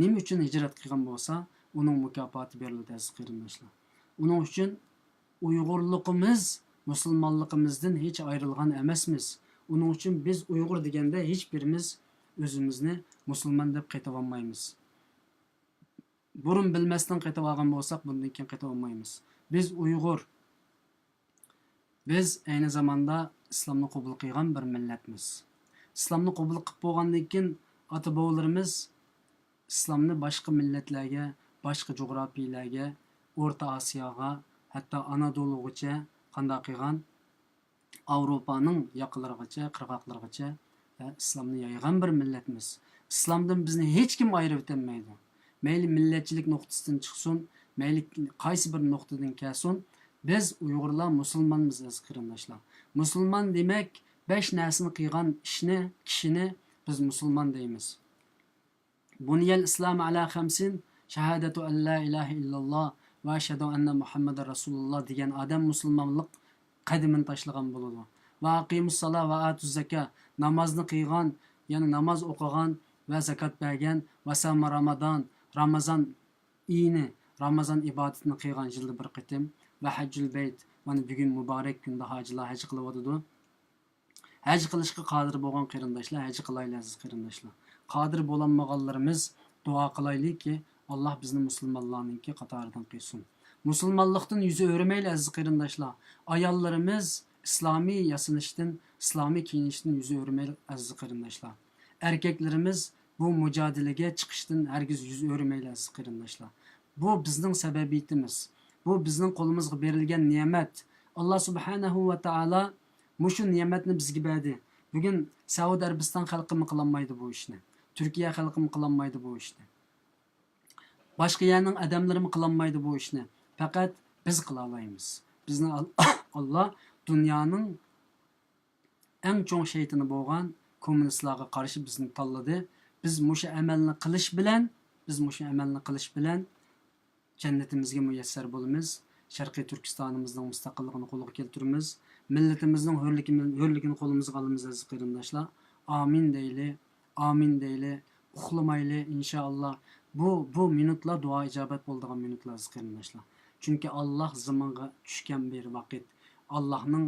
نېمە ئۈچۈن ھىجرەت قىلغان بولسا، ئۇنىڭ مۇكاپاتى بېرىلىدۇ، ئەزىز قېرىنداشلار. ئۇنىڭ ئۈچۈن ئۇيغۇرلۇقىمىز مۇسۇلمانلىقىمىزدىن ھېچ ئايرىلغان ئەمەسمىز. ئۇنىڭ ئۈچۈن بىز ئۇيغۇر دېگەندە ھېچ بىرىمىز ئۆزىمىزنى مۇسۇلمان دەپ قېتىۋالمايمىز. بۇرۇن بىلمەستىن قېتىۋالغان بولساق، بۇندىن كېيىن قېتىۋالمايمىز. بىز ئۇيغۇر. بىز ئەينى زاماندا ئىسلامنى قوبۇل قىلغان بىر مىللەتمىز. ئىسلامنى قوبۇل قىلىپ بولغاندىن كېيىن، ئاتا-بوۋىلىرىمىز ئىسلامنى باشقا مىللەتلەرگە، باشقا جۇغراپىيىلەرگە، ئورتا ئاسىياغا، ھەتتا ئانادولۇغىچە قانداق قىلغان؟ ئاۋروپانىڭ ياقىلىرىغىچە، قىرغاقلىرىغىچە، ھە، ئىسلامنى يايغان بىر مىللەتمىز. ئىسلامدىن بىزنى ھېچكىم ئايرىۋېتەلمەيدۇ. مەيلى مىللەتچىلىك نۇقتىسىدىن چىقسۇن، مەيلى قايسى بىر نۇقتىدىن كەلسۇن، بىز ئۇيغۇرلار مۇسۇلمانمىز، ئەزىز قېرىنداشلار. مۇسۇلمان دېمەك، بەش نەرسىنى قىلغان ئىشنى، كىشىنى بىز مۇسۇلمان دەيمىز. بني الإسلام على خمس، شهادة أن لا إله إلا الله وأشهد أن محمدا رسول الله دېگەن ئادەم مۇسۇلمانلىق قەدىمىنى تاشلىغان بولىدۇ. وأقيموا الصلاة وآتوا الزكاة، نامازنى قىلغان، يەنى ناماز ئوقۇغان ۋە زاكات بەرگەن، وصام رمضان، رامازان ئېيىنى، رامازان ئىبادىتىنى قىلغان يىلدا بىر قېتىم، وحج البيت، مانا بۈگۈن مۇبارەك كۈندە ھاجىلار ھەج قىلىۋاتىدۇ. ھەج قىلىشقا قادىر بولغان قېرىنداشلار ھەج قىلايلى، ئەزىز قېرىنداشلار. قادىر بولالمىغانلىرىمىز دۇئا قىلايلىكى، ئاللا بىزنى مۇسۇلمانلارنىڭكى قاتارىدىن قىلسۇن. مۇسۇلمانلىقتىن يۈز ئۆرۈمەيلى، ئەزىز قېرىنداشلار. ئاياللىرىمىز ئىسلامىي ياسىنىشتىن، ئىسلامىي كىيىنىشتىن يۈز ئۆرۈمەيلى، ئەزىز قېرىنداشلار. ئەركەكلىرىمىز بۇ مۇجادىلىگە چىقىشتىن ھەرگىز يۈز ئۆرۈمەيلى، ئەزىز قېرىنداشلار. بۇ بىزنىڭ سەبەبىيىتىمىز. بۇ بىزنىڭ قولىمىزغا بېرىلگەن نېمەت. ئاللا سۇبھانەھۇ ۋە تائالا مۇشۇ نېمەتنى بىزگە بەردى. بۈگۈن سەئۇدى ئەرەبىستان خەلقىمۇ قىلالمايدۇ بۇ ئىشنى. تۈركىيە خەلقىمۇ قىلالمايدۇ بۇ ئىشنى. باشقا يەرنىڭ ئادەملىرىمۇ قىلالمايدۇ بۇ ئىشنى. پەقەت بىز قىلالايمىز. بىزنى ئال-، ئاللا دۇنيانىڭ ئەڭ چوڭ شەيتىنى بولغان كوممۇنىستلارغا قارشى بىزنى تاللىدى. بىز مۇشۇ ئەمەلنى قىلىش بىلەن، بىز مۇشۇ ئەمەلنى قىلىش بىلەن جەننىتىمىزگە مۇيەسسەر بولىمىز. شەرقىي تۈركىستانىمىزنىڭ مۇستەقىللىقىنى قولغا كەلتۈرىمىز. مىللىتىمىزنىڭ ھۆرلۈكىمىز-، ھۆرلۈكىنى قولىمىزغا ئالىمىز، ئەزىز قېرىنداشلار. ئامىن دەيلى، ئامىن دەيلى، ئۇخلىمايلى، ئىنشائاللا. بۇ، بۇ مىنۇتلار دۇئا ئىجابەت بولىدىغان مىنۇتلار، ئەزىز قېرىنداشلار. چۈنكى ئاللا زېمىنغا چۈشكەن بىر ۋاقىت. ئاللانىڭ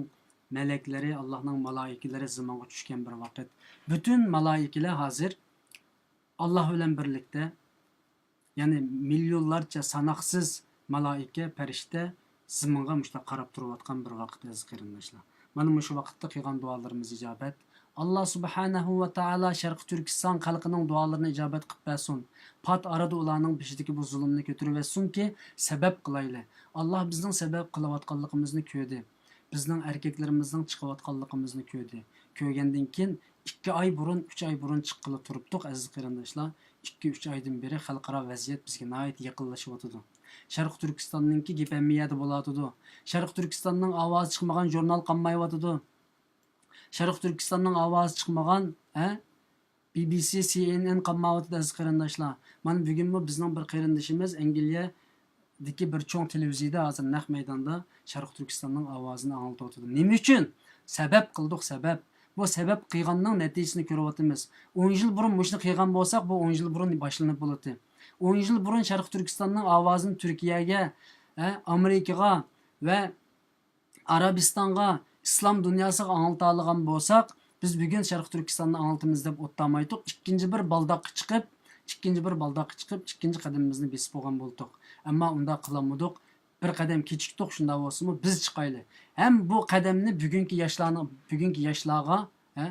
مەلەكلىرى، ئاللاھنىڭ مالائىكىلىرى زېمىنغا چۈشكەن بىر ۋاقىت، پۈتۈن مالائىكىلەر ھازىر ئاللاھ بىلەن بىرلىكتە، يەنى مىليونلارچە ساناقسىز مالائىكە، پەرىشتە زېمىنغا مۇشۇنداق قاراپ تۇرۇۋاتقان بىر ۋاقىت، ئەزىز قېرىنداشلار. مانا مۇشۇ ۋاقىتتا قىلغان دۇئالىرىمىز ئىجابەت. ئاللاھ سۇبھانەھۇ ۋە تائالا شەرقىي تۈركىستان خەلقىنىڭ دۇئالىرىنى ئىجابەت قىلىپ بەرسۇن. پات ئارىدا ئۇلارنىڭ بېشىدىكى بۇ زۇلۇمنى كۆتۈرۈۋەتسۇنكى، سەۋەب قىلايلى. ئاللاھ بىزنىڭ سەۋەب قىلىۋاتقانلىقىمىزنى كۆردى. بىزنىڭ ئەركەكلىرىمىزنىڭ چىقىۋاتقانلىقىمىزنى كۆردى. كۆرگەندىن كېيىن، ئىككى ئاي بۇرۇن، ئۈچ ئاي بۇرۇن چىققىلى تۇرۇپتۇق، ئەزىز قېرىنداشلار. ئىككى، ئۈچ ئايدىن بېرى خەلقئارا ۋەزىيەت بىزگە ناھايىتى يېقىنلىشىۋاتىدۇ. شەرقىي تۈركىستاننىڭكى گېپى ھەممە يەردە بولۇۋاتىدۇ. شەرقىي تۈركىستاننىڭ ئاۋازى چىقمىغان ژۇرنال قالمايۋاتىدۇ. شەرقىي تۈركىستاننىڭ ئاۋازى چىقمىغان، ھە؟ بى بى سى، سى ئېن ئېن قالمايۋاتىدۇ، ئەزىز قېرىنداشلار. مانا بۈگۈنمۇ بىزنىڭ بىر قېرىندىشىمىز ئەنگلىيەدىكى بىر چوڭ تېلېۋىزىيىدە ھازىر نەق مەيداندا شەرقىي تۈركىستاننىڭ ئاۋازىنى ئاڭلىتىۋاتىدۇ. نېمە ئۈچۈن؟ سەۋەب قىلدۇق، سەۋەب. بۇ سەۋەب قىلغاننىڭ نەتىجىسىنى كۆرۈۋاتىمىز. ئون يىل بۇرۇن مۇشۇنى قىلغان بولساق، بۇ ئون يىل بۇرۇن باشلىنىپ بولاتتى. ئون يىل بۇرۇن شەرقىي تۈركىستاننىڭ ئاۋازىنى تۈركىيەگە، ھە، ئامېرىكىغا ۋە ئەرەبىستانغا، ئىسلام دۇنياسىغا ئاڭلىتالىغان بولساق، بىز بۈگۈن شەرقىي تۈركىستاننى ئاڭلىتىمىز دەپ ئولتۇرمايتتۇق. ئىككىنچى بىر بالداققا چىقىپ، ئىككىنچى بىر بالداققا چىقىپ، ئىككىنچى قەدىمىمىزنى بېسىپ بولغان بولدۇق. ئەمما ئۇنداق قىلالمىدۇق. بىر قەدەم كېچىكتۇق، شۇنداق بولسىمۇ بىز چىقايلى. ھەم بۇ قەدەمنى بۈگۈنكى ياشلارنىڭ، بۈگۈنكى ياشلارغا، ھە،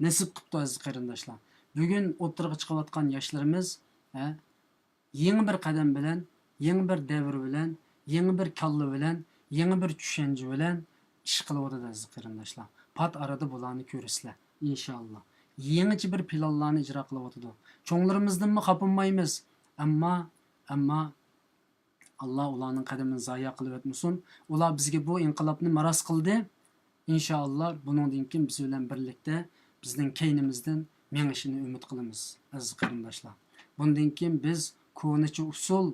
نېسىپ قىپتۇ، ئەزىز قېرىنداشلار. بۈگۈن ئوتتۇرىغا چىقىۋاتقان ياشلىرىمىز، ھە، يېڭى بىر قەدەم بىلەن، يېڭى بىر دەۋر بىلەن، يېڭى بىر كاللا بىلەن، يېڭى بىر چۈشەنچە بىلەن ئىش قىلىۋاتىدۇ، ئەزىز قېرىنداشلار. پات ئارىدا بۇلارنى كۆرىسىلەر، ئىنشائاللا. يېڭىچە بىر پىلانلارنى ئىجرا قىلىۋاتىدۇ. چوڭلىرىمىزدىنمۇ خاپىمايمىز. ئەمما، ئەمما، ئاللا ئۇلارنىڭ قەدىمىنى زايە قىلىۋەتمىسۇن. ئۇلار بىزگە بۇ ئىنقىلابنى مىراس قىلدى. ئىنشائاللا، بۇنىڭدىن كېيىن بىز بىلەن بىرلىكتە بىزنىڭ كەينىمىزدىن مېڭىشىنى ئۈمىد قىلىمىز، ئەزىز قېرىنداشلار. بۇندىن كېيىن بىز كونىچە ئۇسۇل،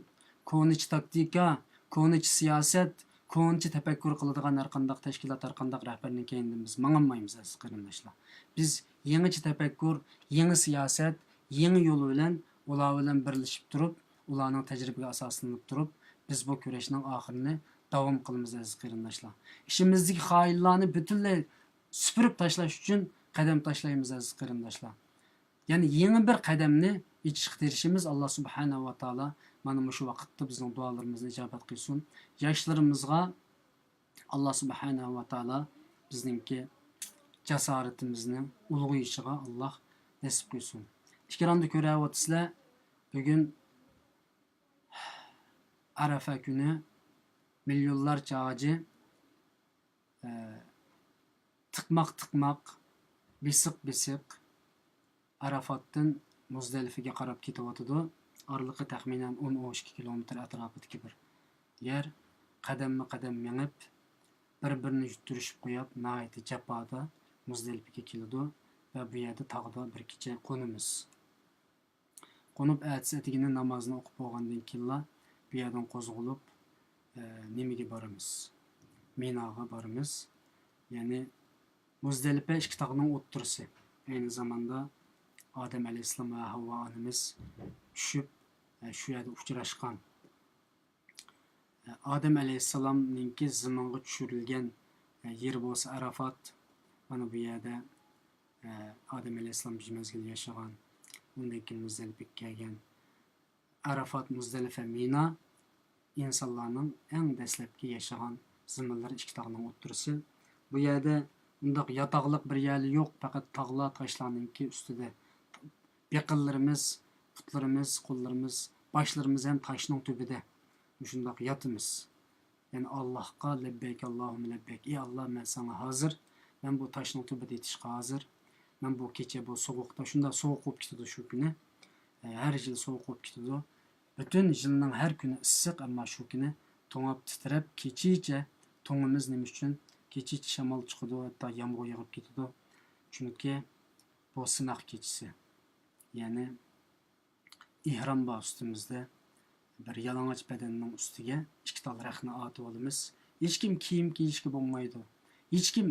كونىچە تاكتىكا، كونىچە سىياسەت، كونىچە تەپەككۇر قىلىدىغان ھەرقانداق تەشكىلات، ھەرقانداق رەھبەرنىڭ كەينىدىن بىز ماڭالمايمىز، ئەزىز قېرىنداشلار. بىز يېڭىچە تەپەككۇر، يېڭى سىياسەت، يېڭى يول بىلەن ئۇلار بىلەن بىرلىشىپ تۇرۇپ، ئۇلارنىڭ تەجرىبىگە ئاساسلىنىپ تۇرۇپ، بىز بۇ كۈرەشنىڭ ئاخىرىنى داۋام قىلىمىز، ئەزىز قېرىنداشلار. ئىچىمىزدىكى خائىنلارنى پۈتۈنلەي سۈپۈرۈپ تاشلاش ئۈچۈن قەدەم تاشلايمىز، ئەزىز قېرىنداشلار. يەنى يېڭى بىر قەدەمنى ئېچىشقا تىرىشىمىز. ئاللا سۇبھانەھۇ ۋە تائالا مانا مۇشۇ ۋاقىتتا بىزنىڭ دۇئالىرىمىزنى ئىجابەت قىلسۇن. ياشلىرىمىزغا ئاللا سۇبھانەھۇ ۋە تائالا بىزنىڭكى جاسارىتىمىزنى ئۇلغىيىشىغا ئاللا نېسىپ قىلسۇن. ئېكراندا كۆرۈۋاتىسىلەر، بۈگۈن ئەرەفە كۈنى مىليونلارچە ھاجى، ئە، تىقماق تىقماق، بېسىق بېسىق، ئەرەفاتتىن مۇزدەلىفىگە قاراپ كېتىۋاتىدۇ. ئارىلىقى تەخمىنەن ئون، ئون ئىككى كىلومېتىر ئەتراپىدىكى بىر يەر. قەدەممۇ قەدەم مېڭىپ، بىر-بىرىنى يۈتتۈرۈشۈپ قويۇپ، ناھايىتى جاپادا مۇزدەلىپىگە كېلىدۇ ۋە بۇ يەردە تاغدا بىر كېچە قونىمىز. قونۇپ، ئەتىسى ئەتىگىنى نامازنى ئوقۇپ بولغاندىن كېيىنلا بۇ يەردىن قوزغىلىپ، ئە، نېمىگە بارىمىز؟ مىناغا بارىمىز. يەنى مۇزدەلىپە ئىككى تاغنىڭ ئوتتۇرىسى. ئەينى زاماندا ئادەم ئەلەيھىسسالام ۋە ھەۋۋا ئانىمىز چۈشۈپ، ئە، شۇ يەردە ئۇچراشقان. ئادەم ئەلەيھىسسالامنىڭكى زېمىنغا چۈشۈرۈلگەن يېرى بولسا ئەرەفات. مانا بۇ يەردە ئادەم ئەلەيھىسسالام بىر مەزگىل ياشىغان. ئۇندىن كېيىن مۇزدەلىپىگە كەلگەن. ئەرەفات، مۇزدەلىپە، مىنا ئىنسانلارنىڭ ئەڭ دەسلەپكى ياشىغان زېمىنلىرى، ئىككى تاغنىڭ ئوتتۇرىسى. بۇ يەردە ئۇنداق ياتاقلىق بىر يەرلەر يوق، پەقەت تاغلار، تاشلارنىڭكى ئۈستىدە. بېقىنلىرىمىز، پۇتلىرىمىز، قوللىرىمىز، باشلىرىمىز ھەم تاشنىڭ تۈۋىدە مۇشۇنداق ياتىمىز. يەنى ئاللاھقا لەببەيك، ئاللاھۇممە لەببەيك. ئى ئاللا، مەن ساڭا ھازىر، مەن بۇ تاشنىڭ تۈۋىدە يېتىشقا ھازىر. مەن بۇ كېچە، بۇ سوغۇقتا، شۇنداق سوغۇق بولۇپ كېتىدۇ شۇ كۈنى. ئە، ھەر يىل سوغۇق بولۇپ كېتىدۇ. پۈتۈن يىلنىڭ ھەر كۈنى ئىسسىق، ئەمما شۇ كۈنى توڭاپ تىترەپ، كېچىچە توڭىمىز. نېمە ئۈچۈن؟ كېچىچە شامال چىقىدۇ، ھەتتا يامغۇر يېغىپ كېتىدۇ. چۈنكى بۇ سىناق كېچىسى. يەنى ئېھرام بار ئۈستىمىزدە. بىر يالىڭاچ بەدەننىڭ ئۈستىگە ئىككى تال رەخنە ئارتىۋالىمىز. ھېچكىم كىيىم كىيىشكە بولمايدۇ. ھېچكىم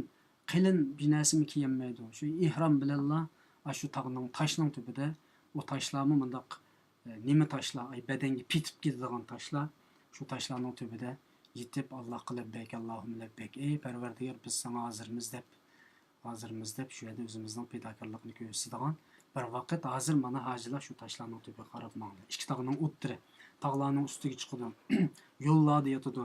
قېلىن بىر نەرسىمۇ كىيەلمەيدۇ. شۇ ئېھرام بىلەنلا ئاشۇ تاغنىڭ، تاشنىڭ تۈۋىدە، ئۇ تاشلارمۇ مۇنداق، ئە، نېمە تاشلار، ئاي، بەدەنگە پېتىپ كېتىدىغان تاشلار. شۇ تاشلارنىڭ تۈۋىدە يېتىپ، ئاللاھقا لەببەيك، ئاللاھۇممە لەببەيك، ئەي پەرۋەردىگار، بىز ساڭا ھازىرمىز دەپ، ھازىرمىز دەپ شۇ يەردە ئۆزىمىزنىڭ پىداكارلىقىنى كۆرسىتىدىغان بىر ۋاقىت. ھازىر مانا ھاجىلار شۇ تاشلارنىڭ تۈۋىگە قاراپ ماڭىدۇ. ئىككى تاغنىڭ ئوتتۇرى، تاغلارنىڭ ئۈستىگە چىقىدۇ، يوللاردا ياتىدۇ،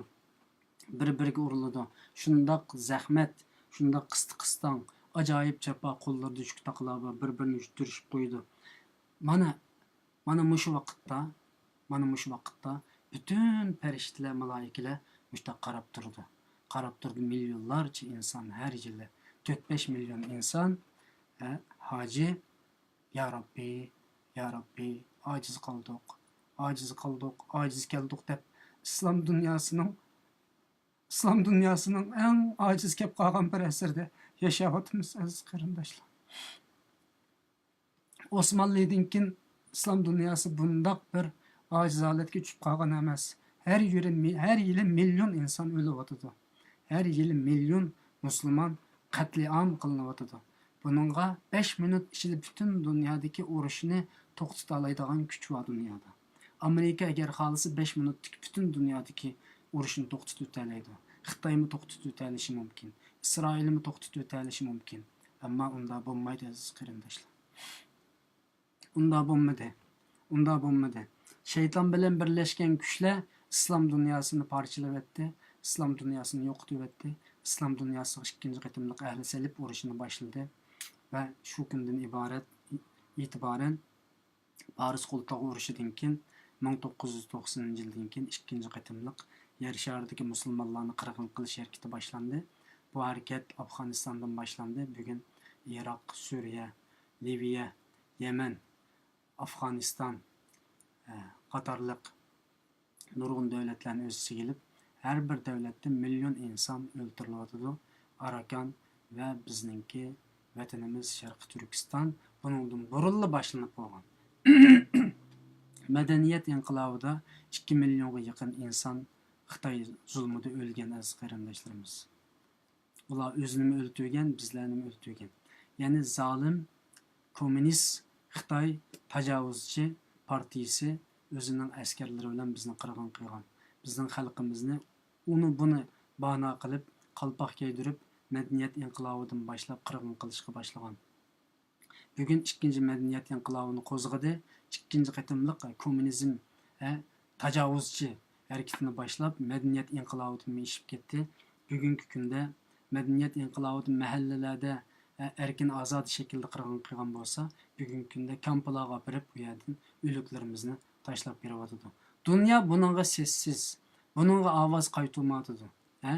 بىر-بىرىگە ئۇرۇلىدۇ. شۇنداق زەھمەت، شۇنداق قىستى-قىستاڭ، ئاجايىپ جاپا، قوللىرىدا يۈك تاقىلار بار، بىر-بىرىنى يۈتتۈرۈشۈپ قويىدۇ. مانا، مانا مۇشۇ ۋاقىتتا، مانا مۇشۇ ۋاقىتتا پۈتۈن پەرىشتىلەر، مالائىكىلەر مۇشۇنداق قاراپ تۇرىدۇ. قاراپ تۇرىدۇ، مىليونلارچە ئىنسان ھەر يىلى، تۆت-بەش مىليون ئىنسان، ھە، ھاجى، يا رەببى، يا رەببى، ئاجىز قالدۇق، ئاجىز قالدۇق، ئاجىز كەلدۇق دەپ ئىسلام دۇنياسىنىڭ، ئىسلام دۇنياسىنىڭ ئەڭ ئاجىز كەپ قالغان بىر ئەسىرىدە ياشاۋاتىمىز، ئەزىز قېرىنداشلار. ئوسمانلىدىن كېيىن ئىسلام دۇنياسى بۇنداق بىر ئاجىز ھالەتكە چۈشۈپ قالغان ئەمەس. ھەر يىلى، ھەر يىلى مىليون ئىنسان ئۆلۈۋاتىدۇ. ھەر يىلى مىليون مۇسۇلمان قەتلىئام قىلىنىۋاتىدۇ. بۇنىڭغا بەش مىنۇت ئىچىدە پۈتۈن دۇنيادىكى ئۇرۇشنى توختىتالايدىغان كۈچ بار دۇنيادا. ئامېرىكا ئەگەر خالىسا، بەش مىنۇتتىكى پۈتۈن دۇنيادىكى ئۇرۇشنى توختىتىۋېتەلەيدۇ. خىتايمۇ توختىتىۋېتەلىشى مۇمكىن. ئىسرائىلمۇ توختىتىۋېتەلىشى مۇمكىن. ئەمما ئۇنداق بولمايدۇ، ئەزىز قېرىنداشلار. ئۇنداق بولمىدى. ئۇنداق بولمىدى. شەيتان بىلەن بىرلەشكەن كۈچلەر ئىسلام دۇنياسىنى پارچىلىۋەتتى. ئىسلام دۇنياسىنى يوقىتىۋەتتى. ئىسلام دۇنياسىغا ئىككىنچى قېتىملىق ئەھلى سەلىپ ئۇرۇشىنى باشلىدى. ۋە شۇ كۈندىن ئىبارەت، ئېتىبارەن پارس قولتۇقى ئۇرۇشىدىن كېيىن، مىڭ توققۇز يۈز توقسىنىنچى يىلدىن كېيىن ئىككىنچى قېتىملىق يەر شارىدىكى مۇسۇلمانلارنى قىرغىن قىلىش ھەرىكىتى باشلاندى. بۇ ھەرىكەت ئافغانىستاندىن باشلاندى. بۈگۈن ئىراق، سۈرىيە، لىۋىيە، يەمەن، ئافغانىستان، ئە، قاتارلىق نۇرغۇن دۆلەتلەرنى ئۆز ئىچىگە ئېلىپ، ھەر بىر دەۋلەتتە مىليون ئىنسان ئۆلتۈرۈلۈۋاتىدۇ. ئاراكان ۋە بىزنىڭكى ۋەتىنىمىز شەرقىي تۈركىستان بۇنىڭدىن بۇرۇنلا باشلىنىپ بولغان. مەدەنىيەت ئىنقىلابىدا ئىككى مىليونغا يېقىن ئىنسان خىتاي زۇلمىدا ئۆلگەن، ئەزىز قېرىنداشلىرىمىز. ئۇلار ئۆزىنىمۇ ئۆلتۈرگەن، بىزلەرنىمۇ ئۆلتۈرگەن. يەنى زالىم، كوممۇنىست، خىتاي تاجاۋۇزچى پارتىيىسى ئۆزىنىڭ ئەسكەرلىرى بىلەن بىزنى قىرغىن قىلغان. بىزنىڭ خەلقىمىزنى ئۇنى بۇنى باھانە قىلىپ، قالپاق كىيدۈرۈپ، مەدەنىيەت ئىنقىلابىدىن باشلاپ قىرغىن قىلىشقا باشلىغان. بۈگۈن ئىككىنچى مەدەنىيەت ئىنقىلابىنى قوزغىدى. ئىككىنچى قېتىملىق كوممۇنىزم، ھە، تاجاۋۇزچى ھەرىكىتىنى باشلاپ، مەدەنىيەت ئىنقىلابىدىن ئېشىپ كەتتى. بۈگۈنكى كۈندە مەدەنىيەت ئىنقىلابىدا مەھەللىلەردە، ھە، ئەركىن ئازادە شەكىلدە قىرغىن قىلغان بولسا، بۈگۈنكى كۈندە كامپلارغا ئاپىرىپ، ئۇ يەردىن ئۆلۈكلىرىمىزنى تاشلاپ بېرىۋاتىدۇ. دۇنيا بۇنىڭغا سېسسىز، بۇنىڭغا ئاۋاز قايتۇرمايۋاتىدۇ. ھە؟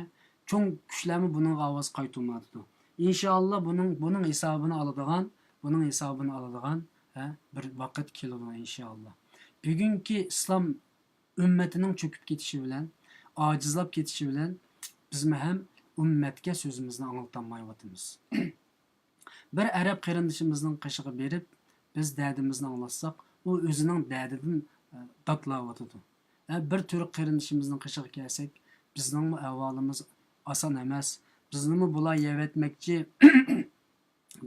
چوڭ كۈچلەرمۇ بۇنىڭغا ئاۋاز قايتۇرمايۋاتىدۇ. ئىنشائاللا، بۇنىڭ، بۇنىڭ ھېسابىنى ئالىدىغان، بۇنىڭ ھېسابىنى ئالىدىغان، ھە، بىر ۋاقىت كېلىدۇ، ئىنشائاللا. بۈگۈنكى ئىسلام ئۈممىتىنىڭ چۆكۈپ كېتىشى بىلەن، ئاجىزلاپ كېتىشى بىلەن بىزمۇ ھەم ئۈممەتكە سۆزىمىزنى ئاڭلىتالمايۋاتىمىز. بىر ئەرەب قېرىندىشىمىزنىڭ قېشىغا بېرىپ، بىز دەردىمىزنى ئاڭلاتساق، ئۇ ئۆزىنىڭ دەردىدىن، ئە، داتلاۋاتىدۇ. ھە، بىر تۈرك قېرىندىشىمىزنىڭ قېشىغا كەلسەك، بىزنىڭمۇ ئەھۋالىمىز ئاسان ئەمەس. بىزنىمۇ بۇلار يەۋەتمەكچى،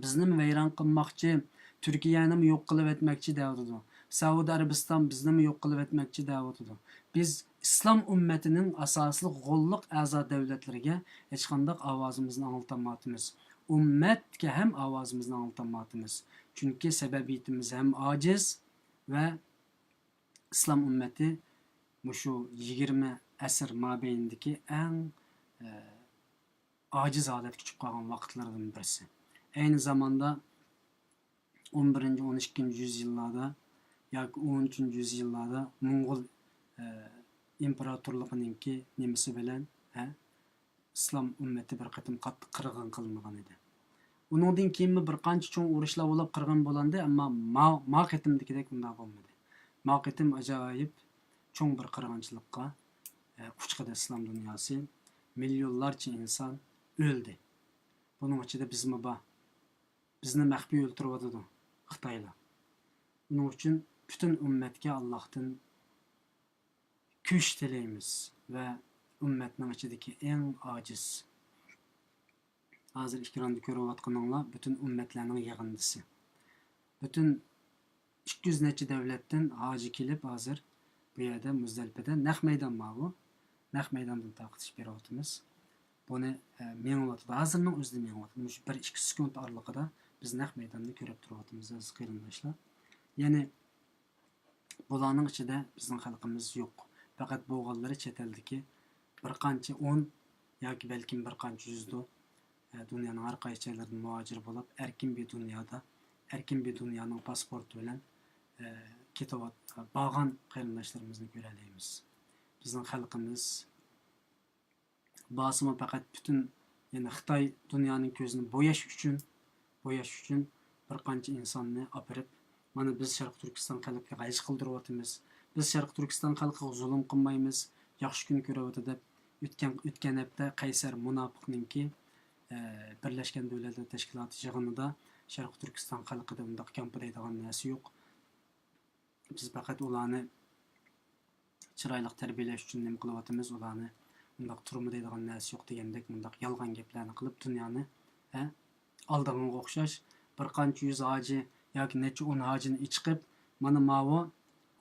بىزنىمۇ ۋەيران قىلماقچى، تۈركىيەنىمۇ يوق قىلىۋەتمەكچى دەۋاتىدۇ. سەئۇدى ئەرەبىستان بىزنىمۇ يوق قىلىۋەتمەكچى دەۋاتىدۇ. بىز ئىسلام ئۈممىتىنىڭ ئاساسلىق غوللۇق ئەزا دۆلەتلىرىگە ھېچقانداق ئاۋازىمىزنى ئاڭلىتالمايۋاتىمىز. ئۈممەتكە ھەم ئاۋازىمىزنى ئاڭلىتالمايۋاتىمىز. چۈنكى سەبەبىيىتىمىز ھەم ئاجىز ۋە ئىسلام ئۈممىتى مۇشۇ يىگىرمە ئەسىر مابەينىدىكى ئەڭ، ئە، ئاجىز ھالەتكە چۈشۈپ قالغان ۋاقىتلىرىدىن بىرسى. ئەينى زاماندا ئون بىرىنچى، ئون ئىككىنچى يۈز يىللاردا ياكى ئون ئۈچىنچى يۈز يىللاردا موڭغۇل، ئە، ئىمپېراتورلۇقىنىڭكى نېمىسى بىلەن، ھە، ئىسلام ئۈممىتى بىر قېتىم قاتتىق قىرغىن قىلىنغان ئىدى. ئۇنىڭدىن كېيىنمۇ بىر قانچە چوڭ ئۇرۇشلار بولۇپ قىرغىن بولاندى، ئەمما ما، ما قېتىمدىكىدەك ئۇنداق بولمىدى. ما قېتىم ئاجايىپ چوڭ بىر قىرغىنچىلىققا، ئە، ئۇچرىدى ئىسلام دۇنياسى. مىليونلارچە ئىنسان ئۆلدى. بۇنىڭ ئىچىدە بىزمۇ بار. بىزنى مەخپىي ئۆلتۈرۈۋاتىدۇ خىتايلار. ئۇنىڭ ئۈچۈن پۈتۈن ئۈممەتكە ئاللاھتىن كۈچ تىلەيمىز ۋە ئۈممەتنىڭ ئىچىدىكى ئەڭ ئاجىز، ھازىر ئېكراندا كۆرۈۋاتقىنىڭلار پۈتۈن ئۈممەتلەرنىڭ يىغىندىسى. پۈتۈن ئىككى يۈز نەچچە دەۋلەتتىن ھاجى كېلىپ، ھازىر بۇ يەردە مۇزدەلىپەدە نەق مەيدان ماۋۇ. نەق مەيداندىن تارقىتىش بېرىۋاتىمىز. بۇنى، ئە، مېڭىۋاتىدۇ. ھازىرنىڭ ئۆزىدە مېڭىۋاتىدۇ. مۇشۇ بىر ئىككى سېكۇنت ئارىلىقىدا بىز نەق مەيداننى كۆرۈپ تۇرۇۋاتىمىز، ئەزىز قېرىنداشلار. يەنى بۇلارنىڭ ئىچىدە بىزنىڭ خەلقىمىز يوق. پەقەت بولغانلىرى چەت ئەلدىكى بىر قانچە ئون ياكى بەلكىم بىر قانچە يۈزدۇر. ئە، دۇنيانىڭ ھەر قايسى جايلىرىدىن مۇھاجىر بولۇپ، ئەركىن بىر دۇنيادا، ئەركىن بىر دۇنيانىڭ پاسپورتى بىلەن، ئە، كېتىۋات-، بارغان قېرىنداشلىرىمىزنى كۆرەلەيمىز. بىزنىڭ خەلقىمىز بارسىمۇ پەقەت پۈتۈن، يەنى خىتاي دۇنيانىڭ كۆزىنى بوياش ئۈچۈن، بوياش ئۈچۈن بىر قانچە ئىنساننى ئاپىرىپ، مانا بىز شەرقىي تۈركىستان خەلقىگە غەش قىلدۇرۇۋاتىمىز، بىز شەرقىي تۈركىستان خەلقىگە زۇلۇم قىلمايمىز، ياخشى كۈن كۆرۈۋاتىدۇ دەپ ئۆتكەن، ئۆتكەن ھەپتە قەيسەر مۇناپىقنىڭكى، ئە، بىرلەشكەن دۆلەتلەر تەشكىلاتى يىغىنىدا شەرقىي تۈركىستان خەلقىدە ئۇنداق كەمپۈدەيدىغان نەرسە يوق. بىز پەقەت ئۇلارنى چىرايلىق تەربىيەلەش ئۈچۈن نېمە قىلىۋاتىمىز، ئۇلارنى ئۇنداق تۈرمە دەيدىغان نەرسە يوق دېگەندەك مۇنداق يالغان گەپلەرنى قىلىپ دۇنيانى، ھە، ئالدىغانغا ئوخشاش. بىر قانچە يۈز ھاجى ياكى نەچچە ئون ھاجىنى ئىچىقىپ، مانا ماۋۇ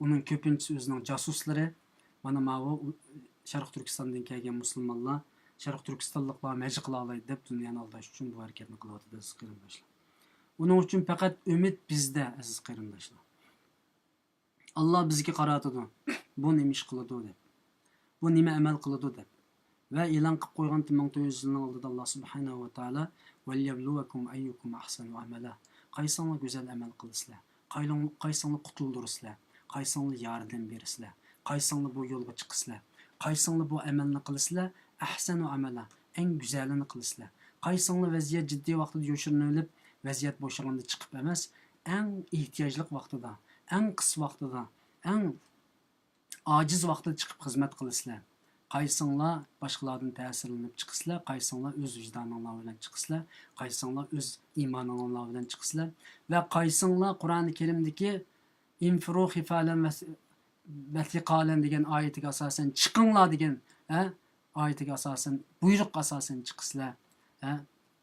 ئۇنىڭ كۆپىنچىسى ئۆزىنىڭ جاسۇسلىرى، مانا ماۋۇ شەرقىي تۈركىستاندىن كەلگەن مۇسۇلمانلار، شەرقىي تۈركىستانلىقلارمۇ ھەج قىلالايدۇ دەپ دۇنيانى ئالداش ئۈچۈن بۇ ھەرىكەتنى قىلىۋاتىدۇ، ئەزىز قېرىنداشلار. ئۇنىڭ ئۈچۈن پەقەت ئۈمىد بىزدە، ئەزىز قېرىنداشلار. ئاللا بىزگە قارىتىدۇ، بۇ نېمە ئىش قىلىدۇ دەپ. بۇ نېمە ئەمەل قىلىدۇ دەپ. ۋە ئېلان قىلىپ قويغانتى مىڭ تۆت يۈز يىلنىڭ ئالدىدا ئاللا سۇبھانەھۇ ۋە تائالا، وليبلوكم أيكم أحسن عملا. قايسىڭلار گۈزەل ئەمەل قىلىسىلەر؟ قايلىڭ-، قايسىڭلار قۇتۇلدۇرىسىلەر؟ قايسىڭلار ياردەم بېرىسىلەر؟ قايسىڭلار بۇ يولغا چىقىسىلەر؟ قايسىڭلار بۇ ئەمەلنى قىلىسىلەر؟ أحسن عملا، ئەڭ گۈزەلىنى قىلىسىلەر. قايسىڭلار ۋەزىيەت جىددىي ۋاقتىدا يوشۇرۇنۇۋېلىپ، ۋەزىيەت بوشىغاندا چىقىپ ئەمەس، ئەڭ ئېھتىياجلىق ۋاقتىدا، ئەڭ قىس ۋاقتىدا، ئەڭ ئاجىز ۋاقتىدا چىقىپ خىزمەت قىلىسىلەر. قايسىڭلار باشقىلاردىن تەسىرلىنىپ چىقىسىلەر، قايسىڭلار ئۆز ۋىجدانىڭلار بىلەن چىقىسىلەر، قايسىڭلار ئۆز ئىمانىڭلار بىلەن چىقىسىلەر ۋە قايسىڭلار قۇرئانى كەرىمدىكى انفروا خفالا و ثقالا دېگەن ئايىتىگە ئاساسەن چىقىڭلار دېگەن، ھە، ئايىتىگە ئاساسەن، بۇيرۇققا ئاساسەن چىقىسىلەر، ھە،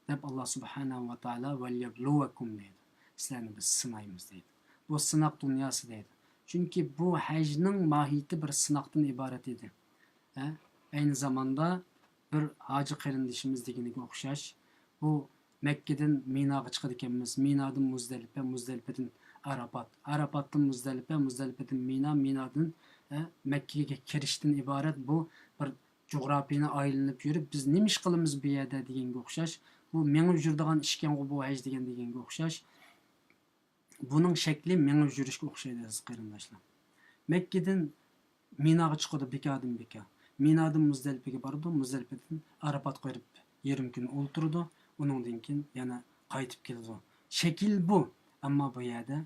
دەپ ئاللا سۇبھانەھۇ ۋە تائالا وليبلوكم دەيدۇ. سىلەرنى بىز سىنايمىز دەيدۇ. بۇ سىناق دۇنياسى دەيدۇ. چۈنكى بۇ ھەجنىڭ ماھىيىتى بىر سىناقتىن ئىبارەت ئىدى. ھە؟ ئەينى زاماندا بىر ھاجى قېرىندىشىمىز دېگىنىگە ئوخشاش، بۇ مەككىدىن مىناغا چىقىدىكەنمىز، مىنادىن مۇزدەلىپە، مۇزدەلىپىدىن ئارافات، ئارافاتتىن مۇزدەلىپە، مۇزدەلىپىدىن مىنا، مىنادىن، ھە، مەككىگە كىرىشتىن ئىبارەت بۇ بىر جۇغراپىيىنى ئايلىنىپ يۈرۈپ، بىز نېمە ئىش قىلىمىز بۇ يەردە دېگەنگە ئوخشاش، بۇ مېڭىپ يۈرىدىغان ئىشكەنغۇ بۇ ھەج دېگەن دېگەنگە ئوخشاش. بۇنىڭ شەكلى مېڭىپ يۈرۈشكە ئوخشايدۇ، ئەزىز قېرىنداشلار. مەككىدىن مىناغا چىقىدۇ بىكاردىن بىكار. مىنادىن مۇزدەلىپىگە بارىدۇ، مۇزدەلىپىدىن ئارافاتقا بېرىپ يېرىم كۈن ئولتۇرىدۇ، ئۇنىڭدىن كېيىن يەنە قايتىپ كېلىدۇ. شەكىل بۇ، ئەمما بۇ يەردە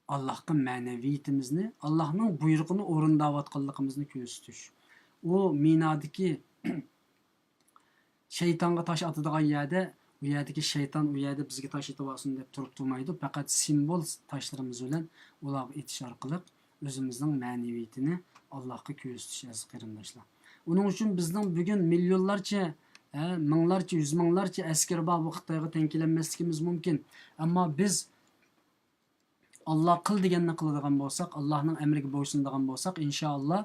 ئاللاھقا مەنىۋىيىتىمىزنى، ئاللاھنىڭ بۇيرۇقىنى ئورۇنداۋاتقانلىقىمىزنى كۆرسىتىش. ئۇ مىنادىكى شەيتانغا تاش ئاتىدىغان يەردە، ئۇ يەردىكى شەيتان ئۇ يەردە بىزگە تاش ئېتىۋالسۇن دەپ تۇرۇپ تۇرمايدۇ. پەقەت سىمۋول تاشلىرىمىز بىلەن ئۇلارغا ئېتىش ئارقىلىق ئۆزىمىزنىڭ مەنىۋىيىتىنى ئاللاھقا كۆرسىتىش، ئەزىز قېرىنداشلار. ئۇنىڭ ئۈچۈن بىزنىڭ بۈگۈن مىليونلارچە، ھە، مىڭلارچە، يۈز مىڭلارچە ئەسكىرى بار بۇ خىتايغا تەڭ كېلەلمەسلىكىمىز مۇمكىن. ئەمما بىز ئاللا قىل دېگەننى قىلىدىغان بولساق، ئاللانىڭ ئەمرىگە بويسۇنىدىغان بولساق، ئىنشائاللا،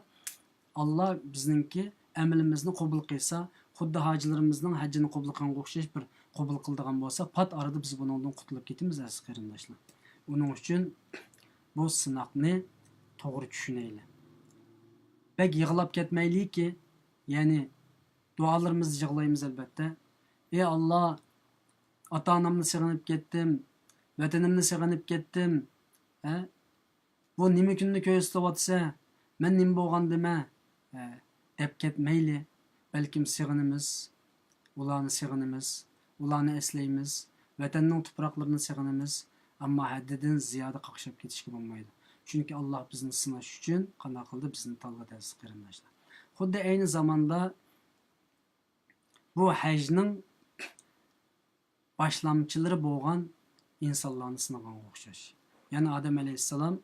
ئاللا بىزنىڭكى ئەمىلىمىزنى قوبۇل قىلسا، خۇددى ھاجىلىرىمىزنىڭ ھەججىنى قوبۇل قىلغانغا ئوخشاش بىر قوبۇل قىلىدىغان بولسا، پات ئارىدا بىز بۇنىڭدىن قۇتۇلۇپ كېتىمىز، ئەزىز قېرىنداشلار. ئۇنىڭ ئۈچۈن بۇ سىناقنى توغرا چۈشىنەيلى. بەك يىغلاپ كەتمەيلىكى، يەنى دۇئالىرىمىزدا يىغلايمىز، ئەلۋەتتە. ئى ئاللا، ئاتا-ئانامنى سېغىنىپ كەتتىم، ۋەتىنىمنى سېغىنىپ كەتتىم، ھە؟ بۇ نېمە كۈننى كۆرسىتىۋاتىسە، مەن نېمە بولغاندىمەن، ھە؟ دەپ كەتمەيلى. بەلكىم سېغىنىمىز، ئۇلارنى سېغىنىمىز، ئۇلارنى ئەسلەيمىز، ۋەتەننىڭ تۇپراقلىرىنى سېغىنىمىز، ئەمما ھەددىدىن زىيادە قاقشاپ كېتىشكە بولمايدۇ. چۈنكى ئاللا بىزنى سىناش ئۈچۈن قانداق قىلدى؟ بىزنى تاللىدى، ئەزىز قېرىنداشلار. خۇددى ئەينى زاماندا بۇ ھەجنىڭ باشلامچىلىرى بولغان ئىنسانلارنى سىنىغانغا ئوخشاش. يەنى ئادەم ئەلەيھىسسالام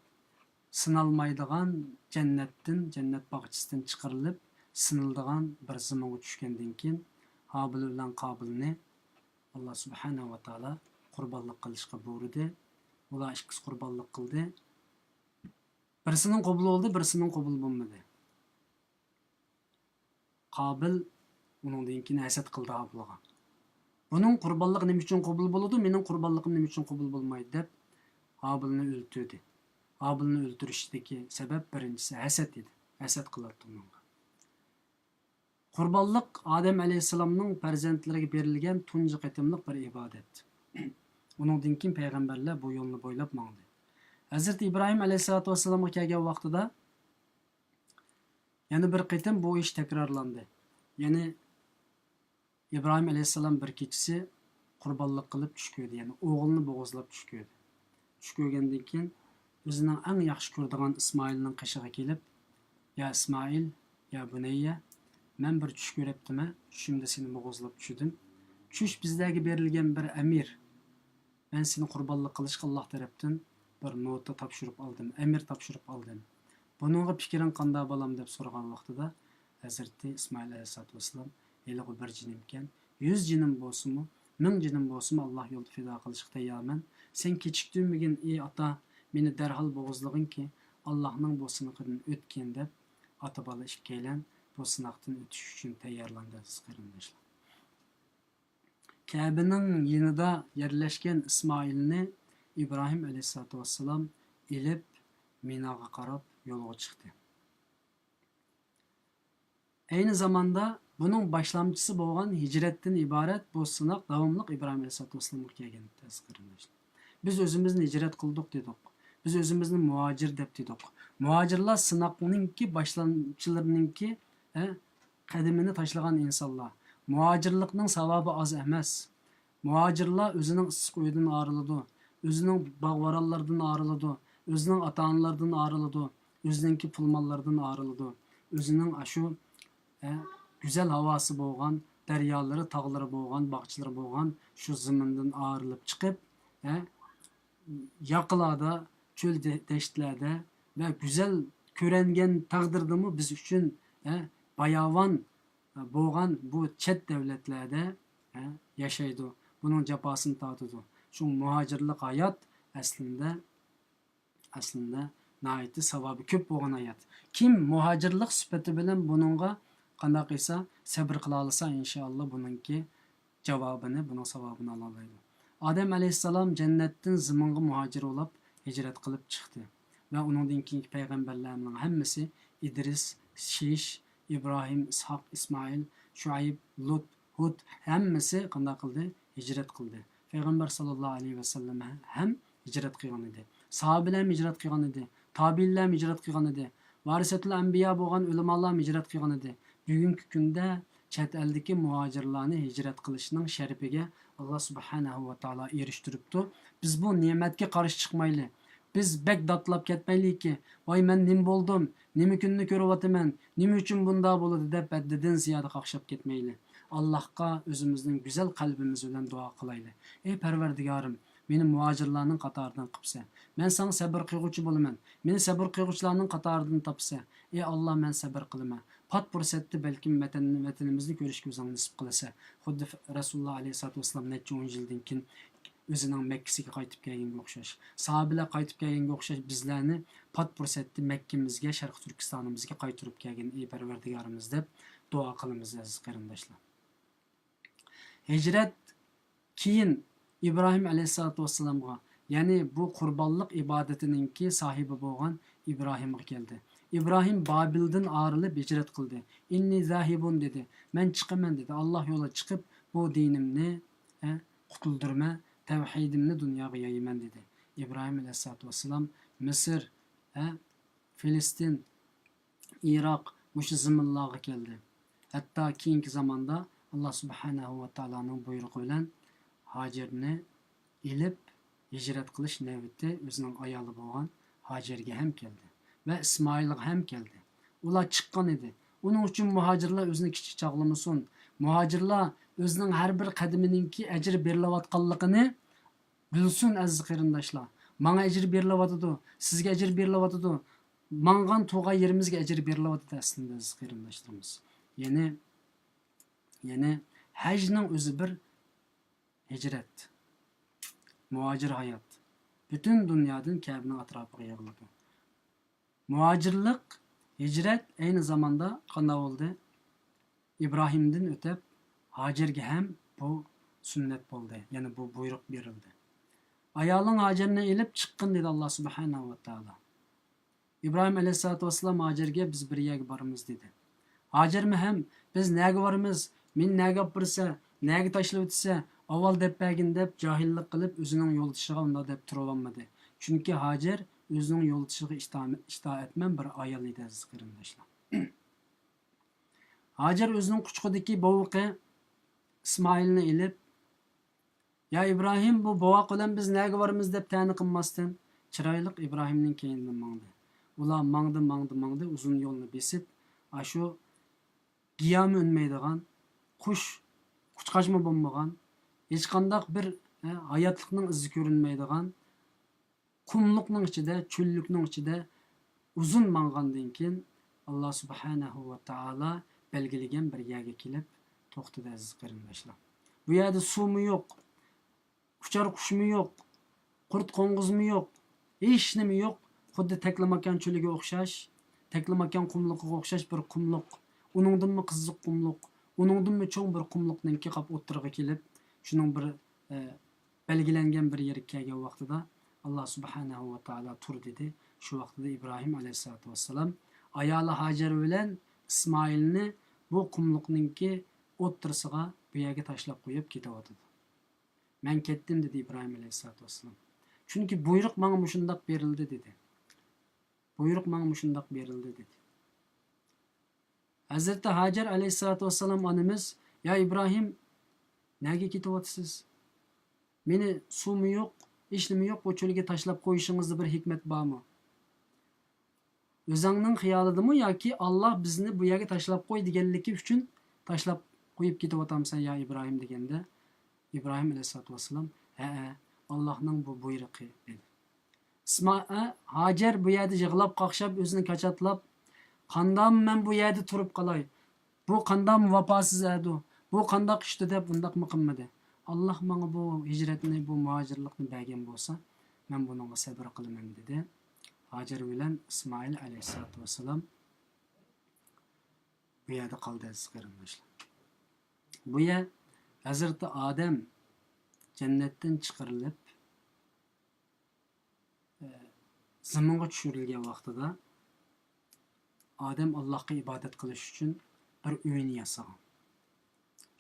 سىنالمايدىغان جەننەتتىن، جەننەت باغچىسىدىن چىقىرىلىپ، سىنىلىدىغان بىر زېمىنغا چۈشكەندىن كېيىن، ھابىل بىلەن قابىلنى ئاللا سۇبھانەھۇ ۋە تائالا قۇربانلىق قىلىشقا بۇيرۇدى. ئۇلار ئىككىسى قۇربانلىق قىلدى. بىرسىنىڭ قوبۇل بولدى، بىرسىنىڭ قوبۇل بولمىدى. قابىل ئۇنىڭدىن كېيىن ھەسەت قىلدى ھابىلغا. «بۇنىڭ قۇربانلىقى نېمە ئۈچۈن قوبۇل بولىدۇ، مېنىڭ قۇربانلىقىم نېمە ئۈچۈن قوبۇل بولمايدۇ؟» دەپ ھابىلنى ئۆلتۈردى. ھابىلنى ئۆلتۈرۈشتىكى سەۋەب بىرىنچىسى ھەسەت ئىدى. ھەسەت قىلاتتى ئۇنىڭغا. قۇربانلىق ئادەم ئەلەيھىسسالامنىڭ پەرزەنتلىرىگە بېرىلگەن تۇنجى قېتىملىق بىر ئىبادەت. ئۇنىڭدىن كېيىن پەيغەمبەرلەر بۇ يولنى بويلاپ ماڭدى. ھەزرىتى ئىبراھىم ئەلەيھىسسالاتۇ ۋەسسالامغا كەلگەن ۋاقتىدا يەنە بىر قېتىم بۇ ئىش تەكرارلاندى. يەنى ئىبراھىم ئەلەيھىسسالام بىر كېچىسى قۇربانلىق قىلىپ چۈش كۆردى، يەنى ئوغلىنى بوغۇزلاپ چۈش كۆردى. چۈش كۆرگەندىن كېيىن ئۆزىنىڭ ئەڭ ياخشى كۆرىدىغان ئىسمائىلنىڭ قېشىغا كېلىپ، «يا ئىسمائىل، يا بۇنەييە، مەن بىر چۈش كۆرۈپتىمەن، چۈشۈمدە سېنى بوغۇزلاپ چۈشىدىم. چۈش بىزلەرگە بېرىلگەن بىر ئەمىر. مەن سېنى قۇربانلىق قىلىشقا ئاللاھ تەرەپتىن بىر نوتا تاپشۇرۇپ ئالدىم، ئەمىر تاپشۇرۇپ ئالدىم. بۇنىڭغا پىكرىڭ قانداق، بالام؟» دەپ سورىغان ۋاقتىدا، ھەزرىتى ئىسمائىل ئەلەيھىسسالاتۇ ۋەسسالام، «ھېلىغۇ بىر جېنىمكەن، يۈز جېنىم بولسىمۇ، مىڭ جېنىم بولسىمۇ، ئاللاھ يولىدا پىدا قىلىشقا تەييارمەن. سەن كېچىكتۈرمىگىن، ئى ئاتا، مېنى دەرھال بوغۇزلىغىنكى، ئاللاھنىڭ بۇ سىنىقىدىن ئۆتكىن» دەپ، ئاتا-بالا ئىككىيلەن بۇ سىناقتىن ئۆتۈش ئۈچۈن تەييارلاندى، ئەزىز قېرىنداشلار. كەبىنىڭ يېنىدا يەرلەشكەن ئىسمائىلنى ئىبراھىم ئەلەيھىسسالاتۇ ۋەسسالام ئېلىپ، مىناغا قاراپ يولغا چىقتى. ئەينى زاماندا بۇنىڭ باشلامچىسى بولغان ھىجرەتتىن ئىبارەت بۇ سىناق داۋاملىق ئىبراھىم ئەلەيھىسسالاتۇ ۋەسسالامغا كەلگەن ئىدى، ئەزىز قېرىنداشلار. بىز ئۆزىمىزنى ھىجرەت قىلدۇق دېدۇق. بىز ئۆزىمىزنى مۇھاجىر دەپ دېدۇق. مۇھاجىرلار سىناقنىڭكى باشلامچىلىرىنىڭكى، ھە، قەدىمىنى تاشلىغان ئىنسانلار. مۇھاجىرلىقنىڭ ساۋابى ئاز ئەمەس. مۇھاجىرلار ئۆزىنىڭ ئىسسىق ئۆيىدىن ئايرىلىدۇ، ئۆزىنىڭ باغ-ۋارانلىرىدىن ئايرىلىدۇ، ئۆزىنىڭ ئاتا-ئانىلىرىدىن ئايرىلىدۇ، ئۆزىنىڭكى پۇل-ماللىرىدىن ئايرىلىدۇ، ئۆزىنىڭ ئاشۇ، ئە، گۈزەل ھاۋاسى بولغان، دەريالىرى، تاغلىرى بولغان، باغچىلىرى بولغان شۇ زېمىندىن ئايرىلىپ چىقىپ، ئە، ياقىلاردا، چۆل دە-، دەشتلەردە ۋە گۈزەل كۆرۈنگەن تەقدىردىمۇ بىز ئۈچۈن، ئە، باياۋان بولغان بۇ چەت دەۋلەتلەردە، ھە، ياشايدۇ. بۇنىڭ جاپاسىنى تارتىدۇ. شۇڭا مۇھاجىرلىق ھايات ئەسلىندە، ئەسلىندە ناھايىتى ساۋابى كۆپ بولغان ھايات. كىم مۇھاجىرلىق سۈپىتى بىلەن بۇنىڭغا قانداق قىلسا، سەبرى قىلالىسا، ئىنشائاللا بۇنىڭكى جاۋابىنى، بۇنىڭ ساۋابىنى ئالالايدۇ. ئادەم ئەلەيھىسسالام جەننەتتىن زېمىنغا مۇھاجىر بولاپ ھىجرەت قىلىپ چىقتى ۋە ئۇنىڭدىن كېيىنكى پەيغەمبەرلەرنىڭ ھەممىسى، ئىدرىس، شىش، ئىبراھىم، ئىسھاق، ئىسمائىل، شۇئەيب، لۇت، ھۇد، ھەممىسى قانداق قىلدى؟ ھىجرەت قىلدى. پەيغەمبەر ساللاللاھۇ ئەلەيھى ۋەسەللەم ھەم ھىجرەت قىلغان ئىدى. ساھابىلەرمۇ ھىجرەت قىلغان ئىدى. تابىئىنلەرمۇ ھىجرەت قىلغان ئىدى. ۋارىسەتۇل ئەنبىيا بولغان ئۆلىمالارمۇ ھىجرەت قىلغان ئىدى. بۈگۈنكى كۈندە چەت ئەلدىكى مۇھاجىرلارنى ھىجرەت قىلىشنىڭ شەرىپىگە ئاللا سۇبھانەھۇ ۋە تائالا ئېرىشتۈرۈپتۇ. بىز بۇ نېمەتكە قارشى چىقمايلى. بىز بەك داتلاپ كەتمەيلىكى، ۋاي، مەن نېمە بولدۇم، نېمە كۈننى كۆرۈۋاتىمەن، نېمە ئۈچۈن بۇنداق بولىدۇ دەپ ھەددىدىن زىيادە قاقشاپ كەتمەيلى. ئاللاھقا ئۆزىمىزنىڭ گۈزەل قەلبىمىز بىلەن دۇئا قىلايلى. ئەي پەرۋەردىگارىم، مېنى مۇھاجىرلارنىڭ قاتارىدىن قىپسەن. مەن ساڭا سەبر قىلغۇچى بولىمەن. مېنى سەبر قىلغۇچىلارنىڭ قاتارىدىن تاپىسەن. ئەي ئاللا، مەن سەبر قىلىمەن. پات پۇرسەتتە بەلكىم ۋەتەن، ۋەتىنىمىزنى كۆرۈشكە ئۆزۈڭ نېسىپ قىلىسەن. خۇددى رەسۇلۇللا ئەلەيھىسسالاتۇ ۋەسسالام نەچچە ئون يىلدىن كېيىن ئۆزىنىڭ مەككىسىگە قايتىپ كەلگەنگە ئوخشاش. ساھابىلەر قايتىپ كەلگەنگە ئوخشاش بىزلەرنى پات پۇرسەتتە مەككىمىزگە، شەرقىي تۈركىستانىمىزغا قايتۇرۇپ كەلگىن، ئەي پەرۋەردىگارىمىز، دەپ دۇئا قىلىمىز، ئەزىز قېرىنداشلار. ھىجرەت كېيىن ئىبراھىم ئەلەيھىسسالاتۇ ۋەسسالامغا، يەنى بۇ قۇربانلىق ئىبادىتىنىڭكى ساھىبى بولغان ئىبراھىمغا كەلدى. ئىبراھىم بابىلدىن ئايرىلىپ ھىجرەت قىلدى. «ئىننى زاھىبۇن» دېدى. «مەن چىقىمەن» دېدى. «ئاللا يولىغا چىقىپ، بۇ دىنىمنى، ھە، قۇتۇلدۇرىمەن، تەۋھىدىمنى دۇنياغا يايىمەن» دېدى. ئىبراھىم ئەلەيھىسسالاتۇ ۋەسسالام مىسىر، ھە، فىلىستىن، ئىراق، مۇشۇ زېمىنلارغا كەلدى. ھەتتا كېيىنكى زاماندا ئاللا سۇبھانەھۇ ۋە تائالانىڭ بۇيرۇقى بىلەن ھاجىرنى ئېلىپ ھىجرەت قىلىش نۆۋىتى ئۆزىنىڭ ئايالى بولغان ھاجىرگە ھەم كەلدى ۋە ئىسمائىلغا ھەم كەلدى. ئۇلار چىققان ئىدى. ئۇنىڭ ئۈچۈن مۇھاجىرلار ئۆزىنى كىچىك چاغلىمىسۇن. مۇھاجىرلار ئۆزىنىڭ ھەر بىر قەدىمىنىڭكى ئەجىر بېرىلىۋاتقانلىقىنى بىلسۇن، ئەزىز قېرىنداشلار. ماڭا ئەجىر بېرىلىۋاتىدۇ، سىزگە ئەجىر بېرىلىۋاتىدۇ. ماڭغان تۇرغان يېرىمىزگە ئەجىر بېرىلىۋاتىدۇ ئەسلىدە، ئەزىز قېرىنداشلىرىمىز. يەنى، يەنى ھەجنىڭ ئۆزى بىر ھىجرەت، مۇھاجىر ھايات. پۈتۈن دۇنيادىن كەبىنىڭ ئەتراپىغا يىغىلىدۇ. مۇھاجىرلىق، ھىجرەت ئەينى زاماندا قانداق بولدى؟ ئىبراھىمدىن ئۆتۈپ، ھاجەرگە ھەم بۇ سۈننەت بولدى، يەنى بۇ بۇيرۇق بېرىلدى. «ئايالىڭ ھاجەرنى ئېلىپ چىققىن» دېدى ئاللا سۇبھانەھۇ ۋە تائالا. ئىبراھىم ئەلەيھىسسالاتۇ ۋەسسالام ھاجەرگە: «بىز بىر يەرگە بارىمىز» دېدى. ھاجەرمۇ ھەم: «بىز نەگە بارىمىز؟ مېنى نەگە ئاپىرىسە؟ نەگە تاشلىۋېتىسە؟ ئاۋۋال دەپ بەرگىن» دەپ جاھىللىق قىلىپ، ئۆزىنىڭ يولدىشىغا ئۇنداق دەپ تۇرۇۋالمىدى. چۈنكى ھاجەر ئۆزىنىڭ يولدىشىغا ئىتا-، ئىتائەتمەن بىر ئايال ئىدى، ئەزىز قېرىنداشلار. ھاجەر ئۆزىنىڭ قۇچىقىدىكى بوۋىقى ئىسمائىلنى ئېلىپ: «يا ئىبراھىم، بۇ بوۋاق بىلەن بىز نەگە بارىمىز؟» دەپ تەنە قىلماستىن، چىرايلىق ئىبراھىمنىڭ كەينىدىن ماڭدى. ئۇلار ماڭدى، ماڭدى، ماڭدى، ئۇزۇن يولنى بېسىپ، ئاشۇ گىياھمۇ ئۈنمەيدىغان، قۇش، قۇشقاچمۇ بولمىغان، ھېچقانداق بىر، ھە، ھاياتلىقنىڭ ئىزى كۆرۈنمەيدىغان قۇملۇقنىڭ ئىچىدە، چۆللۈكنىڭ ئىچىدە ئۇزۇن ماڭغاندىن كېيىن، ئاللا سۇبھانەھۇ ۋە تائالا بەلگىلىگەن بىر يەرگە كېلىپ توختىدى، ئەزىز قېرىنداشلار. بۇ يەردە سۇمۇ يوق، ئۇچار قۇشمۇ يوق، قۇرت قوڭغۇزمۇ يوق، ھېچنېمە يوق. خۇددى تەكلىماكان چۆلىگە ئوخشاش، تەكلىماكان قۇملۇقىغا ئوخشاش بىر قۇملۇق، ئۇنىڭدىنمۇ قىزىق قۇملۇق، ئۇنىڭدىنمۇ چوڭ بىر قۇملۇقنىڭكى قاپ ئوتتۇرىغا كېلىپ، شۇنىڭ بىر، ئە، بەلگىلەنگەن بىر يەرگە كەلگەن ۋاقتىدا، ئاللا سۇبھانەھۇ ۋە تائالا تۇر دېدى. شۇ ۋاقتىدا ئىبراھىم ئەلەيھىسسالاتۇ ۋەسسالام ئايالى ھاجەر بىلەن ئىسمائىلنى بۇ قۇملۇقنىڭكى ئوتتۇرىسىغا، بۇ يەرگە تاشلاپ قويۇپ كېتىۋاتىدۇ. «مەن كەتتىم» دېدى ئىبراھىم ئەلەيھىسسالاتۇ ۋەسسالام. «چۈنكى بۇيرۇق ماڭا مۇشۇنداق بېرىلدى» دېدى. «بۇيرۇق ماڭا مۇشۇنداق بېرىلدى» دېدى. ھەزرىتى ھاجەر ئەلەيھىسسالاتۇ ۋەسسالام ئانىمىز: «يا ئىبراھىم، نەگە كېتىۋاتىسىز؟ مېنى سۇمۇ يوق، ھېچنېمە يوق، بۇ چۆلگە تاشلاپ قويۇشىڭىزدا بىر ھېكمەت بارمۇ؟ ئۆزۈڭنىڭ خىيالىدىمۇ ياكى ئاللا بىزنى بۇ يەرگە تاشلاپ قوي دېگەنلىكى ئۈچۈن تاشلاپ قويۇپ كېتىۋاتامسەن، يا ئىبراھىم؟» دېگەندە، ئىبراھىم ئەلەيھىسسالاتۇ ۋەسسالام: «ھەئە، ئاللانىڭ بۇ بۇيرۇقى» دېدى. ئىسما-، ئە، ھاجەر بۇ يەردە يىغلاپ قاقشاپ، ئۆزىنى كاچاتلاپ، «قانداقمۇ مەن بۇ يەردە تۇرۇپ قالاي؟ بۇ قانداقمۇ ۋاپاسىز ئەدۇ؟ بۇ قانداق ئىشتۇ؟» دەپ ئۇنداقمۇ قىلمىدى. «ئاللا ماڭا بۇ ھىجرەتنى، بۇ مۇھاجىرلىقنى بەرگەن بولسا، مەن بۇنىڭغا سەبرى قىلىمەن» دېدى. ھاجەر بىلەن ئىسمائىل ئەلەيھىسسالاتۇ ۋەسسالام بۇ يەردە قالدى، ئەزىز قېرىنداشلار. بۇ يەر ھەزرىتى ئادەم جەننەتتىن چىقىرىلىپ، ئە، زېمىنغا چۈشۈرۈلگەن ۋاقتىدا ئادەم ئاللاھقا ئىبادەت قىلىش ئۈچۈن بىر ئۆينى ياسىغان.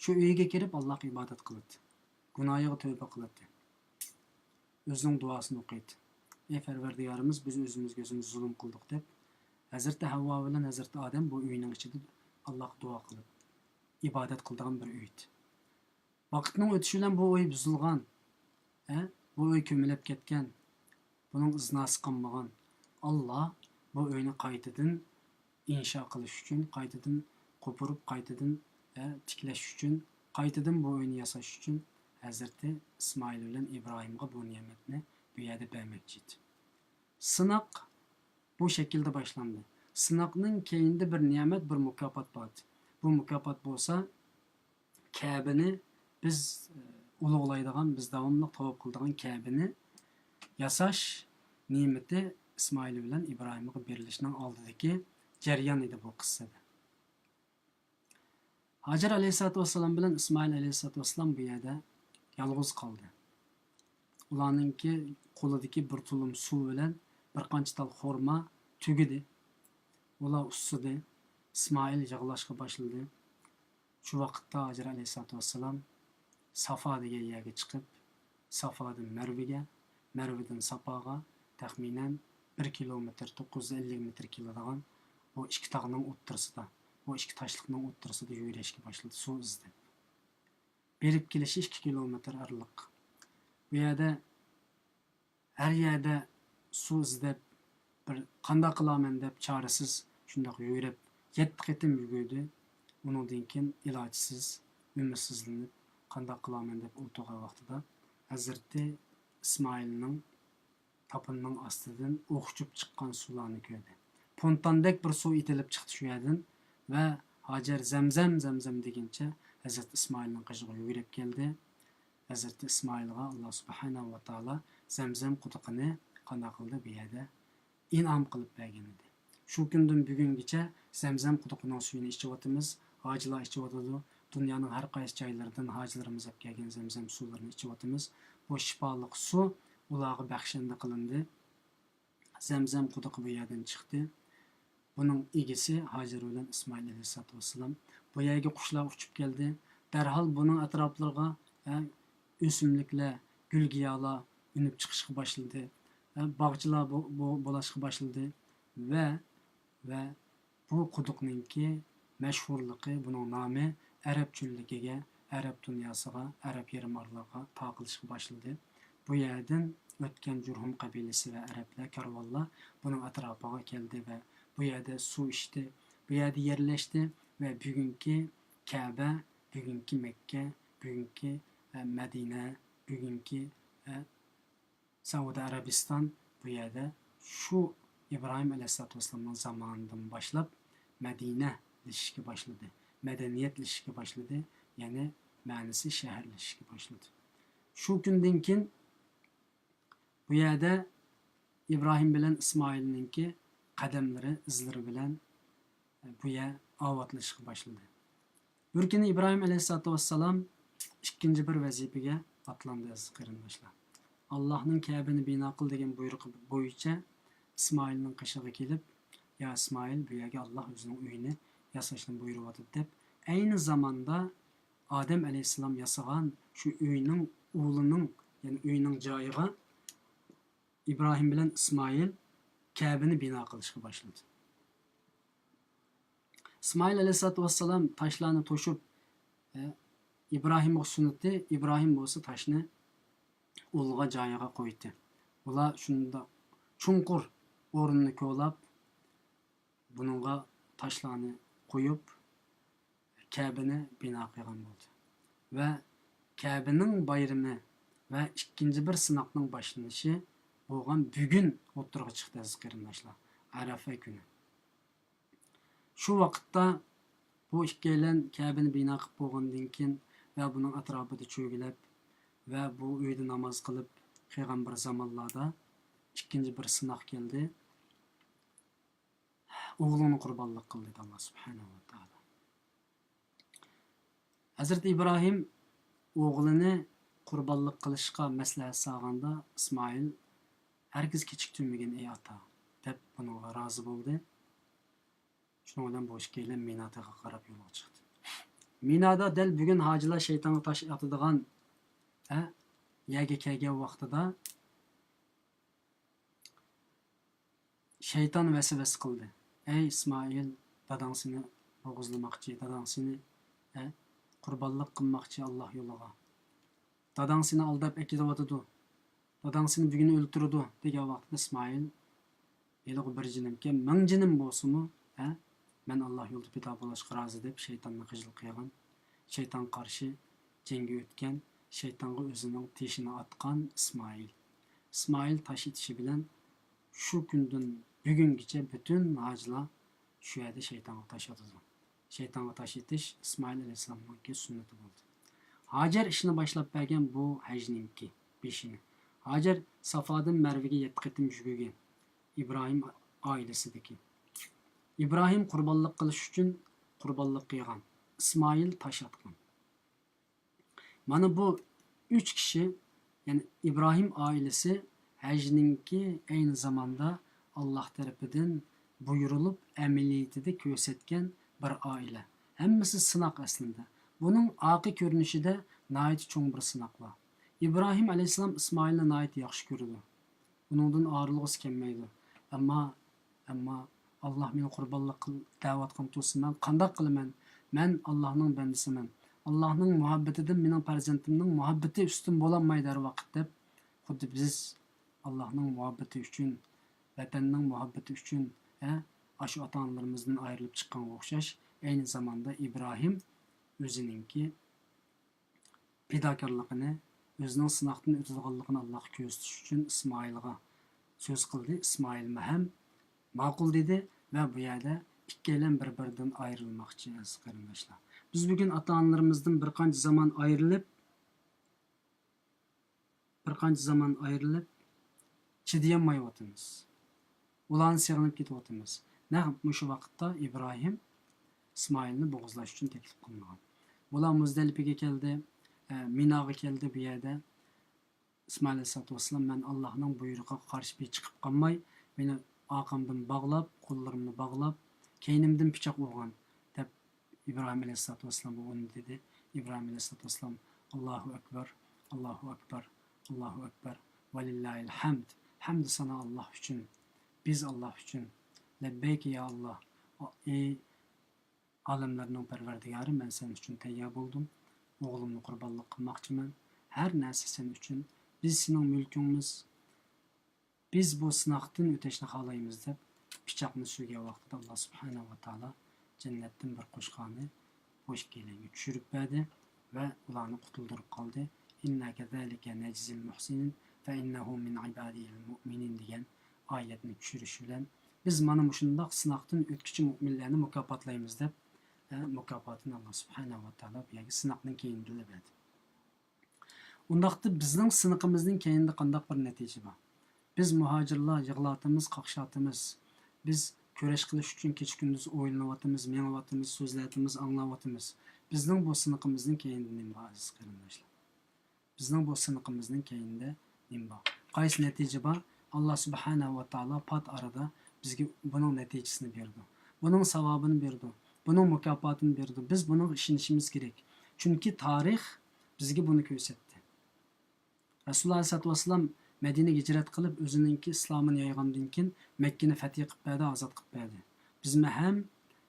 شۇ ئۆيگە كىرىپ ئاللاھقا ئىبادەت قىلاتتى. گۇناھىغا تەۋبە قىلاتتى. ئۆزىنىڭ دۇئاسىنى ئوقۇيتتى. «ئەي پەرۋەردىگارىمىز، بىز ئۆزىمىزگە ئۆزىمىز زۇلۇم قىلدۇق» دەپ، ھەزرىتى ھەۋۋا بىلەن ھەزرىتى ئادەم بۇ ئۆينىڭ ئىچىدە ئاللاھقا دۇئا قىلىپ، ئىبادەت قىلىدىغان بىر ئۆيدى. ۋاقىتنىڭ ئۆتۈشى بىلەن بۇ ئۆي بۇزۇلغان، ھە؟ بۇ ئۆي كۆمۈلۈپ كەتكەن. بۇنىڭ ئىزناسى قالمىغان. ئاللا بۇ ئۆينى قايتىدىن ئىنشا قىلىش ئۈچۈن، قايتىدىن قوپۇرۇپ، قايتىدىن، ھە، تىكلەش ئۈچۈن، قايتىدىن بۇ ئۆينى ياساش ئۈچۈن ھەزرىتى ئىسمائىل بىلەن ئىبراھىمغا بۇ نېمەتنى بۇ يەردە بەرمەكچى ئىدى. سىناق بۇ شەكىلدە باشلاندى. سىناقنىڭ كەينىدە بىر نېمەت، بىر مۇكاپات بار ئىدى. بۇ مۇكاپات بولسا، كەبىنى بىز، ئە، ئۇلۇغلايدىغان، بىز داۋاملىق تاۋاپ قىلىدىغان كەبىنى ياساش نېمىتى ئىسمائىل بىلەن ئىبراھىمغا بېرىلىشنىڭ ئالدىدىكى جەريان ئىدى بۇ قىسسىدە. ھاجەر ئەلەيھىسسالاتۇ ۋەسسالام بىلەن ئىسمائىل ئەلەيھىسسالاتۇ ۋەسسالام بۇ يەردە يالغۇز قالدى. ئۇلارنىڭكى قولىدىكى بىر تۇلۇم سۇ بىلەن بىر قانچە تال خورما تۈگىدى. ئۇلار ئۇسسىدى. ئىسمائىل يىغلاشقا باشلىدى. شۇ ۋاقىتتا ھاجەر ئەلەيھىسسالاتۇ ۋەسسالام سافا دېگەن يەرگە چىقىپ، سافادىن مەرۋىگە، مەرۋىدىن سافاغا تەخمىنەن بىر كىلومېتىر، توققۇز يۈز ئەللىك مېتىر كېلىدىغان بۇ ئىككى تاغنىڭ ئوتتۇرىسىدا، بۇ ئىككى تاشلىقنىڭ ئوتتۇرىسىدا يۈگۈرۈشكە باشلىدى، سۇ ئىزدەپ. بېرىپ كېلىشى ئىككى كىلومېتىر ئارىلىق. بۇ يەردە ھەر يەردە سۇ ئىزدەپ، بىر قانداق قىلارمەن دەپ چارىسىز شۇنداق يۈگۈرۈپ، يەتتە قېتىم يۈگۈردى. ئۇنىڭدىن كېيىن ئىلاجسىز، ئۈمىدسىزلىنىپ، قانداق قىلارمەن دەپ ئولتۇرغان ۋاقتىدا، ھەزرىتى ئىسمائىلنىڭ تاپىنىنىڭ ئاستىدىن ئوخشىپ چىققان سۇلارنى كۆردى. فونتاندەك بىر سۇ ئېتىلىپ چىقتى شۇ يەردىن ۋە ھاجەر زەمزەم، زەمزەم دېگىنىچە ھەزرىتى ئىسمائىلنىڭ قېشىغا يۈگۈرۈپ كەلدى. ھەزرىتى ئىسمائىلغا ئاللا سۇبھانەھۇ ۋە تائالا زەمزەم قۇدۇقىنى قانداق قىلدى؟ بۇ يەردە ئىنئام قىلىپ بەرگەن ئىدى. شۇ كۈندىن بۈگۈنگىچە زەمزەم قۇدۇقىنىڭ سۈيىنى ئىچىۋاتىمىز. ھاجىلار ئىچىۋاتىدۇ. دۇنيانىڭ ھەر قايسى جايلىرىدىن ھاجىلىرىمىز ئەپ كەلگەن زەمزەم سۇلىرىنى ئىچىۋاتىمىز. بۇ شىپالىق سۇ ئۇلارغا بەخشەندە قىلىندى. زەمزەم قۇدۇقى بۇ يەردىن چىقتى. بۇنىڭ ئىگىسى ھاجەر بىلەن ئىسمائىل ئەلەيھىسسالاتۇ ۋەسسالام. بۇ يەرگە قۇشلار ئۇچۇپ كەلدى. دەرھال بۇنىڭ ئەتراپلىرىغا، ھە، ئۆسۈملۈكلەر، گۈل-گىياھلار ئۈنۈپ چىقىشقا باشلىدى. ھە، باغچىلار بو-، بو-، بولاشقا باشلىدى. ۋە، ۋە بۇ قۇدۇقنىڭكى مەشھۇرلۇقى، بۇنىڭ نامى ئەرەب چۆللۈكىگە، ئەرەب دۇنياسىغا، ئەرەب يېرىم ئارىلىغا تارقىلىشقا باشلىدى. بۇ يەردىن ئۆتكەن جۇرھۇم قەبىلىسى ۋە ئەرەبلەر، كارۋانلار بۇنىڭ ئەتراپىغا كەلدى ۋە بۇ يەردە سۇ ئىچتى، بۇ يەردە يەرلەشتى ۋە بۈگۈنكى كەبە، بۈگۈنكى مەككە، بۈگۈنكى، ئە، مەدىنە، بۈگۈنكى، ئە، سەئۇدى ئەرەبىستان بۇ يەردە شۇ ئىبراھىم ئەلەيھىسسالاتۇ ۋەسسالامنىڭ زامانىدىن باشلاپ مەدىنە دېيىشكە باشلىدى. مەدەنىيەتلىشىشكە باشلىدى. يەنى مەنىسى شەھەرلىشىشكە باشلىدى. شۇ كۈندىن كېيىن بۇ يەردە ئىبراھىم بىلەن ئىسمائىلنىڭكى قەدەملىرى، ئىزلىرى بىلەن بۇ يەر ئاۋاتلىشىشقا باشلىدى. بىر كۈنى ئىبراھىم ئەلەيھىسسالاتۇ ۋەسسالام ئىككىنچى بىر ۋەزىپىگە ئاتلاندى، ئەزىز قېرىنداشلار. ئاللاھنىڭ كەبىنى بىنا قىل دېگەن بۇيرۇقى بويىچە ئىسمائىلنىڭ قېشىغا كېلىپ، يا ئىسمائىل، بۇ يەرگە ئاللاھ ئۆزىنىڭ ئۆيىنى ياساشنى بۇيرۇۋاتىدۇ دەپ، ئەينى زاماندا ئادەم ئەلەيھىسسالام ياسىغان شۇ ئۆينىڭ ئۇلىنىڭ، يەنى ئۆينىڭ جايىغا ئىبراھىم بىلەن ئىسمائىل كەبىنى بىنا قىلىشقا باشلىدى. ئىسمائىل ئەلەيھىسسالاتۇ ۋەسسالام تاشلارنى توشۇپ، ئە، ئىبراھىمغا سۇناتتى، ئىبراھىم بولسا تاشنى ئۇلىغا، جايىغا قويدى. ئۇلار شۇنداق چوڭقۇر ئورۇننى كولاپ، بۇنىڭغا تاشلارنى قويۇپ، كەبىنى بىنا قىلغان بولدى. ۋە كەبىنىڭ بايرىمى ۋە ئىككىنچى بىر سىناقنىڭ باشلىنىشى بولغان بۈگۈن ئوتتۇرىغا چىقتى، ئەزىز قېرىنداشلار، ئەرەپە كۈنى. شۇ ۋاقىتتا بۇ ئىككىيلەن كەبىنى بىنا قىلىپ بولغاندىن كېيىن ۋە بۇنىڭ ئەتراپىدا چۆگىلەپ ۋە بۇ ئۆيدە ناماز قىلىپ قىلغان بىر زامانلاردا ئىككىنچى بىر سىناق كەلدى. ئوغلۇڭنى قۇربانلىق قىل، دېدى ئاللا سۇبھانەھۇ ۋە تائالا. ھەزرىتى ئىبراھىم ئوغلىنى قۇربانلىق قىلىشقا مەسلىھەت سالغاندا، ئىسمائىل ھەرگىز كېچىكتۈرمىگىن، ئەي ئاتا، دەپ بۇنىڭغا رازى بولدى. شۇنىڭ بىلەن بۇ ئىككىيلەن مىنا تېغىغا قاراپ يولغا چىقتى. مىنادا دەل بۈگۈن ھاجىلار شەيتانغا تاش ئاتىدىغان، ھە، يەرگە كەلگەن ۋاقتىدا شەيتان ۋەسۋەسە قىلدى. ئەي ئىسمائىل، داداڭ سېنى بوغۇزلىماقچى، داداڭ سېنى، ھە، قۇربانلىق قىلماقچى ئاللا يولىغا. داداڭ سېنى ئالداپ ئەكېتىۋاتىدۇ. داداڭ سېنى بۈگۈن ئۆلتۈرىدۇ، دېگەن ۋاقىتتا ئىسمائىل ھېلىقى بىر جېنىمكەن، مىڭ جېنىم بولسىمۇ، ھە، مەن ئاللا يولىدا پىدا بولۇشقا رازى دەپ شەيتاننى خىجىل قىلغان، شەيتانغا قارشى جەڭگە ئۆتكەن، شەيتانغا ئۆزىنىڭ تېشىنى ئاتقان ئىسمائىل. ئىسمائىل تاش ئېتىشى بىلەن شۇ كۈندىن بۈگۈنگىچە پۈتۈن ھاجىلار شۇ يەردە شەيتانغا تاش ئاتىدۇ. شەيتانغا تاش ئېتىش ئىسمائىل ئەلەيھىسسالامنىڭكى سۈننىتى بولدى. ھاجەر ئىشنى باشلاپ بەرگەن بۇ ھەجنىڭكى بېشىنى. ھاجەر سافادىن مەرۋىگە يەتتە قېتىم يۈگۈرگەن. ئىبراھىم ئائىلىسىدىكى. ئىبراھىم قۇربانلىق قىلىش ئۈچۈن قۇربانلىق قىلغان. ئىسمائىل تاش ئاتقان. مانا بۇ ئۈچ كىشى، يەنى ئىبراھىم ئائىلىسى ھەجنىڭكى ئەينى زاماندا ئاللا تەرىپىدىن بۇيرۇلۇپ ئەمەلىيىتىدە كۆرسەتكەن بىر ئائىلە. ھەممىسى سىناق ئەسلىدە. بۇنىڭ ئارقا كۆرۈنۈشىدە ناھايىتى چوڭ بىر سىناق بار. ئىبراھىم ئەلەيھىسسالام ئىسمائىلنى ناھايىتى ياخشى كۆرىدۇ. ئۇنىڭدىن ئايرىلغۇسى كەلمەيدۇ. ئەمما، ئەمما، ئاللا مېنى قۇربانلىق قىل دەۋاتقان تۇرسا، مەن قانداق قىلىمەن؟ مەن ئاللانىڭ بەندىسىمەن. ئاللانىڭ مۇھەببىتىدىن مېنىڭ پەرزەنتىمنىڭ مۇھەببىتى ئۈستۈن بولالمايدۇ ھەر ۋاقىت دەپ، خۇددى بىز ئاللانىڭ مۇھەببىتى ئۈچۈن، ۋەتەننىڭ مۇھەببىتى ئۈچۈن، ھە، ئاشۇ ئاتا-ئانىلىرىمىزدىن ئايرىلىپ چىققانغا ئوخشاش، ئەينى زاماندا ئىبراھىم ئۆزىنىڭكى پىداكارلىقىنى، ئۆزىنىڭ سىناقتىن ئۆتىدىغانلىقىنى ئاللاغا كۆرسىتىش ئۈچۈن ئىسمائىلغا سۆز قىلدى. ئىسمائىلمۇ ھەم ماقۇل دېدى ۋە بۇ يەردە ئىككىيلەن بىر-بىرىدىن ئايرىلماقچى، ئەزىز قېرىنداشلار. بىز بۈگۈن ئاتا-ئانىلىرىمىزدىن بىر قانچە زامان ئايرىلىپ، بىر قانچە زامان ئايرىلىپ، چىدىيالمايۋاتىمىز. ئۇلارنى سېغىنىپ كېتىۋاتىمىز. نەق مۇشۇ ۋاقىتتا ئىبراھىم ئىسمائىلنى بوغۇزلاش ئۈچۈن تەكلىپ قىلىنغان. بۇلار مۇزدەلىپىگە كەلدى، ئە، مىناغا كەلدى. بۇ يەردە ئىسمائىل ئەلەيھىسسالاتۇ ۋەسسالام، مەن ئاللاھنىڭ بۇيرۇقىغا قارشى بىر چىقىپ قالماي، مېنى ئارقامدىن باغلاپ، قوللىرىمنى باغلاپ، كەينىمدىن پىچاق ئۇرغان، دەپ ئىبراھىم ئەلەيھىسسالاتۇ ۋەسسالامغا ئۇنى دېدى. ئىبراھىم ئەلەيھىسسالاتۇ ۋەسسالام، ئاللاھۇ ئەكبەر، ئاللاھۇ ئەكبەر، ئاللاھۇ ئەكبەر، ۋەلىللاھىل ھەمد، ھەمدۇ سانا ئاللاھ ئۈچۈن، بىز ئاللاھ ئۈچۈن، لەببەيك يا ئاللاھ، ئى ئالەملەرنىڭ پەرۋەردىگارى، مەن سەن ئۈچۈن تەييار بولدۇم، ئوغلۇمنى قۇربانلىق قىلماقچىمەن، ھەر نەرسە سەن ئۈچۈن، بىز سېنىڭ مۈلكۈڭمىز. بىز بۇ سىناقتىن ئۆتۈشنى خالايمىز، دەپ پىچاقنى سۆيگەن ۋاقتىدا، ئاللاھ سۇبھانەھۇ ۋە تائالا جەننەتتىن بىر قوشقانى بۇ ئىككىيلەنگە چۈشۈرۈپ بەردى ۋە ئۇلارنى قۇتۇلدۇرۇپ قالدى. ئىننا كەزالىكە نەجزىل مۇھسىنىن فە ئىننەھۇ مىن ئىبادىنەل مۇئمىنىن دېگەن ئايەتنى چۈشۈرۈش بىلەن، بىز مانا مۇشۇنداق سىناقتىن ئۆتكۈچى مۆمىنلەرنى مۇكاپاتلايمىز، دەپ، ئە، مۇكاپاتىنى ئاللاھ سۇبھانەھۇ ۋە تائالا بۇ يەرگە سىناقنىڭ كەينىدىنلا بەردى. ئۇنداقتا بىزنىڭ سىنىقىمىزنىڭ كەينىدە قانداق بىر نەتىجە بار؟ بىز مۇھاجىرلار يىغلاۋاتىمىز، قاقشاۋاتىمىز. بىز كۈرەش قىلىش ئۈچۈن كېچە-كۈندۈز ئويلىنىۋاتىمىز، مېڭىۋاتىمىز، سۆزلەۋاتىمىز، ئاڭلاۋاتىمىز. بىزنىڭ بۇ سىنىقىمىزنىڭ كەينىدە نېمە بار، ئەزىز قېرىنداشلار؟ بىزنىڭ بۇ سىنىقىمىزنىڭ كەينىدە نېمە بار؟ قايسى نەتىجە بار؟ ئاللاھ سۇبھانەھۇ ۋە تائالا پات ئارىدا بىزگە بۇنىڭ نەتىجىسىنى بېرىدۇ. بۇنىڭ ساۋابىنى بېرىدۇ. بۇنىڭ مۇكاپاتىنى بېرىدۇ. بىز بۇنىڭغا ئىشىنىشىمىز كېرەك. چۈنكى تارىخ بىزگە بۇنى كۆرسەتتى. رەسۇلۇللاھ ئەلەيھىسسالاتۇ ۋەسسالام مەدىنىگە ھىجرەت قىلىپ، ئۆزىنىڭكى ئىسلامىنى يايغاندىن كېيىن مەككىنى فەتھى قىلىپ بەردى، ئازاد قىلىپ بەردى. بىزمۇ ھەم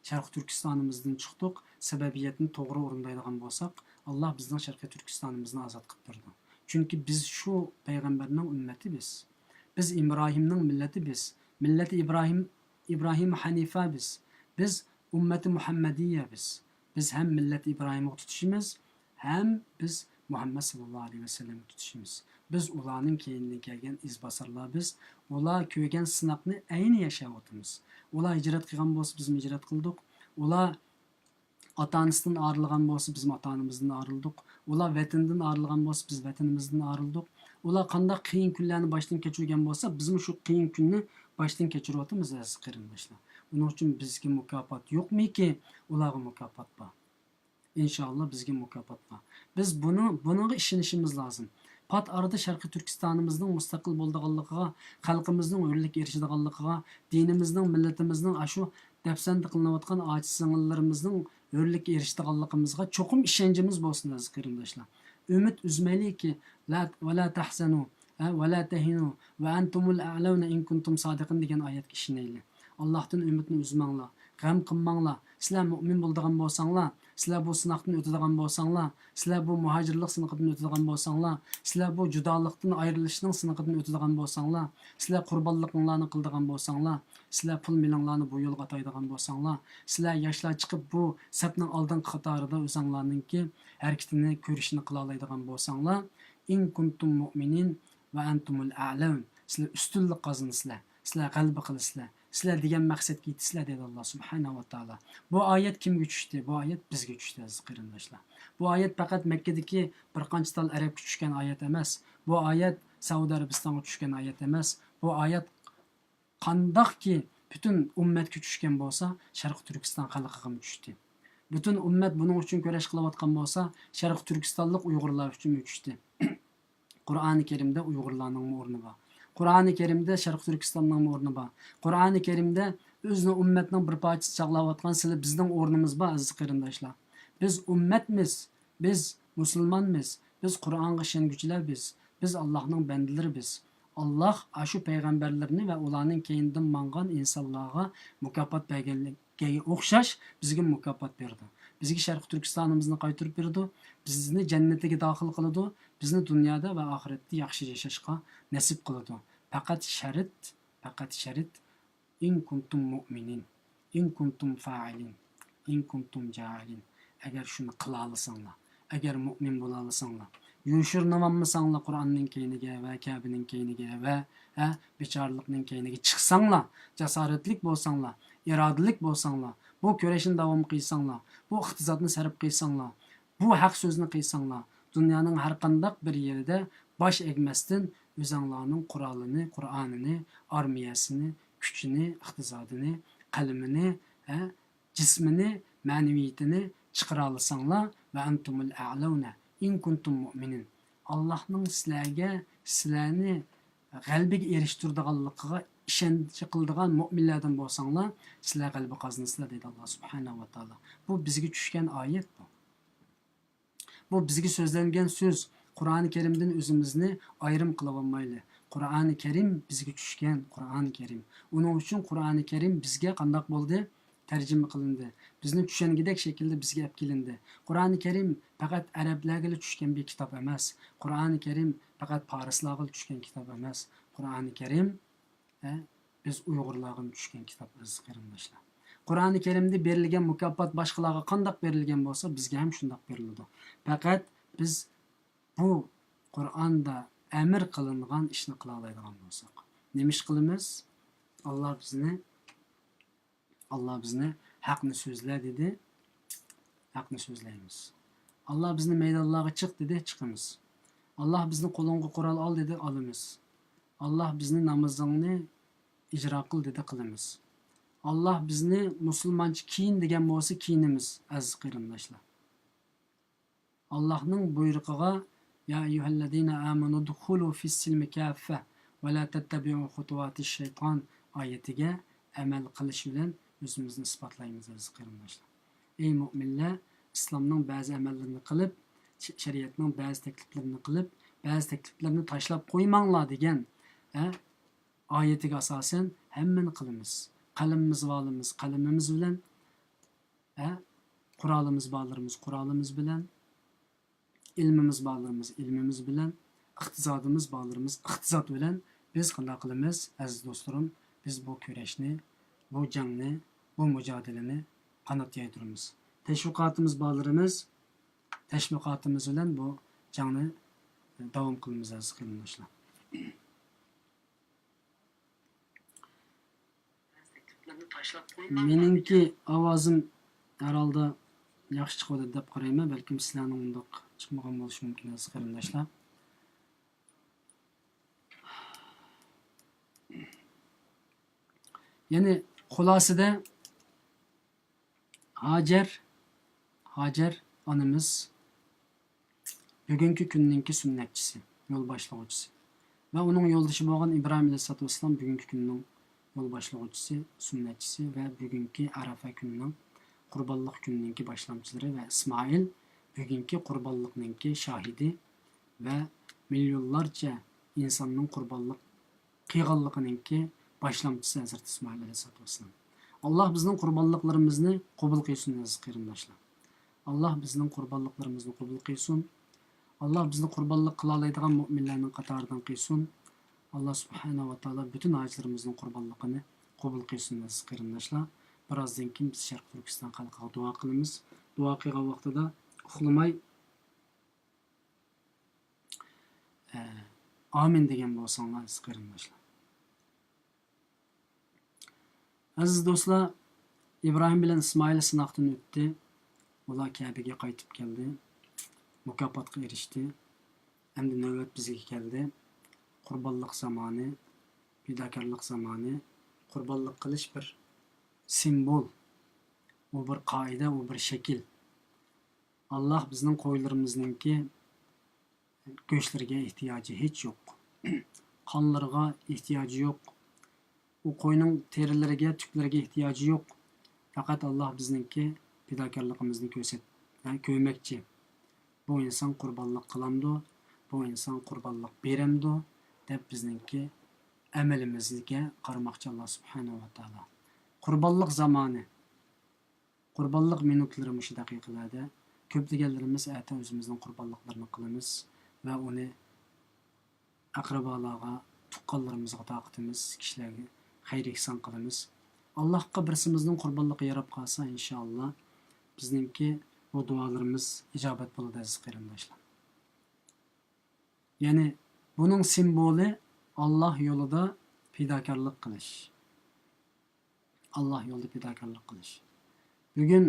شەرقىي تۈركىستانىمىزدىن چىقتۇق، سەۋەبىيەتنى توغرا ئورۇندايدىغان بولساق، ئاللاھ بىزنىڭ شەرقىي تۈركىستانىمىزنى ئازاد قىلىپ بېرىدۇ. چۈنكى بىز شۇ پەيغەمبەرنىڭ ئۈممىتى بىز. بىز ئىبراھىمنىڭ مىللىتى بىز. مىللەتى ئىبراھىم، ئىبراھىم ھەنىفە بىز. بىز ئۈممەتى مۇھەممەدىيە بىز. بىز ھەم مىللەت ئىبراھىمغا تۇتىشىمىز، ھەم بىز مۇھەممەد ساللاللاھۇ ئەلەيھى ۋەسەللەمگە تۇتىشىمىز. بىز ئۇلارنىڭ كەينىدىن كەلگەن ئىزباسارلار بىز. ئۇلار كۆرگەن سىناقنى ئەينى ياشاۋاتىمىز. ئۇلار ھىجرەت قىلغان بولسا، بىزمۇ ھىجرەت قىلدۇق. ئۇلار ئاتا-ئانىسىدىن ئايرىلغان بولسا، بىزمۇ ئاتا-ئانىمىزدىن ئايرىلدۇق. ئۇلار ۋەتىنىدىن ئايرىلغان بولسا، بىز ۋەتىنىمىزدىن ئايرىلدۇق. ئۇلار قانداق قىيىن كۈنلەرنى باشتىن كەچۈرگەن بولسا، بىزمۇ شۇ قىيىن كۈننى باشتىن كەچۈرۈۋاتىمىز، ئەزىز قېرىنداشلار. ئۇنىڭ ئۈچۈن بىزگە مۇكاپات يوقمىكى، ئۇلارغا مۇكاپات بار. ئىنشائاللا، بىزگە مۇكاپات بار. بىز بۇنىڭ، بۇنىڭغا ئىشىنىشىمىز لازىم. پات ئارىدا شەرقىي تۈركىستانىمىزنىڭ مۇستەقىل بولىدىغانلىقىغا، خەلقىمىزنىڭ ھۆرلۈككە ئېرىشىدىغانلىقىغا، دىنىمىزنىڭ، مىللىتىمىزنىڭ، ئاشۇ دەپسەندە قىلىنىۋاتقان ئاچا-سىڭىللىرىمىزنىڭ ھۆرلۈككە ئېرىشىدىغانلىقىمىزغا چوقۇم ئىشەنچىمىز بولسۇن، ئەزىز قېرىنداشلار. ئۈمىد ئۈزمەيلىكى، لا، ۋەلا تەھزەنۇ، ھە، ۋەلا تەھىنۇ ۋە ئەنتۇمۇل ئەئلەۋنە ئىن كۇنتۇم سادىقىن دېگەن ئايەتكە ئىشىنەيلى. ئاللاھتىن ئۈمىدنى ئۈزمەڭلار، غەم قىلماڭلار. سىلەر مۆمىن بولىدىغان بولساڭلار، سىلەر بۇ سىناقتىن ئۆتىدىغان بولساڭلار، سىلەر بۇ مۇھاجىرلىق سىنىقىدىن ئۆتىدىغان بولساڭلار، سىلەر بۇ جۇدالىقتىن ئايرىلىشنىڭ سىنىقىدىن ئۆتىدىغان بولساڭلار، سىلەر قۇربانلىقىڭلارنى قىلىدىغان بولساڭلار، سىلەر پۇل مېلىڭلارنى بۇ يولغا ئاتايدىغان بولساڭلار، سىلەر ياشلار چىقىپ بۇ سەپنىڭ ئالدىنقى قاتارىدا ئۆزەڭلارنىڭكى ھەرىكىتىنى، كۈرىشىنى قىلالايدىغان بولساڭلار، ئىن كۇنتۇم مۇئمىنىن ۋە ئەنتۇمۇل ئەئلەۋن، سىلەر ئۈستۈنلۈك قازىنىسىلەر، سىلەر غەلىبە قىلىسىلەر، سىلەر دېگەن مەقسەتكە يېتىسىلەر، دېدى ئاللاھ سۇبھانەھۇ ۋە تائالا. بۇ ئايەت كىمگە چۈشتى؟ بۇ ئايەت بىزگە چۈشتى، ئەزىز قېرىنداشلار. بۇ ئايەت پەقەت مەككىدىكى بىر قانچە تال ئەرەبكە چۈشكەن ئايەت ئەمەس. بۇ ئايەت سەئۇدى ئەرەبىستانغا چۈشكەن ئايەت ئەمەس. بۇ ئايەت قانداقكى پۈتۈن ئۈممەتكە چۈشكەن بولسا، شەرقىي تۈركىستان خەلقىگىمۇ چۈشتى. پۈتۈن ئۈممەت بۇنىڭ ئۈچۈن كۈرەش قىلىۋاتقان بولسا، شەرقىي تۈركىستانلىق ئۇيغۇرلار ئۈچۈنمۇ چۈشتى. قۇرئانى كەرىمدە ئۇيغۇرلارنىڭمۇ ئورنى بار. قۇرئانى كەرىمدە شەرقىي تۈركىستاننىڭمۇ ئورنى بار. قۇرئانى كەرىمدە ئۆزىنىڭ ئۈممەتنىڭ بىر پارچىسى چاغلاۋاتقان سىلى بىزنىڭ ئورنىمىز بار، ئەزىز قېرىنداشلار. بىز ئۈممەتمىز، بىز مۇسۇلمانمىز، بىز قۇرئانغا ئىشەنگۈچىلەر بىز، بىز ئاللاھنىڭ بەندىلىرى بىز. ئاللاھ ئاشۇ پەيغەمبەرلىرىنى ۋە ئۇلارنىڭ كەينىدىن ماڭغان ئىنسانلارغا مۇكاپات بەرگەنلىكىگە ئوخشاش بىزگە مۇكاپات بېرىدۇ. بىزگە شەرقىي تۈركىستانىمىزنى قايتۇرۇپ بېرىدۇ، بىزنى جەننىتىگە داخىل قىلىدۇ، بىزنى دۇنيادا ۋە ئاخىرەتتە ياخشى ياشاشقا نەسىپ قىلىدۇ. پەقەت شەرت، پەقەت شەرت، ئىن كۇنتۇم مۇئمىنىن، ئىن كۇنتۇم فائىلىن، ئىن كۇنتۇم جائىلىن. ئەگەر شۇنى قىلالىساڭلار، ئەگەر مۇئمىن بولالىساڭلار، يوشۇرۇنۇۋالمىساڭلار قۇرئاننىڭ كەينىگە ۋە كەبىنىڭ كەينىگە ۋە، ھە، بىچارىلىقنىڭ كەينىگە چىقساڭلار، جاسارەتلىك بولساڭلار، ئىرادىلىك بولساڭلار، بۇ كۈرەشنى داۋام قىلساڭلار، بۇ ئىقتىسادنى سەرپ قىلساڭلار، بۇ ھەق سۆزنى قىلساڭلار، دۇنيانىڭ ھەر قانداق بىر يېرىدە باش ئەگمەستىن ئۆزەڭلارنىڭ قورالىنى، قورئانىنى، ئارمىيەسىنى، كۈچىنى، ئىقتىسادىنى، قەلىمىنى، ھە، جىسمىنى مەنىۋىيىتىنى چىقىرالىساڭلار، ۋە ئەنتۇمۇل ئەئلەۋنە ئىن كۇنتۇم مۇئمىنىن. ئاللاھنىڭ سىلەرگە، سىلەرنى غەلىبىگە ئېرىشتۈرىدىغانلىقىغا ئىشەنچ قىلىدىغان مۆمىنلەردىن بولساڭلار، سىلەر غەلىبە قازىنىسىلەر، دەيدۇ ئاللا سۇبھانەھۇ ۋە تائالا. بۇ بىزگە چۈشكەن ئايەت بۇ. بۇ بىزگە سۆزلەنگەن سۆز. قۇرئانى كەرىمدىن ئۆزىمىزنى ئايرىم قىلىۋالمايلى. قۇرئانى كەرىم بىزگە چۈشكەن، قۇرئانى كەرىم. ئۇنىڭ ئۈچۈن قۇرئانى كەرىم بىزگە قانداق بولدى؟ تەرجىمە قىلىندى. بىزنى چۈشەنگۈدەك شەكىلدە بىزگە ئەپ كېلىندى. قۇرئانى كەرىم پەقەت ئەرەبلەرگىلا چۈشكەن بىر كىتاب ئەمەس. قۇرئانى كەرىم پەقەت پارسلارغىلا چۈشكەن كىتاب ئەمەس. قۇرئانى كەرىم ھە، بىز ئۇيغۇرلارغىمۇ چۈشكەن كىتاب، ئەزىز قېرىنداشلار. قۇرئانى كەرىمدە بېرىلگەن مۇكاپات باشقىلارغا قانداق بېرىلگەن بولسا، بىزگە ھەم شۇنداق بېرىلىدۇ. پەقەت بىز بۇ قۇرئاندا ئەمىر قىلىنغان ئىشنى قىلالايدىغان بولساق. نېمە ئىش قىلىمىز؟ ئاللا بىزنى، ئاللا بىزنى ھەقنى سۆزلە دېدى، ھەقنى سۆزلەيمىز. ئاللا بىزنى مەيدانلارغا چىق دېدى، چىقىمىز. ئاللا بىزنى قولۇڭغا قورال ئال دېدى، ئالىمىز. ئاللا بىزنى نامىزىڭنى ئىجرا قىل دېدى، قىلىمىز. ئاللا بىزنى مۇسۇلمانچە كىيىن دېگەن بولسا، كىيىنىمىز، ئەزىز قېرىنداشلار. ئاللاھنىڭ بۇيرۇقىغا، يا ئەييۇھەللەزىنە ئامەنۇ دخۇلۇ فىسسىلمى كاففە ۋە لا تەتتەبىئۇ خۇتۇۋاتىش شەيتان ئايىتىگە ئەمەل قىلىش بىلەن ئۆزىمىزنى ئىسپاتلايمىز، ئەزىز قېرىنداشلار. ئەي مۆمىنلەر، ئىسلامنىڭ بەزى ئەمەللىرىنى قىلىپ، شە-، شەرىئەتنىڭ بەزى تەكلىپلىرىنى قىلىپ، بەزى تەكلىپلىرىنى تاشلاپ قويماڭلار دېگەن، ھە، ئايىتىگە ئاساسەن ھەممىنى قىلىمىز. قەلىمىمىز بارلىرىمىز قەلىمىمىز بىلەن، ھە، قورالىمىز بارلىرىمىز قورالىمىز بىلەن، ئىلمىمىز بارلىرىمىز ئىلمىمىز بىلەن، ئىقتىسادىمىز بارلىرىمىز ئىقتىساد بىلەن بىز قانداق قىلىمىز، ئەزىز دوستلىرىم؟ بىز بۇ كۈرەشنى، بۇ جەڭنى، بۇ مۇجادىلىنى قانات يايدۇرىمىز. تەشۋىقاتىمىز بارلىرىمىز تەشۋىقاتىمىز بىلەن بۇ جەڭنى داۋام قىلىمىز، ئەزىز قېرىنداشلار. مېنىڭكى ئاۋازىم ھەرھالدا ياخشى چىقىۋاتىدۇ دەپ قارايمەن، بەلكىم سىلەرنىڭ ئۇنداق چىقمىغان بولۇشى مۇمكىن، ئەزىز قېرىنداشلار. يەنى خۇلاسىدە، ھاجەر، ھاجەر ئانىمىز بۈگۈنكى كۈننىڭكى سۈننەتچىسى، يول باشلىغۇچىسى ۋە ئۇنىڭ يولدىشى بولغان ئىبراھىم ئەلەيھىسسالاتۇ ۋەسسالام بۈگۈنكى كۈننىڭ يول باشلىغۇچىسى، سۈننەتچىسى ۋە بۈگۈنكى ئەرەفە كۈنىنىڭ، قۇربانلىق كۈنىنىڭكى باشلامچىلىرى ۋە ئىسمائىل بۈگۈنكى قۇربانلىقنىڭكى شاھىدى ۋە مىليونلارچە ئىنساننىڭ قۇربانلىق قىلغانلىقىنىڭكى باشلامچىسى ھەزرىتى ئىسمائىل ئەلەيھىسسالاتۇ ۋەسسالام. ئاللا بىزنىڭ قۇربانلىقلىرىمىزنى قوبۇل قىلسۇن، ئەزىز قېرىنداشلار. ئاللا بىزنىڭ قۇربانلىقلىرىمىزنى قوبۇل قىلسۇن. ئاللا بىزنى قۇربانلىق قىلالايدىغان مۆمىنلەرنىڭ قاتارىدىن قىلسۇن. ئاللا سۇبھانەھۇ ۋە تائالا پۈتۈن ھاجىلىرىمىزنىڭ قۇربانلىقىنى قوبۇل قىلسۇن، ئەزىز قېرىنداشلار. بىرازدىن كېيىن بىز شەرقىي تۈركىستان خەلقىگە دۇئا قىلىمىز. دۇئا قىلغان ۋاقتىدا ئۇخلىماي، ئە، ئامىن دېگەن بولساڭلار، ئەزىز قېرىنداشلار. ئەزىز دوستلار، ئىبراھىم بىلەن ئىسمائىل سىناقتىن ئۆتتى. ئۇلار كەبىگە قايتىپ كەلدى. مۇكاپاتقا ئېرىشتى. ئەمدى نۆۋەت بىزگە كەلدى. قۇربانلىق زامانى، پىداكارلىق زامانى. قۇربانلىق قىلىش بىر سىمۋول. ئۇ بىر قائىدە، ئۇ بىر شەكىل. ئاللا بىزنىڭ قويلىرىمىزنىڭكى گۆشلىرىگە ئېھتىياجى ھېچ يوق. قانلىرىغا ئېھتىياجى يوق. ئۇ قوينىڭ تېرىلىرىگە، تۈكلىرىگە ئېھتىياجى يوق. پەقەت ئاللا بىزنىڭكى پىداكارلىقىمىزنى كۆرسەت-، ھە، كۆرمەكچى. بۇ ئىنسان قۇربانلىق قىلامدۇ؟ بۇ ئىنسان قۇربانلىق بېرەمدۇ؟ دەپ بىزنىڭكى ئەمىلىمىزگە قارىماقچى ئاللا سۇبھانەھۇ ۋە تائالا. قۇربانلىق زامانى. قۇربانلىق مىنۇتلىرى مۇشۇ دەقىقىلەردە. كۆپلىگەنلىرىمىز ئەتە ئۆزىمىزنىڭ قۇربانلىقلىرىنى قىلىمىز ۋە ئۇنى ئەقرىبالارغا، تۇغقانلىرىمىزغا تارقىتىمىز، كىشىلەرگە خەير-ئېھسان قىلىمىز. ئاللاھقا بىرسىمىزنىڭ قۇربانلىقى ياراپ قالسا، ئىنشائاللا، بىزنىڭكى بۇ دۇئالىرىمىز ئىجابەت بولىدۇ، ئەزىز قېرىنداشلار. يەنى بۇنىڭ سىمۋولى ئاللاھ يولىدا پىداكارلىق قىلىش. ئاللاھ يولىدا پىداكارلىق قىلىش. بۈگۈن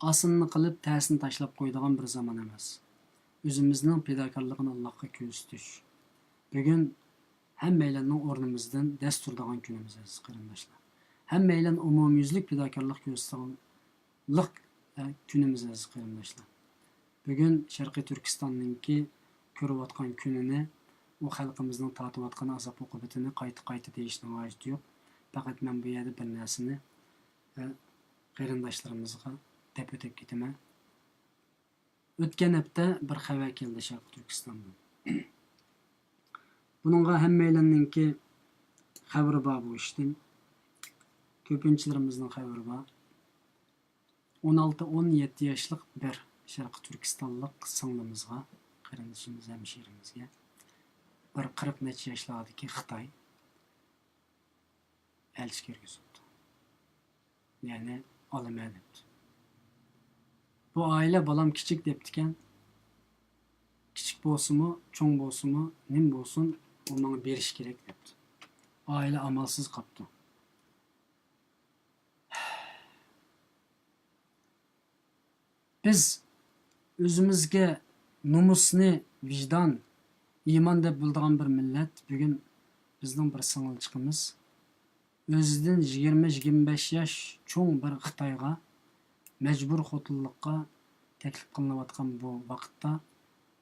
ئاسىنىنى قىلىپ، تەسىنى تاشلاپ قويىدىغان بىر زامان ئەمەس. ئۆزىمىزنىڭ پىداكارلىقىنى ئاللاھقا كۆرسىتىش. بۈگۈن ھەممەيلەننىڭ ئورنىمىزدىن دەس تۇرىدىغان كۈنىمىز، ئەزىز قېرىنداشلار. ھەممەيلەن ئومۇميۈزلۈك پىداكارلىق كۆرسىتىدىغان لىق، ئە، كۈنىمىز، ئەزىز قېرىنداشلار. بۈگۈن شەرقىي تۈركىستاننىڭكى كۆرۈۋاتقان كۈنىنى، ئۇ خەلقىمىزنىڭ تارتىۋاتقان ئازاب-ئوقۇبىتىنى قايتا-قايتا دېيىشنىڭ ھاجىتى يوق. پەقەت مەن بۇ يەردە بىر نەرسىنى، ئە، قېرىنداشلىرىمىزغا دەپ ئۆتۈپ كېتىمەن. ئۆتكەن ھەپتە بىر خەۋەر كەلدى شەرقىي تۈركىستاندىن. بۇنىڭغا ھەممەيلەننىڭكى خەۋىرى بار بۇ ئىشتىن. كۆپىنچىلىرىمىزنىڭ خەۋىرى بار. ئون ئالتە، ئون يەتتە ياشلىق بىر شەرقىي تۈركىستانلىق سىڭلىمىزغا، قېرىندىشىمىز، ھەمشىرىمىزگە بىر قىرىق نەچچە ياشلاردىكى خىتاي ئەلچى كىرگۈزۈپتۇ. يەنى ئالىمەن دەپتۇ. بۇ ئائىلە بالام كىچىك دەپتىكەن. كىچىك بولسىمۇ، چوڭ بولسىمۇ، نېمە بولسۇن، ئۇ ماڭا بېرىشى كېرەك دەپتۇ. ئائىلە ئامالسىز قاپتۇ. بىز ئۆزىمىزگە نومۇسنى، ۋىجدان، ئىمان دەپ بىلىدىغان بىر مىللەت. بۈگۈن بىزنىڭ بىر سىڭىلچىقىمىز ئۆزىدىن يىگىرمە، يىگىرمە بەش ياش چوڭ بىر خىتايغا مەجبۇر خوتۇنلۇققا تەكلىپ قىلىنىۋاتقان بۇ ۋاقىتتا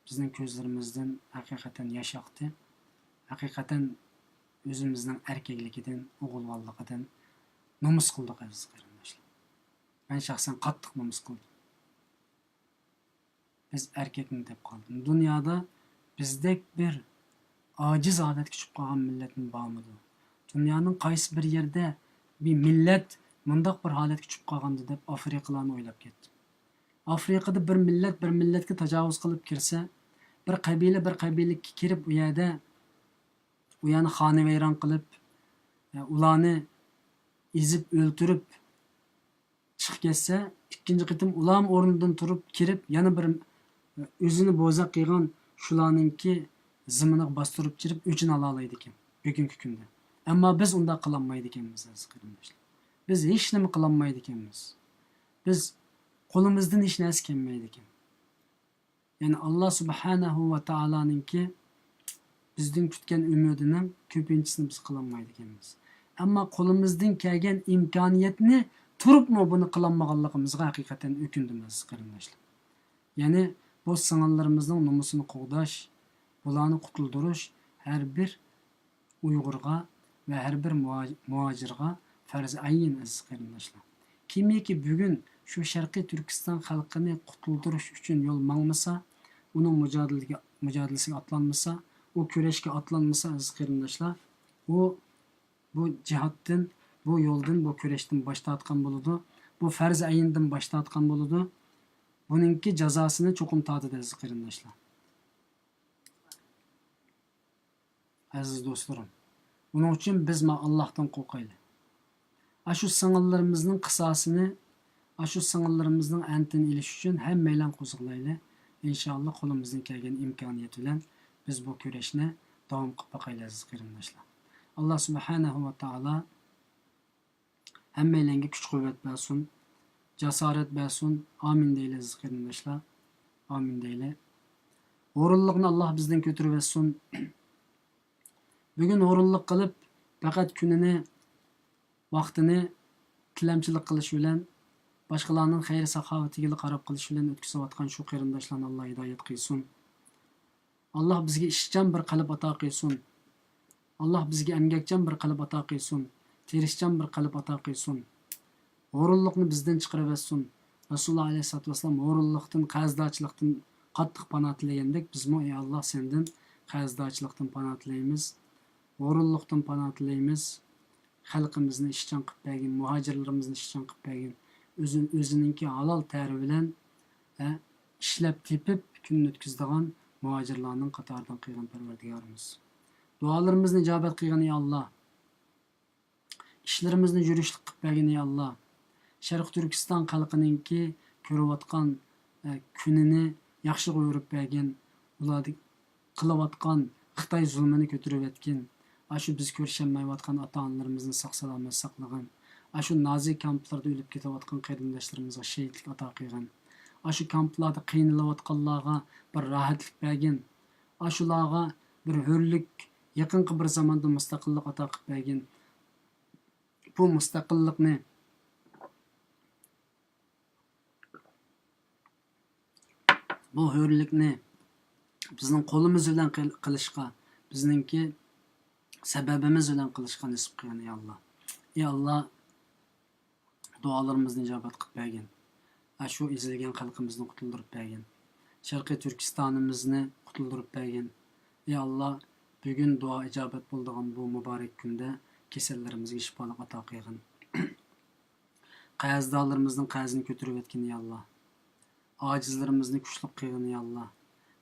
بىزنىڭ كۆزلىرىمىزدىن ھەقىقەتەن ياش ئاقتى. ھەقىقەتەن ئۆزىمىزنىڭ ئەركەكلىكىدىن، ئوغۇلۋاللىقىدىن نومۇس قىلدۇق، ئەزىز قېرىنداشلار. مەن شەخسەن قاتتىق نومۇس قىلدىم. بىز ئەركەكمۇ دەپ قالدىم. دۇنيادا بىزدەك بىر ئاجىز ھالەتكە چۈشۈپ قالغان مىللەتمۇ بارمىدۇ؟ دۇنيانىڭ قايسى بىر يېرىدە بىر مىللەت مۇنداق بىر ھالەتكە چۈشۈپ قالغاندۇ دەپ ئافرىقىلارنى ئويلاپ كەتتىم. ئافرىقىدا بىر مىللەت بىر مىللەتكە تاجاۋۇز قىلىپ كىرسە، بىر قەبىلە بىر قەبىلىگە كىرىپ، ئۇ يەردە، ئۇ يەرنى خانىۋەيران قىلىپ، ئۇلارنى ئېزىپ ئۆلتۈرۈپ، چىقىپ كەتسە، ئىككىنچى قېتىم ئۇلارمۇ ئورنىدىن تۇرۇپ كىرىپ، يەنە بىر، ئۆزىنى بوزەك قىلغان شۇلارنىڭكى زېمىنىغا باستۇرۇپ كىرىپ، ئۆچىنى ئالالايدىكەن بۈگۈنكى كۈندە. ئەمما بىز ئۇنداق قىلالمايدىكەنمىز، ئەزىز قېرىنداشلار. بىز ھېچنېمە قىلالمايدىكەنمىز. بىز، قولىمىزدىن ھېچ نەرسە كەلمەيدىكەن. يەنى ئاللا سۇبھانەھۇ ۋە تائالانىڭكى بىزدىن كۈتكەن ئۈمىدىنىڭ كۆپىنچىسىنى بىز قىلالمايدىكەنمىز. ئەمما قولىمىزدىن كەلگەن ئىمكانىيەتنى تۇرۇپمۇ بۇنى قىلالمىغانلىقىمىزغا ھەقىقەتەن ئۆكۈندۈم، ئەزىز قېرىنداشلار. يەنى بۇ سىڭىللىرىمىزنىڭ نومۇسىنى قوغداش، بۇلارنى قۇتۇلدۇرۇش ھەر بىر ئۇيغۇرغا ۋە ھەر بىر مۇھاج-، مۇھاجىرغا پەرز ئەين، ئەزىز قېرىنداشلار. كىمكى بۈگۈن شۇ شەرقىي تۈركىستان خەلقىنى قۇتۇلدۇرۇش ئۈچۈن يول ماڭمىسا، ئۇنىڭ مۇجادىلىگە-، مۇجادىلىسىگە ئاتلانمىسا، ئۇ كۈرەشكە ئاتلانمىسا، ئەزىز قېرىنداشلار، ئۇ بۇ جىھادتىن، بۇ يولدىن، بۇ كۈرەشتىن باش تارتقان بولىدۇ. بۇ پەرز ئەيندىن باش تارتقان بولىدۇ. بۇنىڭكى جازاسىنى چوقۇم تارتىدۇ، ئەزىز قېرىنداشلار. ئەزىز دوستلىرىم، ئۇنىڭ ئۈچۈن بىز ما ئاللاھتىن قورقايلى. ئاشۇ سىڭىللىرىمىزنىڭ قىساسىنى، ئاشۇ سىڭىللىرىمىزنىڭ ئەنتىنى ئېلىش ئۈچۈن ھەممەيلەن قوزغىلايلى. ئىنشائاللا، قولىمىزدىن كەلگەن ئىمكانىيەت بىلەن بىز بۇ كۈرەشنى داۋام قىلىپ باقايلى، ئەزىز قېرىنداشلار. ئاللا سۇبھانەھۇ ۋە تائالا ھەممەيلەنگە كۈچ-قۇۋۋەت بەرسۇن، جاسارەت بەرسۇن. ئامىن دەيلى، ئەزىز قېرىنداشلار. ئامىن دەيلى. ھۇرۇنلۇقنى ئاللا بىزدىن كۆتۈرۈۋەتسۇن. بۈگۈن ھۇرۇنلۇق قىلىپ، پەقەت كۈنىنى، ۋاقتىنى تىلەمچىلىك قىلىش بىلەن، باشقىلارنىڭ خەير-ساخاۋىتىگىلا قاراپ قېلىش بىلەن ئۆتكۈزۈۋاتقان شۇ قېرىنداشلارنى ئاللا ھىدايەت قىلسۇن. ئاللا بىزگە ئىشچان بىر قەلب ئاتا قىلسۇن. ئاللا بىزگە ئەمگەكچان بىر قەلب ئاتا قىلسۇن. تىرىشچان بىر قەلب ئاتا قىلسۇن. ھۇرۇنلۇقنى بىزدىن چىقىرىۋەتسۇن. رەسۇلۇللا ئەلەيھىسسالاتۇ ۋەسسالام ھۇرۇنلۇقتىن، قەرزدارچىلىقتىن قاتتىق پانا تىلىگەندەك، بىزمۇ، ئى ئاللا، سەندىن قەرزدارچىلىقتىن پانا تىلەيمىز. ھۇرۇنلۇقتىن پانا تىلەيمىز. خەلقىمىزنى ئىشچان قىلىپ بەرگىن، مۇھاجىرلىرىمىزنى ئىشچان قىلىپ بەرگىن. ئۆزى، ئۆزىنىڭكى ھالال تەرى بىلەن، ئە، ئىشلەپ تېپىپ كۈنىنى ئۆتكۈزىدىغان مۇھاجىرلارنىڭ قاتارىدىن قىلغىن پەرۋەردىگارىمىز. دۇئالىرىمىزنى ئىجابەت قىلغىن، ئى ئاللا. ئىشلىرىمىزنى يۈرۈشلۈك قىلىپ بەرگىن، ئى ئاللا. شەرقىي تۈركىستان خەلقىنىڭكى كۆرۈۋاتقان، ئە، كۈنىنى ياخشىغا يورۇپ بەرگىن. ئۇلار قىلىۋاتقان خىتاي زۇلمىنى كۆتۈرۈۋەتكىن. ئاشۇ بىز كۆرۈشەلمەيۋاتقان ئاتا-ئانىلىرىمىزنى ساق-سالامەت ساقلىغىن. ئاشۇ نازى كامپلاردا ئۆلۈپ كېتىۋاتقان قېرىنداشلىرىمىزغا شېھىتلىك ئاتا قىلغىن. ئاشۇ كامپلاردا قىينىلىۋاتقانلارغا بىر راھەتلىك بەرگىن. ئاشۇلارغا بىر ھۆرلۈك، يېقىنقى بىر زاماندا مۇستەقىللىق ئاتا قىلىپ بەرگىن. بۇ مۇستەقىللىقنى بۇ ھۆرلۈكنى بىزنىڭ قولىمىز بىلەن قىل-، قىلىشقا، بىزنىڭكى سەۋەبىمىز بىلەن قىلىشقا نېسىپ قىلغىن، يا ئاللا. يا ئاللا، دۇئالىرىمىزنى ئىجابەت قىلىپ بەرگىن. ئاشۇ ئېزىلگەن خەلقىمىزنى قۇتۇلدۇرۇپ بەرگىن. شەرقىي تۈركىستانىمىزنى قۇتۇلدۇرۇپ بەرگىن. يا ئاللا، بۈگۈن دۇئا ئىجابەت بولىدىغان بۇ مۇبارەك كۈندە كېسەللىرىمىزگە شىپالىق ئاتا قىلغىن. قەرزدارلىرىمىزنىڭ قەرزىنى كۆتۈرۈۋەتكىن، يا ئاللا. ئاجىزلىرىمىزنى كۈچلۈك قىلغىن، يا ئاللا.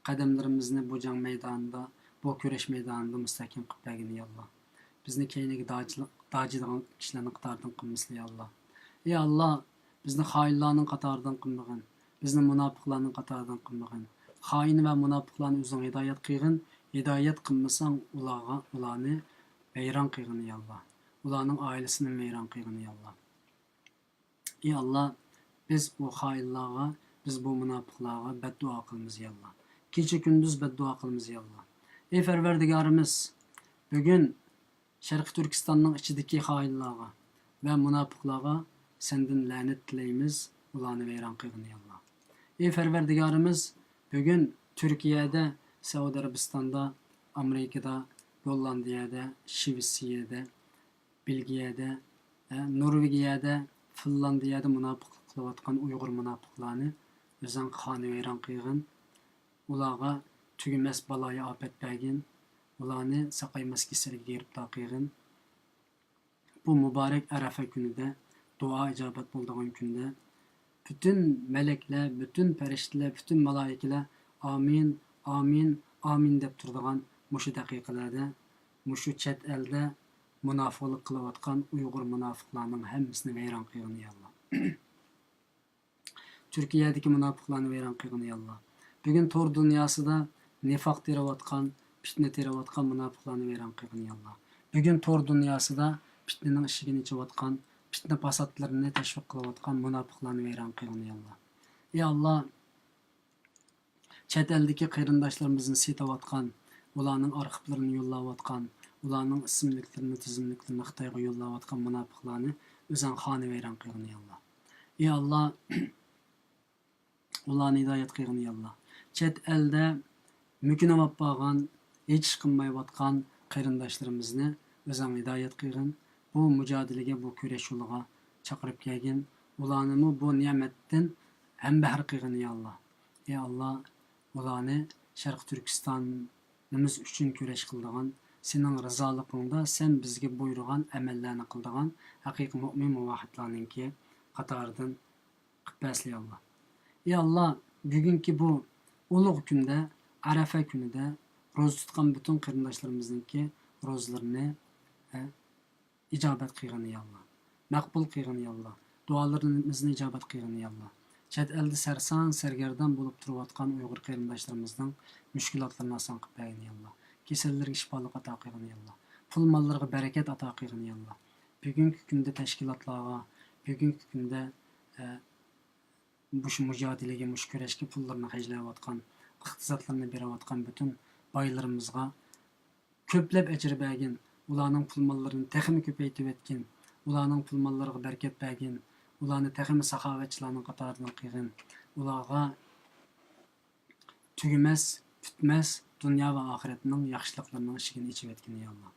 قەدەملىرىمىزنى بۇ جەڭ مەيدانىدا، بۇ كۈرەش مەيدانىدا مۇستەھكەم قىلىپ بەرگىن، يا ئاللا. بىزنى كەينىگە داجىلا-، داجىدىغان كىشىلەرنىڭ قاتارىدىن قىلمىسىلا، يا ئاللا. يا ئاللا، بىزنى خائىنلارنىڭ قاتارىدىن قىلمىغىن. بىزنى مۇناپىقلارنىڭ قاتارىدىن قىلمىغىن. خائىن ۋە مۇناپىقلارنى ئۆزۈڭ ھىدايەت قىلغىن. ھىدايەت قىلمىساڭ ئۇلارغا، ئۇلارنى ۋەيران قىلغىن، يا ئاللا. ئۇلارنىڭ ئائىلىسىنى ۋەيران قىلغىن، يا ئاللا. ئى ئاللا، بىز ئۇ خائىنلارغا، بىز بۇ مۇناپىقلارغا بەددۇئا قىلىمىز، يا ئاللا. كېچە-كۈندۈز بەددۇئا قىلىمىز، يا ئاللا. ئى پەرۋەردىگارىمىز، بۈگۈن شەرقىي تۈركىستاننىڭ ئىچىدىكى خائىنلارغا ۋە مۇناپىقلارغا سەندىن لەنەت تىلەيمىز، ئۇلارنى ۋەيران قىلغىن، يا ئاللا. ئى پەرۋەردىگارىمىز، بۈگۈن تۈركىيەدە، سەئۇدى ئەرەبىستاندا، ئامېرىكىدا، گوللاندىيەدە، شىۋېتسىيەدە، بېلگىيەدە، ئە، نورۋېگىيەدە، فىنلاندىيەدە مۇناپىقلىق قىلىۋاتقان ئۇيغۇر مۇناپىقلارنى ئۆزۈڭ قانىۋەيران قىلغىن. ئۇلارغا تۈگىمەس بالايىئاپەت بەرگىن. ئۇلارنى ساقايماس كېسەلگە گىرىپتار قىلغىن. بۇ مۇبارەك ئەرەفە كۈنىدە دۇئا ئىجابەت بولىدىغان كۈندە پۈتۈن مەلەكلەر، پۈتۈن پەرىشتىلەر، پۈتۈن مالايىكىلەر ئامىن، ئامىن، ئامىن دەپ تۇرىدىغان مۇشۇ دەقىقىلەردە مۇشۇ چەت ئەلدە مۇناپىقلىق قىلىۋاتقان ئۇيغۇر مۇناپىقلارنىڭ ھەممىسىنى ۋەيران قىلغىن، يا ئاللا. تۈركىيەدىكى مۇناپىقلارنى ۋەيران قىلغىن، يا ئاللا. بۈگۈن تور دۇنياسىدا نىفاق تېرىۋاتقان، پىتنە تېرىۋاتقان مۇناپىقلارنى ۋەيران قىلغىن، يا ئاللا. بۈگۈن تور دۇنياسىدا پىتنىنىڭ ئىشىكىنى ئېچىۋاتقان، پىتنە پاساتلىرىنى تەشۋىق قىلىۋاتقان مۇناپىقلارنى ۋەيران قىلغىن، يا ئاللا. يا ئاللا، چەت ئەلدىكى قېرىنداشلىرىمىزنى سېتىۋاتقان، ئۇلارنىڭ ئارخىپلىرىنى يوللاۋاتقان، ئۇلارنىڭ ئىسىملىكلىرىنى، تىزىملىكلىرىنى خىتايغا يوللاۋاتقان مۇناپىقلارنى ئۆزۈڭ خانىۋەيران قىلغىن، يا ئاللا. يا ئاللا، ئۇلارنى ھىدايەت قىلغىن، يا ئاللا. چەت ئەلدە مۆكۈنۈۋاپ بارغان، ھېچ ئىش قىلمايۋاتقان قېرىنداشلىرىمىزنى ئۆزۈڭ ھىدايەت قىلغىن. بۇ مۇجادىلىگە، بۇ كۈرەش يولىغا چاقىرىپ كەلگىن. ئۇلارنىمۇ بۇ نېمەتتىن ھەمبەھىر قىلغىن، يا ئاللا. يا ئاللا، ئۇلارنى شەرقىي تۈركىستانىمىز ئۈچۈن كۈرەش قىلىدىغان، سېنىڭ رىزالىقىڭدا سەن بىزگە بۇيرۇغان ئەمەللەرنى قىلىدىغان ھەقىقىي مۆمىن مۇۋەھھىدلارنىڭكى قاتارىدىن قىلىپ بەرسىلە، يا ئاللا. يا ئاللا، بۈگۈنكى بۇ ئۇلۇغ كۈندە، ئەرەفە كۈنىدە روزا تۇتقان پۈتۈن قېرىنداشلىرىمىزنىڭكى روزىلىرىنى، ئە، ئىجابەت قىلغىن، يا ئاللا. مەقبۇل قىلغىن، يا ئاللا. دۇئالىرىمىزنى ئىجابەت قىلغىن، يا ئاللا. چەت ئەلدە سەرسان، سەرگەردان بولۇپ تۇرۇۋاتقان ئۇيغۇر قېرىنداشلىرىمىزنىڭ مۈشكۈلاتلىرىنى ئاسان قىلىپ بەرگىن، يا ئاللا. كېسەللىرىگە شىپالىق ئاتا قىلغىن، يا ئاللا. پۇل ماللىرىغا بەرىكەت ئاتا قىلغىن، يا ئاللا. بۈگۈنكى كۈندە تەشكىلاتلارغا، بۈگۈنكى كۈندە، ئە، مۇشۇ مۇجادىلىگە، مۇشۇ كۈرەشكە پۇللىرىنى خەجلەۋاتقان، ئىقتىسادلىرىنى بېرىۋاتقان پۈتۈن بايلىرىمىزغا كۆپلەپ ئەجىر بەرگىن. ئۇلارنىڭ پۇل ماللىرىنى تېخىمۇ كۆپەيتىۋەتكىن. ئۇلارنىڭ پۇل ماللىرىغا بەرىكەت بەرگىن. ئۇلارنى تېخىمۇ ساخاۋەتچىلەرنىڭ قاتارىدىن قىلغىن. ئۇلارغا تۈگىمەس، پۈتمەس دۇنيا ۋە ئاخىرەتنىڭ ياخشىلىقلىرىنىڭ ئىشىكىنى ئېچىۋەتكىن، يا ئاللا.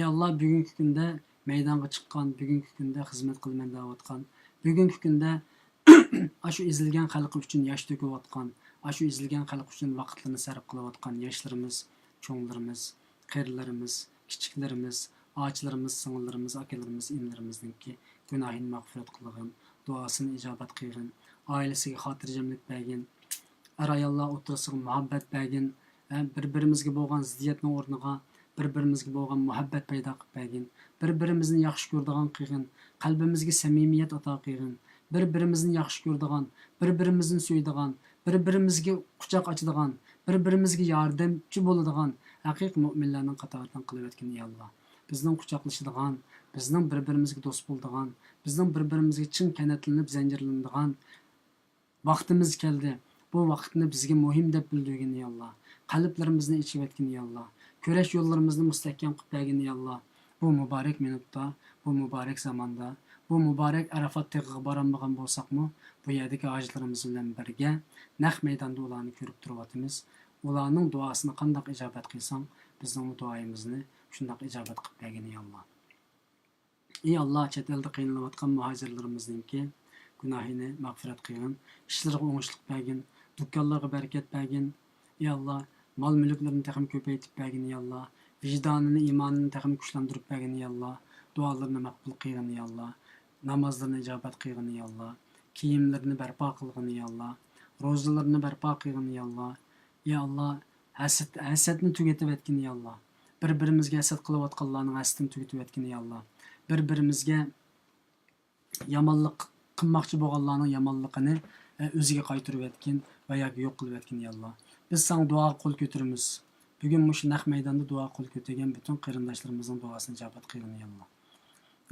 يا ئاللا، بۈگۈنكى كۈندە مەيدانغا چىققان، بۈگۈنكى كۈندە خىزمەت قىلىمەن دەۋاتقان، بۈگۈنكى كۈندە ئاشۇ ئېزىلگەن خەلقى ئۈچۈن ياش تۆكۈۋاتقان، ئاشۇ ئېزىلگەن خەلقى ئۈچۈن ۋاقىتلىرىنى سەرپ قىلىۋاتقان ياشلىرىمىز، چوڭلىرىمىز، قېرىلىرىمىز، كىچىكلىرىمىز، ئاچىلىرىمىز، سىڭىللىرىمىز، ئاكىلىرىمىز، ئىنىلىرىمىزنىڭكى گۇناھىنى مەغپىرەت قىلغىن، دۇئاسىنى ئىجابەت قىلغىن، ئائىلىسىگە خاتىرجەملىك بەرگىن، ئەر-ئاياللار ئوتتۇرىسىغا مۇھەببەت بەرگىن، ھە، بىر-بىرىمىزگە بولغان زىددىيەتنىڭ ئورنىغا بىر-بىرىمىزگە بولغان مۇھەببەت پەيدا قىلىپ بەرگىن، بىر-بىرىمىزنى ياخشى كۆرىدىغان قىلغىن، قەلبىمىزگە سەمىمىيەت ئاتا قىلغىن، بىر-بىرىمىزنى ياخشى كۆرىدىغان، بىر-بىرىمىزنى سۆيىدىغان، بىر-بىرىمىزگە قۇچاق ئاچىدىغان، بىر-بىرىمىزگە ياردەمچى بولىدىغان ھەقىقىي مۆمىنلەرنىڭ قاتارىدىن قىلىۋەتكىن، يا ئاللا. بىزنىڭ قۇچاقلىشىدىغان، بىزنىڭ بىر-بىرىمىزگە دوست بولىدىغان، بىزنىڭ بىر-بىرىمىزگە چىڭ كەنەتلىنىپ زەنجىرلىنىدىغان ۋاقتىمىز كەلدى. بۇ ۋاقىتنى بىزگە مۇھىم دەپ بىلدۈرگىن، يا ئاللا. قەلبلىرىمىزنى ئېچىۋەتكىن، يا ئاللا. كۈرەش يوللىرىمىزنى مۇستەھكەم قىلىپ بەرگىن، يا ئاللا. بۇ مۇبارەك مىنۇتتا، بۇ مۇبارەك زاماندا، بۇ مۇبارەك ئەرەفات تېغىغا بارالمىغان بولساقمۇ، بۇ يەردىكى ھاجىلىرىمىز بىلەن بىرگە نەق مەيداندا ئۇلارنى كۆرۈپ تۇرۇۋاتىمىز. ئۇلارنىڭ دۇئاسىنى قانداق ئىجابەت قىلساڭ، بىزنىڭمۇ دۇئايىمىزنى شۇنداق ئىجابەت قىلىپ بەرگىن، ئى ئاللا. ئى ئاللا، چەت ئەلدە قىينىلىۋاتقان مۇھاجىرلىرىمىزنىڭكى گۇناھىنى مەغپىرەت قىلغىن، ئىشلىرىغا ئوڭۇشلۇق بەرگىن، دۇكانلىرىغا بەرىكەت بەرگىن. ئى ئاللا، مال-مۈلۈكلىرىنى تېخىمۇ كۆپەيتىپ بەرگىن، ئى ئاللا. ۋىجدانىنى، ئىمانىنى تېخىمۇ كۈچلەندۈرۈپ بەرگىن، ئى ئاللا. دۇئالىرىنى مەقبۇل قىلغىن، ئى ئاللا. نامازلىرىنى ئىجابەت قىلغىن، ئى ئاللا. كىيىملىرىنى بەرپا قىلغىن، ئى ئاللا. روزىلىرىنى بەرپا قىلغىن، ئى ئاللا. ئى ئاللا، ھەسەت، ھەسەتنى تۈگىتىۋەتكىن، ئى ئاللا. بىر-بىرىمىزگە ھەسەت قىلىۋاتقانلارنىڭ ھەسىتىنى تۈگىتىۋەتكىن، ئى ئاللا. بىر-بىرىمىزگە يامانلىق قىلماقچى بولغانلارنىڭ يامانلىقىنى، ئە، ئۆزىگە قايتۇرۇۋەتكىن ۋە ياكى يوق قىلىۋەتكىن، ئى ئاللا. بىز ساڭا دۇئاغا قول كۆتۈرىمىز. بۈگۈن مۇشۇ نەق مەيداندا دۇئاغا قول كۆتۈرگەن پۈتۈن قېرىنداشلىرىمىزنىڭ دۇئاسىنى ئىجابەت قىلغىن، ئى ئاللا.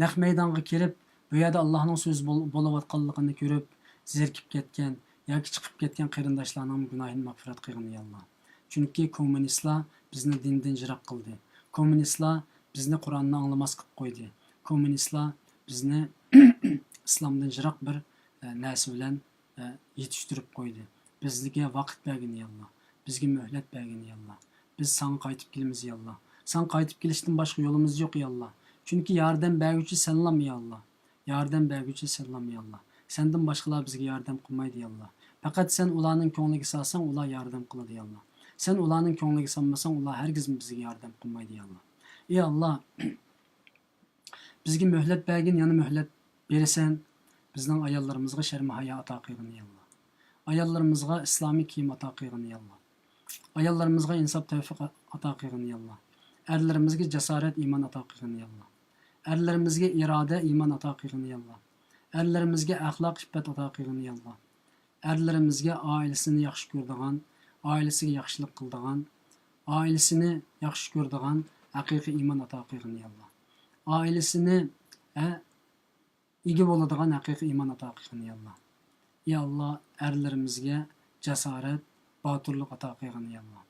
نەق مەيدانغا كىرىپ، بۇ يەردە ئاللانىڭ سۆزى بول-، بولۇۋاتقانلىقىنى كۆرۈپ، زېرىكىپ كەتكەن ياكى چىقىپ كەتكەن قېرىنداشلارنىڭ گۇناھىنى مەغپىرەت قىلغىن، ئى ئاللا. چۈنكى كوممۇنىستلار بىزنى دىندىن يىراق قىلدى. كوممۇنىستلار بىزنى قۇرئاننى ئاڭلىماس قىلىپ قويدى. كوممۇنىستلار بىزنى ئىسلامدىن يىراق بىر، ئە، نەرسە بىلەن، ئە، يېتىشتۈرۈپ قويدى. بىزگە ۋاقىت بەرگىن، ئى ئاللا. بىزگە مۆھلەت بەرگىن، ئى ئاللا. بىز ساڭا قايتىپ كېلىمىز، ئى ئاللا. ساڭا قايتىپ كېلىشتىن باشقا يولىمىز يوق، ئى ئاللا. چۈنكى ياردەم بەرگۈچى سەنلام، ئى ئاللا. ياردەم بەرگۈچى سەنلام، ئى ئاللا. سەندىن باشقىلار بىزگە ياردەم قىلمايدۇ، ئى ئاللا. پەقەت سەن ئۇلارنىڭ كۆڭلىگە سالساڭ، ئۇلار ياردەم قىلىدۇ، ئى ئاللا. سەن ئۇلارنىڭ كۆڭلىگە سالمىساڭ، ئۇلار ھەرگىزمۇ بىزگە ياردەم قىلمايدۇ، ئى ئاللا. ئى ئاللا، بىزگە مۆھلەت بەرگىن، يەنە مۆھلەت بېرىسەن. بىزنىڭ ئاياللىرىمىزغا شەرم-ھايا ئاتا قىلغىن، ئى ئاللا. ئاياللىرىمىزغا ئىسلامىي كىيىم ئاتا قىلغىن، ئى ئاللا. ئاياللىرىمىزغا ئىنساپ، تەۋپىق ئاتا قىلغىن، ئى ئاللا. ئەرلىرىمىزگە جاسارەت، ئىمان ئاتا قىلغىن، ئى ئاللا. ئەرلىرىمىزگە ئىرادە، ئىمان ئاتا قىلغىن، ئى ئاللا. ئەرلىرىمىزگە ئەخلاق، ئىپپەت ئاتا قىلغىن، ئى ئاللا. ئەرلىرىمىزگە ئائىلىسىنى ياخشى كۆرىدىغان، ئائىلىسىگە ياخشىلىق قىلىدىغان، ئائىلىسىنى ياخشى كۆرىدىغان ھەقىقىي ئىمان ئاتا قىلغىن، ئى ئاللا. ئائىلىسىنى، ھە، ئىگە بولىدىغان ھەقىقىي ئىمان ئاتا قىلغىن، ئى ئاللا. ئى ئاللا، ئەرلىرىمىزگە جاسارەت، باتۇرلۇق ئاتا قىلغىن، ئى ئاللا.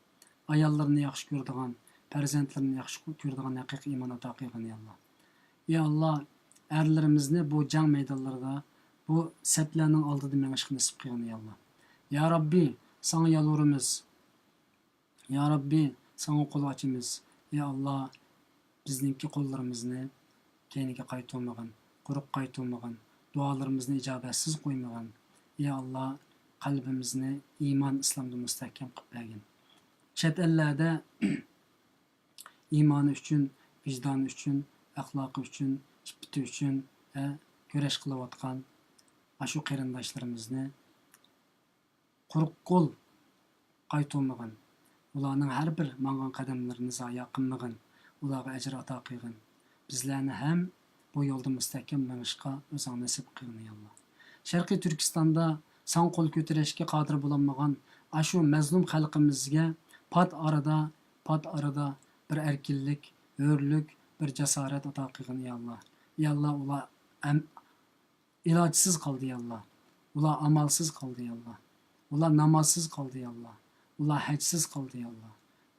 ئاياللىرىنى ياخشى كۆرىدىغان، پەرزەنتلىرىنى ياخشى كۆرىدىغان ھەقىقىي ئىمان ئاتا قىلغىن، ئى ئاللا. ئى ئاللا، ئەرلىرىمىزنى بۇ جەڭ مەيدانلىرىدا، بۇ سەپلەرنىڭ ئالدىدا مېڭىشقا نېسىپ قىلغىن، ئى ئاللا. يا رەببى، ساڭا يالۋۇرىمىز. يا رەببى، ساڭا قول ئاچىمىز. يا ئاللا، بىزنىڭكى قوللىرىمىزنى كەينىگە قايتۇرمىغىن، قۇرۇق قايتۇرمىغىن، دۇئالىرىمىزنى ئىجابەتسىز قويمىغىن. يا ئاللا، قەلبىمىزنى ئىمان، ئىسلامدا مۇستەھكەم قىلىپ بەرگىن. چەت ئەللەردە ئىمانى ئۈچۈن، ۋىجدانى ئۈچۈن، ئەخلاقى ئۈچۈن، ئىپپىتى ئۈچۈن، ھە، كۈرەش قىلىۋاتقان ئاشۇ قېرىنداشلىرىمىزنى قۇرۇق قول قايتۇرمىغىن. ئۇلارنىڭ ھەر بىر ماڭغان قەدەملىرىنى زايە قىلمىغىن. ئۇلارغا ئەجىر ئاتا قىلغىن. بىزلەرنى ھەم بۇ يولدا مۇستەھكەم مېڭىشقا ئۆزۈڭ نېسىپ قىلغىن، يا ئاللا. شەرقىي تۈركىستاندا ساڭا قول كۆتۈرۈشكە قادىر بولالمىغان ئاشۇ مەزلۇم خەلقىمىزگە پات ئارىدا، پات ئارىدا بىر ئەركىنلىك، ھۆرلۈك، بىر جاسارەت ئاتا قىلغىن، يا ئاللا. يا ئاللا، ئۇلار ئەم-، ئىلاجسىز قالدى، يا ئاللا. ئۇلار ئامالسىز قالدى، يا ئاللا. ئۇلار نامازسىز قالدى، يا ئاللا. ئۇلار ھەجسىز قالدى، يا ئاللا.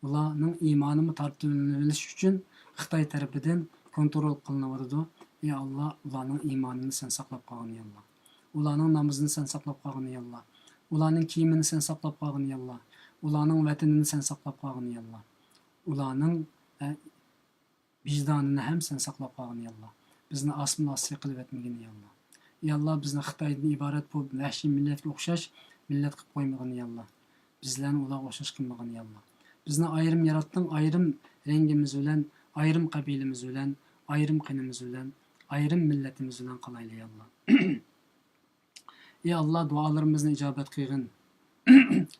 ئۇلارنىڭ ئىمانىمۇ تارتىۋېلىش ئۈچۈن خىتاي تەرىپىدىن كونترول قىلىنىۋاتىدۇ. يا ئاللا، ئۇلارنىڭ ئىمانىنى سەن ساقلاپ قالغىن، يا ئاللا. ئۇلارنىڭ نامىزىنى سەن ساقلاپ قالغىن، يا ئاللا. ئۇلارنىڭ كىيىمىنى سەن ساقلاپ قالغىن، يا ئاللا. ئۇلارنىڭ ۋەتىنىنى سەن ساقلاپ قالغىن، يا ئاللا. ئۇلارنىڭ، ئە، ۋىجدانىنى ھەم سەن ساقلاپ قالغىن، يا ئاللا. بىزنى ئاسمىنى ئاستى قىلىۋەتمىگىن، يا ئاللا. يا ئاللا، بىزنى خىتايدىن ئىبارەت بۇ ۋەھشىي مىللەتكە ئوخشاش مىللەت قىلىپ قويمىغىن، يا ئاللا. بىزلەرنى ئۇلارغا ئوخشاش قىلمىغىن، يا ئاللا. بىزنى ئايرىم ياراتتىڭ، ئايرىم رەڭگىمىز بىلەن، ئايرىم قەبىلىمىز بىلەن، ئايرىم قېنىمىز بىلەن، ئايرىم مىللىتىمىز بىلەن قالايلى، يا ئاللا. ئى ئاللا، دۇئالىرىمىزنى ئىجابەت قىلغىن.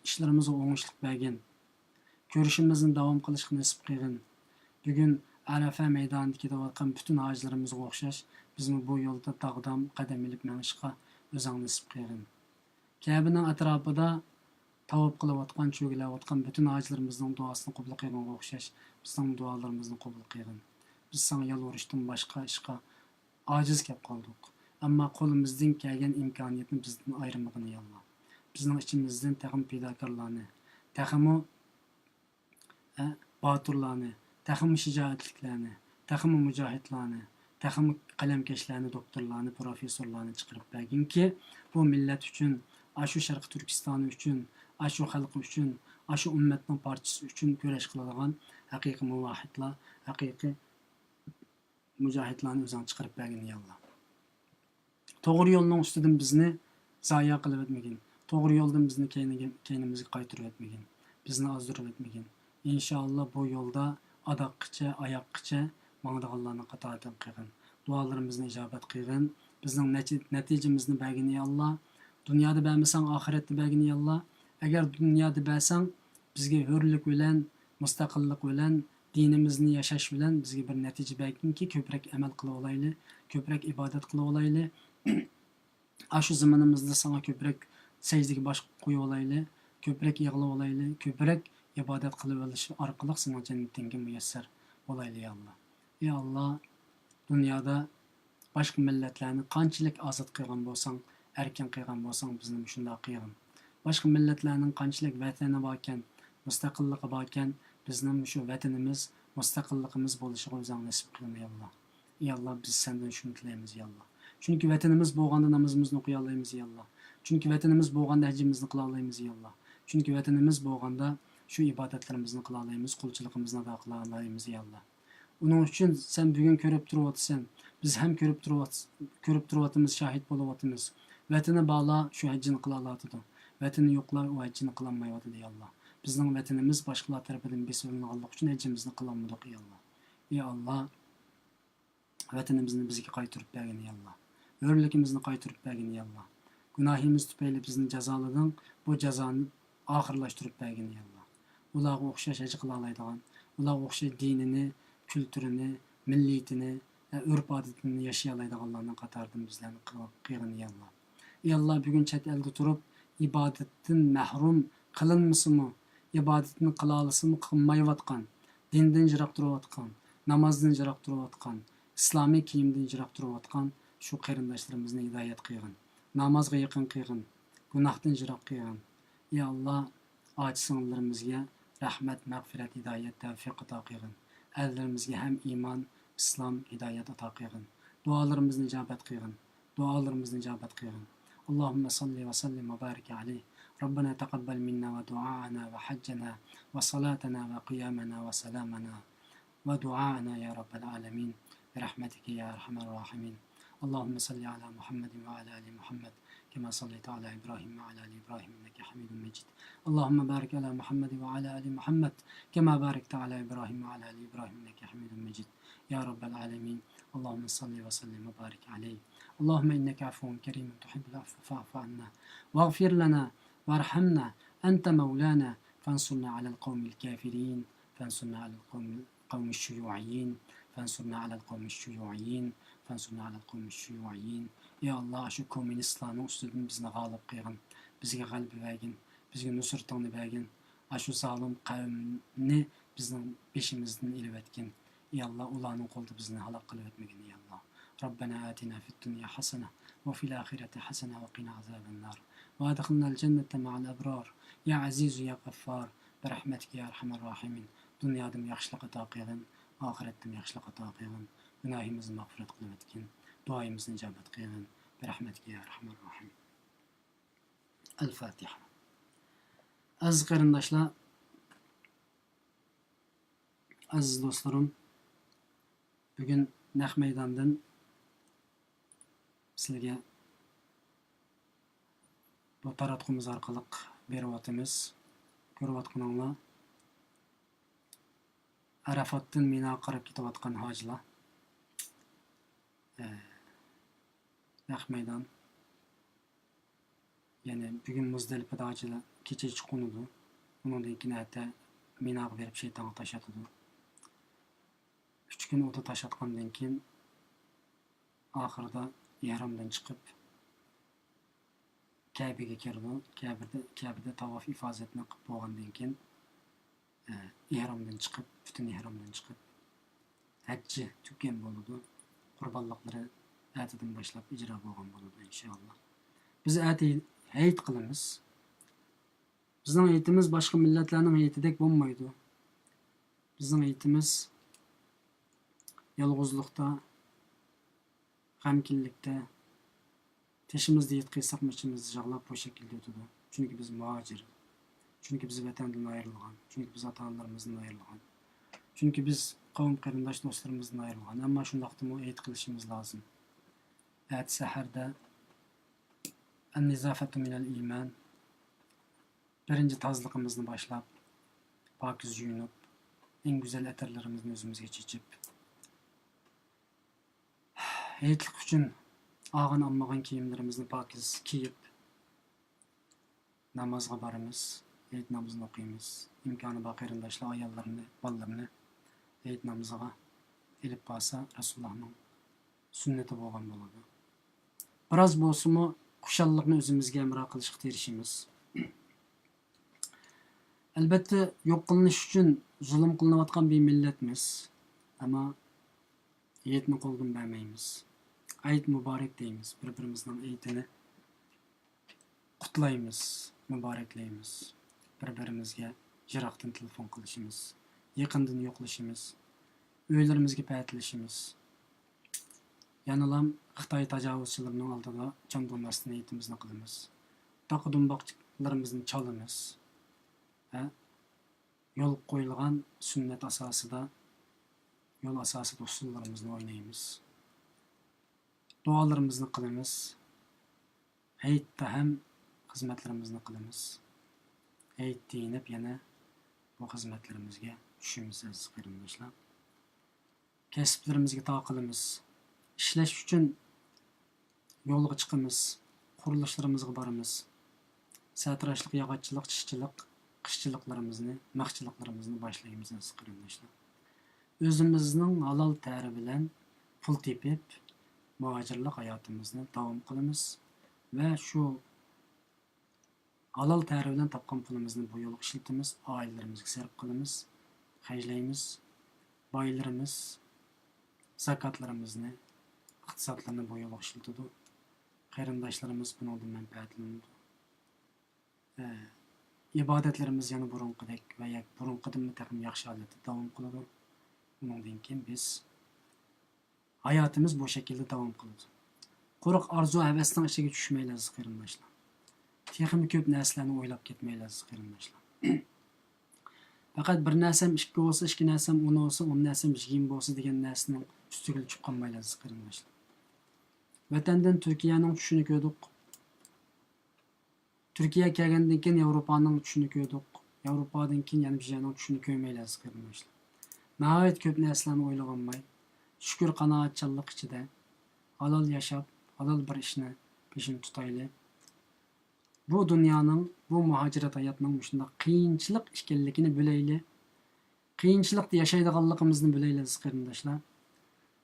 ئىشلىرىمىزغا ئوڭۇشلۇق بەرگىن. كۈرىشىمىزنى داۋام قىلىشقا نېسىپ قىلغىن. بۈگۈن ئەرەفە مەيدانىدا كېتىۋاتقان پۈتۈن ھاجىلىرىمىزغا ئوخشاش، بىزمۇ بۇ يولدا داغدام قەدەم ئېلىپ مېڭىشقا ئۆزۈڭ نېسىپ قىلغىن. كەبىنىڭ ئەتراپىدا تاۋاپ قىلىۋاتقان، چۆگىلەۋاتقان پۈتۈن ھاجىلىرىمىزنىڭ دۇئاسىنى قوبۇل قىلغىنىغا ئوخشاش، بىزنىڭ دۇئالىرىمىزنى قوبۇل قىلغىن. بىز ساڭا يالۋۇرۇشتىن باشقا ئىشقا ئاجىز كەپ قالدۇق. ئەمما قولىمىزدىن كەلگەن ئىمكانىيەتنى بىزدىن ئايرىمىغىن، يا ئاللا. بىزنىڭ ئىچىمىزدىن تېخىمۇ پىداكارلارنى، تېخىمۇ، ئە، باتۇرلارنى، تېخىمۇ شىجائەتلىكلەرنى، تېخىمۇ مۇجاھىدلارنى، تېخىمۇ قەلەمكەشلەرنى، دوكتورلارنى، پروفېسسورلارنى چىقىرىپ بەرگىنكى، بۇ مىللەت ئۈچۈن، ئاشۇ شەرقىي تۈركىستان ئۈچۈن، ئاشۇ خەلق ئۈچۈن، ئاشۇ ئۈممەتنىڭ پارچىسى ئۈچۈن كۈرەش قىلىدىغان ھەقىقىي مۇۋاھىدلار، ھەقىقىي مۇجاھىدلارنى ئۆزۈڭ چىقىرىپ بەرگىن، يا ئاللا. توغرا يولنىڭ ئۈستىدىن بىزنى زايە قىلىۋەتمىگىن. توغرا يولدىن بىزنى كەينىگە، كەينىمىزگە قايتۇرۇۋەتمىگىن. بىزنى ئازدۇرۇۋەتمىگىن. ئىنشائاللا، بۇ يولدا ئاداققىچە، ئاياققىچە ماڭىدىغانلارنىڭ قاتارىدىن قىلغىن. دۇئالىرىمىزنى ئىجابەت قىلغىن. بىزنىڭ نەتىجىمىزنى بەرگىن، يا ئاللا. دۇنيادا بەرمىسەڭ، ئاخىرەتتە بەرگىن، يا ئاللا. ئەگەر دۇنيادا بەرسەڭ، بىزگە ھۆرلۈك بىلەن، مۇستەقىللىق بىلەن، دىنىمىزنى ياشاش بىلەن بىزگە بىر نەتىجە بەرگىنكى، كۆپرەك ئەمەل قىلىۋالايلى، كۆپرەك ئىبادەت قىلىۋالايلى. ئاشۇ زېمىنىمىزدا ساڭا كۆپرەك سەجدىگە باش قويۇۋالايلى، كۆپرەك يىغلىۋالايلى، كۆپرەك ئىبادەت قىلىۋېلىش ئارقىلىق سېنىڭ جەننىتىڭگە مۇيەسسەر بولايلى، يا ئاللا. يا ئاللا، دۇنيادا باشقا مىللەتلەرنى قانچىلىك ئازاد قىلغان بولساڭ، ئەركىن قىلغان بولساڭ، بىزنىمۇ شۇنداق قىلغىن. باشقا مىللەتلەرنىڭ قانچىلىك ۋەتىنى باركەن، مۇستەقىللىقى باركەن، بىزنىڭمۇ شۇ ۋەتىنىمىز، مۇستەقىللىقىمىز بولۇشىغا ئۆزۈڭ نېسىپ قىلغىن، يا ئاللا. يا ئاللا، بىز سەندىن شۇنى تىلەيمىز، يا ئاللا. چۈنكى ۋەتىنىمىز بولغاندا نامىزىمىزنى ئوقۇيالايمىز، يا ئاللا. چۈنكى ۋەتىنىمىز بولغاندا ھەججىمىزنى قىلالايمىز، يا ئاللا. چۈنكى ۋەتىنىمىز بولغاندا شۇ ئىبادەتلىرىمىزنى قىلالايمىز، قۇلچىلىقىمىزنى ئادا قىلالايمىز، يا ئاللا. ئۇنىڭ ئۈچۈن سەن بۈگۈن كۆرۈپ تۇرۇۋاتىسەن، بىز ھەم كۆرۈپ تۇرۇۋات-، كۆرۈپ تۇرۇۋاتىمىز، شاھىت بولۇۋاتىمىز. ۋەتىنى بارلار شۇ ھەججىنى قىلالاتىدۇ. ۋەتىنى يوقلار ئۇ ھەججىنى قىلالمايۋاتىدۇ، يا ئاللا. بىزنىڭ ۋەتىنىمىز باشقىلار تەرىپىدىن بېسىۋېلىنغانلىقى ئۈچۈن ھەججىمىزنى قىلالمىدۇق، يا ئاللا. يا ئاللا، ۋەتىنىمىزنى بىزگە قايتۇرۇپ بەرگىن، يا ئاللا. ھۆرلۈكىمىزنى قايتۇرۇپ بەرگىن، يا ئاللا. گۇناھىمىز تۈپەيلى بىزنى جازالىدىڭ، بۇ جازانى ئاخىرلاشتۇرۇپ بەرگىن، يا ئاللا. ئۇلارغا ئوخشاش ھەج قىلالايدىغان، ئۇلارغا ئوخشاش دىنىنى، كۈلتۈرىنى، مىللىيىتىنى، ئۆرپ-ئادىتىنى ياشىيالايدىغانلارنىڭ قاتارىدىن بىزلەرنى قىل-، قىلغىن، يا ئاللا. يا ئاللا، بۈگۈن چەت ئەلدە تۇرۇپ، ئىبادەتتىن مەھرۇم قىلىنمىسىمۇ، ئىبادىتىنى قىلالىسىمۇ قىلمايۋاتقان، دىندىن يىراق تۇرۇۋاتقان، نامازدىن يىراق تۇرۇۋاتقان، ئىسلامىي كىيىمدىن يىراق تۇرۇۋاتقان شۇ قېرىنداشلىرىمىزنى ھىدايەت قىلغىن. نامازغا يېقىن قىلغىن. گۇناھتىن يىراق قىلغىن. يا ئاللا، ئاچا-سىڭىللىرىمىزگە رەھمەت، مەغپىرەت، ھىدايەت، تەۋپىق ئاتا قىلغىن. ئەرلىرىمىزگە ھەم ئىمان، ئىسلام، ھىدايەت ئاتا قىلغىن. دۇئالىرىمىزنى ئىجابەت قىلغىن. دۇئالىرىمىزنى ئىجابەت قىلغىن. اللهم صل وسلم وبارك عليه. ربنا تقبل منا ودعاءنا وحجنا وصلاتنا وقيامنا وسلامنا ودعاءنا يا رب العالمين برحمتك يا أرحم الراحمين. اللهم صل على محمد وعلى آل محمد كما صليت على إبراهيم وعلى آل إبراهيم إنك حميد مجيد. اللهم بارك على محمد وعلى آل محمد كما باركت على إبراهيم وعلى آل إبراهيم إنك حميد مجيد يا رب العالمين. اللهم صل وسلم وبارك عليه. اللهم إنك عفو كريم تحب العفو فاعف عنا واغفر لنا وارحمنا أنت مولانا فانصرنا على القوم الكافرين فانصرنا على القوم، قوم الشيوعيين فانصرنا على القوم الشيوعيين فانصرنا على القوم الشيوعيين. يا الله، شۇ كوممۇنىستلارنىڭ ئۈستىدىن بىزنى غالىب قىلغىن، بىزگە غەلىبە بەرگىن، بىزگە نۇسرىتىڭنى بەرگىن. ئاشۇ زالىم قەۋمنى بىزنىڭ بېشىمىزدىن ئېلىۋەتكىن. يا الله، ئۇلارنىڭ قولىدا بىزنى ھالاك قىلىۋەتمىگىن، يا الله. ربنا آتنا في الدنيا حسنة وفي الآخرة حسنة وقنا عذاب النار وأدخلنا الجنة مع الأبرار يا عزيز يا غفار برحمتك يا أرحم الراحمين. دۇنيادىمۇ ياخشىلىق ئاتا قىلغىن، ئاخىرەتتىمۇ ياخشىلىق ئاتا قىلغىن. گۇناھىمىزنى مەغپىرەت قىلىۋەتكىن. دۇئايىمىزنى ئىجابەت قىلغىن. برحمتك يا أرحم الراحمين. ئەل فاتىھە. ئەزىز قېرىنداشلار، ئەزىز دوستلىرىم، بۈگۈن نەق مەيداندىن سىلەرگە بۇ تاراتقۇمىز ئارقىلىق بېرىۋاتىمىز. كۆرۈۋاتقىنىڭلار، ئەرەفاتتىن مىناغا قاراپ كېتىۋاتقان ھاجىلار. ئە، نەق مەيدان. يەنى بۈگۈن مۇزدەلىپىدە ھاجىلار كېچىچە قونىدۇ. ئۇنىڭدىن كېيىن ئەتە مىناغا بېرىپ شەيتانغا تاش ئاتىدۇ. ئۈچ كۈن ئوتى تاش ئاتقاندىن كېيىن، ئاخىرىدا ئېھرامدىن چىقىپ، كەبىگە كىرىدۇ. كەبىدە، كەبىدە تاۋاپ ئىفازەتنى قىلىپ بولغاندىن كېيىن، ئە، ئېھرامدىن چىقىپ، پۈتۈن ئېھرامدىن چىقىپ، ھەججى تۈگىگەن بولىدۇ. قۇربانلىقلىرى ئەتىدىن باشلاپ ئىجرا بولغان بولىدۇ، ئىنشائاللا. بىز ئەتە ھېيت قىلىمىز. بىزنىڭ ھېيتىمىز باشقا مىللەتلەرنىڭ ھېيتىدەك بولمايدۇ. بىزنىڭ ھېيتىمىز يالغۇزلۇقتا، غەمكىنلىكتە تېشىمىزدا ھېيت قىلساقمۇ ئىچىمىز يىغلاپ بۇ شەكىلدە ئۆتىدۇ. چۈنكى بىز مۇھاجىر. چۈنكى بىز ۋەتەندىن ئايرىلغان. چۈنكى بىز ئاتا-ئانىلىرىمىزدىن ئايرىلغان. چۈنكى بىز قەۋم قېرىنداش دوستلىرىمىزدىن ئايرىلغان. ئەمما شۇنداقتىمۇ ھېيت قىلىشىمىز لازىم. ئەتە سەھەردە النظافة من الإيمان. بىرىنچى تازىلىقىمىزنى باشلاپ، پاكىز يۇيۇنۇپ، ئەڭ گۈزەل ئەتىرلىرىمىزنى ئۆزىمىزگە چېچىپ، ھېيتلىق ئۈچۈن ئالغان ئالمىغان كىيىملىرىمىزنى پاكىز كىيىپ، نامازغا بارىمىز، ھېيت نامىزىنى ئوقۇيمىز. ئىمكانى بار قېرىنداشلار ئاياللىرىنى، بالىلىرىنى ھېيت نامىزىغا ئېلىپ بارسا، رەسۇلۇللاھنىڭ سۈننىتى بولغان بولىدۇ. بىراز بولسىمۇ خۇشاللىقنى ئۆزىمىزگە ھەمراھ قىلىشقا تىرىشىمىز. ئەلبەتتە، يوق قىلىنىش ئۈچۈن زۇلۇم قىلىنىۋاتقان بىر مىللەتمىز. ئەمما ھېيتنى قولدىن بەرمەيمىز. ھېيت مۇبارەك دەيمىز. بىر-بىرىمىزنىڭ ھېيتىنى قۇتلايمىز، مۇبارەكلەيمىز. بىر-بىرىمىزگە يىراقتىن تېلېفون قىلىشىمىز، يېقىندىن يوقلىشىمىز، ئۆيلىرىمىزگە پەتىلىشىمىز. يەنىلا خىتاي تاجاۋۇزچىلىرىنىڭ ئالدىدا چاندۇرماستىن ھېيتىمىزنى قىلىمىز. داقا دۇمباقلىرىمىزنى چالىمىز. ھە؟ يول قويۇلغان سۈننەت ئاساسىدا، يول ئاساسىدا ئۇسسۇللىرىمىزنى ئوينايمىز. دۇئالىرىمىزنى قىلىمىز. ھېيتتا ھەم خىزمەتلىرىمىزنى قىلىمىز. ھېيتتا يېنىپ يەنە بۇ خىزمەتلىرىمىزگە چۈشىمىز، ئەزىز قېرىنداشلار. كەسىپلىرىمىزگە تاقىلىمىز. ئىشلەش ئۈچۈن يولغا چىقىمىز، قۇرۇلۇشلىرىمىزغا بارىمىز. سەتراشلىق، ياغاچچىلىق، چىشچىلىق، قىشچىلىقلىرىمىزنى، مىخچىلىقلىرىمىزنى باشلايمىز، ئەزىز قېرىنداشلار. ئۆزىمىزنىڭ ھالال تەرى بىلەن پۇل تېپىپ، مۇھاجىرلىق ھاياتىمىزنى داۋام قىلىمىز ۋە شۇ ھالال تەرى بىلەن تاپقان پۇلىمىزنى بۇ يولغا ئىشلىتىمىز، ئائىلىلىرىمىزگە سەرپ قىلىمىز، خەجلەيمىز. بايلىرىمىز زاكاتلىرىمىزنى، ئىقتىسادلىرىنى بۇ يولغا ئىشلىتىدۇ. قېرىنداشلىرىمىز بۇنىڭدىن مەنپەئەتلىنىدۇ. ئە، ئىبادەتلىرىمىز يەنە بۇرۇنقىدەك ۋە يا-، بۇرۇنقىدىنمۇ تېخىمۇ ياخشى ھالەتتە داۋام قىلىدۇ. ئۇنىڭدىن كېيىن بىز ھاياتىمىز بۇ شەكىلدە داۋام قىلىدۇ. قۇرۇق ئارزۇ-ھەۋەسنىڭ ئىچىگە چۈشمەيلى، ئەزىز قېرىنداشلار. تېخىمۇ كۆپ نەرسىلەرنى ئويلاپ كەتمەيلى، ئەزىز قېرىنداشلار. پەقەت بىر نەرسەم ئىككى بولسا، ئىككى نەرسەم ئون بولسا، ئون نەرسەم يىگىرمە بولسا دېگەن نەرسىنىڭ ئۈستىگىلا چۈشۈپ قالمايلى، ئەزىز قېرىنداشلار. ۋەتەندىن تۈركىيەنىڭ چۈشىنى كۆردۇق. تۈركىيە كەلگەندىن كېيىن ياۋروپانىڭ چۈشىنى كۆردۇق. ياۋروپادىن كېيىن يەنە بىر يەرنىڭ چۈشىنى كۆرمەيلى، ئەزىز قېرىنداشلار. ناھايىتى كۆپ نەرسىلەرنى ئويلىغانماي، شۈكۈر، قانائەتچانلىق ئىچىدە ھالال ياشاپ، ھالال بىر ئىشنى بېشىنى تۇتايلى. بۇ دۇنيانىڭ، بۇ مۇھاجىرەت ھاياتنىڭ مۇشۇنداق قىيىنچىلىق ئىكەنلىكىنى بىلەيلى. قىيىنچىلىقتا ياشايدىغانلىقىمىزنى بىلەيلى، ئەزىز قېرىنداشلار.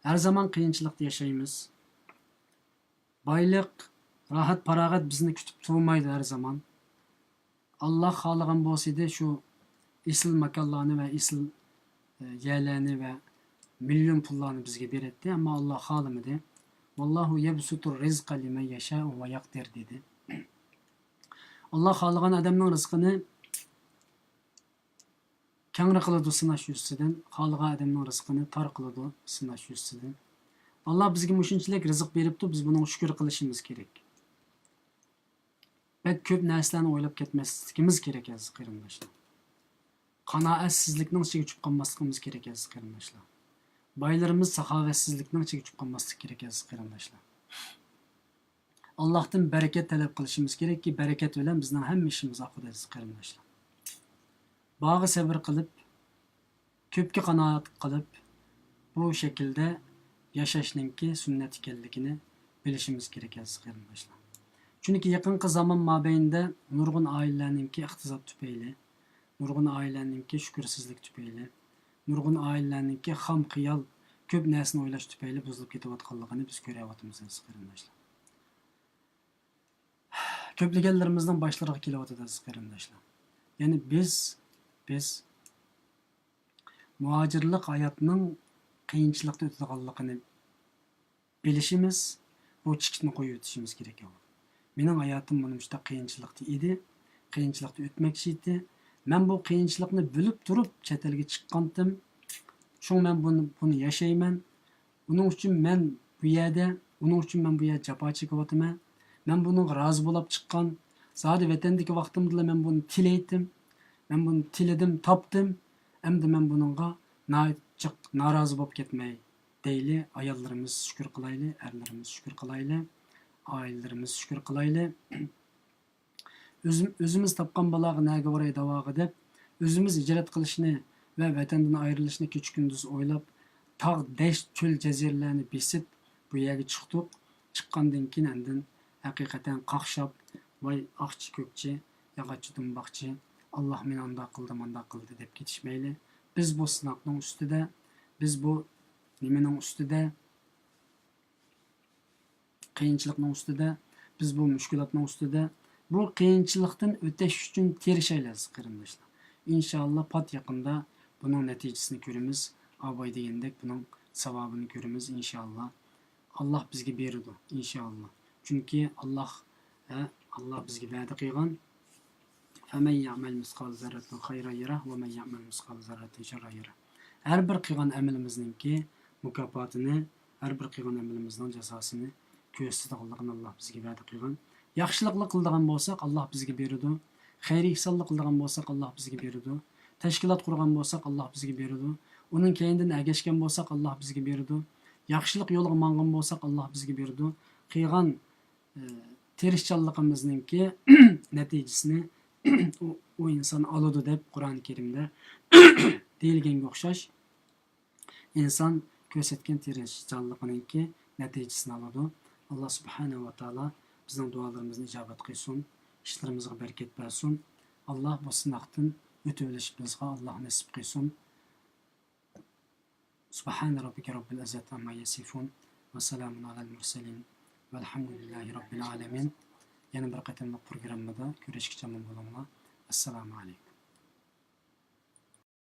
ھەر زامان قىيىنچىلىقتا ياشايمىز. بايلىق، راھەت، پاراغەت بىزنى كۈتۈپ تۇرمايدۇ ھەر زامان. ئاللا خالىغان بولسىدى، شۇ ئېسىل ماكانلارنى ۋە ئېسىل، ئە، يەرلەرنى ۋە مىليون پۇللارنى بىزگە بېرەتتى. ئەمما ئاللا خالىمىدى. «ۋاللاھۇ يەبسۇتۇر رىزقە لىمەن يەشائۇ ۋە يەقدىر» دېدى. ئاللا خالىغان ئادەمنىڭ رىزقىنى كەڭرى قىلىدۇ سىناش يۈزىسىدىن، خالىغان ئادەمنىڭ رىزقىنى تار قىلىدۇ سىناش يۈزىسىدىن. ئاللا بىزگە مۇشۇنچىلىك رىزىق بېرىپتۇ، بىز بۇنىڭغا شۈكۈر قىلىشىمىز كېرەك. بەك كۆپ نەرسىلەرنى ئويلاپ كەتمەسلىكىمىز كېرەك، ئەزىز قېرىنداشلار. قانائەتسىزلىكنىڭ ئىچىگە چۈشۈپ قالماسلىقىمىز كېرەك، ئەزىز قېرىنداشلار. بايلىرىمىز ساخاۋەتسىزلىكنىڭ ئىچىگە چۈشۈپ قالماسلىقى كېرەك، ئەزىز قېرىنداشلار. ئاللاھتىن بەرىكەت تەلەپ قىلىشىمىز كېرەككى، بەرىكەت بىلەن بىزنىڭ ھەممە ئىشىمىز ئاقىدۇ، ئەزىز قېرىنداشلار. بارغا سەۋر قىلىپ، كۆپكە قانائەت قىلىپ، بۇ شەكىلدە ياشاشنىڭكى سۈننەت ئىكەنلىكىنى بىلىشىمىز كېرەك، ئەزىز قېرىنداشلار. چۈنكى يېقىنقى زامان مابەينىدە نۇرغۇن ئائىلىلەرنىڭكى ئىقتىساد تۈپەيلى، نۇرغۇن ئائىلىلەرنىڭكى شۈكۈرسىزلىك تۈپەيلى، نۇرغۇن ئائىلىلەرنىڭكى خام خىيال، كۆپ نەرسىنى ئويلاش تۈپەيلى بۇزۇلۇپ كېتىۋاتقانلىقىنى بىز كۆرۈۋاتىمىز، ئەزىز قېرىنداشلار. كۆپلىگەنلىرىمىزنىڭ باشلىرىغا كېلىۋاتىدۇ، ئەزىز قېرىنداشلار. يەنى بىز، بىز مۇھاجىرلىق ھاياتنىڭ قىيىنچىلىقتا ئۆتىدىغانلىقىنى بىلىشىمىز، بۇ چېكىتنى قويۇۋېتىشىمىز كېرەك. مېنىڭ ھاياتىم مانا مۇشۇنداق قىيىنچىلىقتا ئىدى، قىيىنچىلىقتا ئۆتمەكچى ئىدى. مەن بۇ قىيىنچىلىقنى بىلىپ تۇرۇپ چەت ئەلگە چىققانتىم. شۇڭا مەن بۇنى، بۇنى ياشايمەن. بۇنىڭ ئۈچۈن مەن بۇ يەردە بۇنىڭ ئۈچۈن مەن بۇ يەردە جاپا چېكىۋاتىمەن. مەن بۇنىڭغا رازى بولاپ چىققان. زادى ۋەتەندىكى ۋاقتىمدىلا مەن بۇنى تىلەيتتىم. مەن بۇنى تىلىدىم، تاپتىم. ئەمدى مەن بۇنىڭغا ناھايىتى جىق نارازى بولۇپ كەتمەي دەيلى. ئاياللىرىمىز شۈكۈر قىلايلى، ئەرلىرىمىز شۈكۈر قىلايلى، ئائىلىلىرىمىز شۈكۈر قىلايلى. ئۆزۈم-، ئۆزىمىز تاپقان بالاغا نەگە باراي داۋاغا دەپ، ئۆزىمىز ھىجرەت قىلىشنى ۋە ۋەتەندىن ئايرىلىشنى كېچە-كۈندۈز ئويلاپ، تاغ، دەشت، چۆل، جەزىرىلەرنى بېسىپ، بۇ يەرگە چىقتۇق. چىققاندىن كېيىن ئاندىن ھەقىقەتەن قاقشاپ، ۋاي ئاقچى-كۆكچى، ياغاچچى-دۇمباقچى، ئاللا مېنى ئانداق قىلدى، مانداق قىلدى دەپ كېتىشمەيلى. بىز بۇ سىناقنىڭ ئۈستىدە، بىز بۇ نېمىنىڭ ئۈستىدە، قىيىنچىلىقنىڭ ئۈستىدە، بىز بۇ مۈشكۈلاتنىڭ ئۈستىدە، بۇ قىيىنچىلىقتىن ئۆتۈش ئۈچۈن تىرىشايلى ئەزىز قېرىنداشلار. ئىنشاللا پات يېقىندا بۇنىڭ نەتىجىسىنى كۆرىمىز. ئاباي دېگەندەك بۇنىڭ ساۋابىنى كۆرىمىز ئىنشاللا. ئاللا بىزگە بېرىدۇ ئىنشاللا. چۈنكى ئاللا، ھە، ئاللا بىزگە ۋەدە قىلغان. فَمَنْ يَعْمَلْ مِثْقَالَ ذَرَّةٍ خَيْرًا يَرَهُ وَمَنْ يَعْمَلْ مِثْقَالَ ذَرَّةٍ شَرًّا يَرَهُ. ھەر بىر قىلغان ئەمىلىمىزنىڭكى مۇكاپاتىنى، ھەر بىر قىلغان ئەمىلىمىزنىڭ جازاسىنى كۆرسىتىدىغانلىقىنى ئاللا بىزگە ۋەدە قىلغان. ياخشىلىقلا قىلىدىغان بولساق، ئاللا بىزگە بېرىدۇ. خەير ئېھسانلا قىلىدىغان بولساق، ئاللا بىزگە بېرىدۇ. تەشكىلات قۇرغان بولساق، ئاللا بىزگە بېرىدۇ. ئۇنىڭ كەينىدىن ئەگەشكەن بولساق، ئاللا بىزگە بېرىدۇ. ياخشىلىق يولىغا ماڭغان بولساق، ئاللا بىزگە بېرىدۇ. قىلغان ئى، تىرىشچانلىقىمىزنىڭكى نەتىجىسىنى ئۇ، ئۇ ئىنسان ئالىدۇ دەپ قۇرئان كەرىمدە دېيىلگەنگە ئوخشاش، ئىنسان كۆرسەتكەن تىرىشچانلىقىنىڭكى نەتىجىسىنى ئالىدۇ. ئاللا سۇبھانەھۇ ۋە تائالا بىزنىڭ دۇئالىرىمىزنى ئىجابەت قىلسۇن، ئىشلىرىمىزغا بەرىكەت بەرسۇن. ئاللا بۇ سىناقتىن ئۆتۈۋېلىشىمىزغا ئاللا نېسىپ قىلسۇن. سبحان ربك رب العزة عما يصفون وسلام على المرسلين والحمد لله رب العالمين. يەنە بىر قېتىملىق پروگراممىدا كۆرۈشكىچە ئامان بولۇڭلار. ئەسسالامۇ ئەلەيكۇم.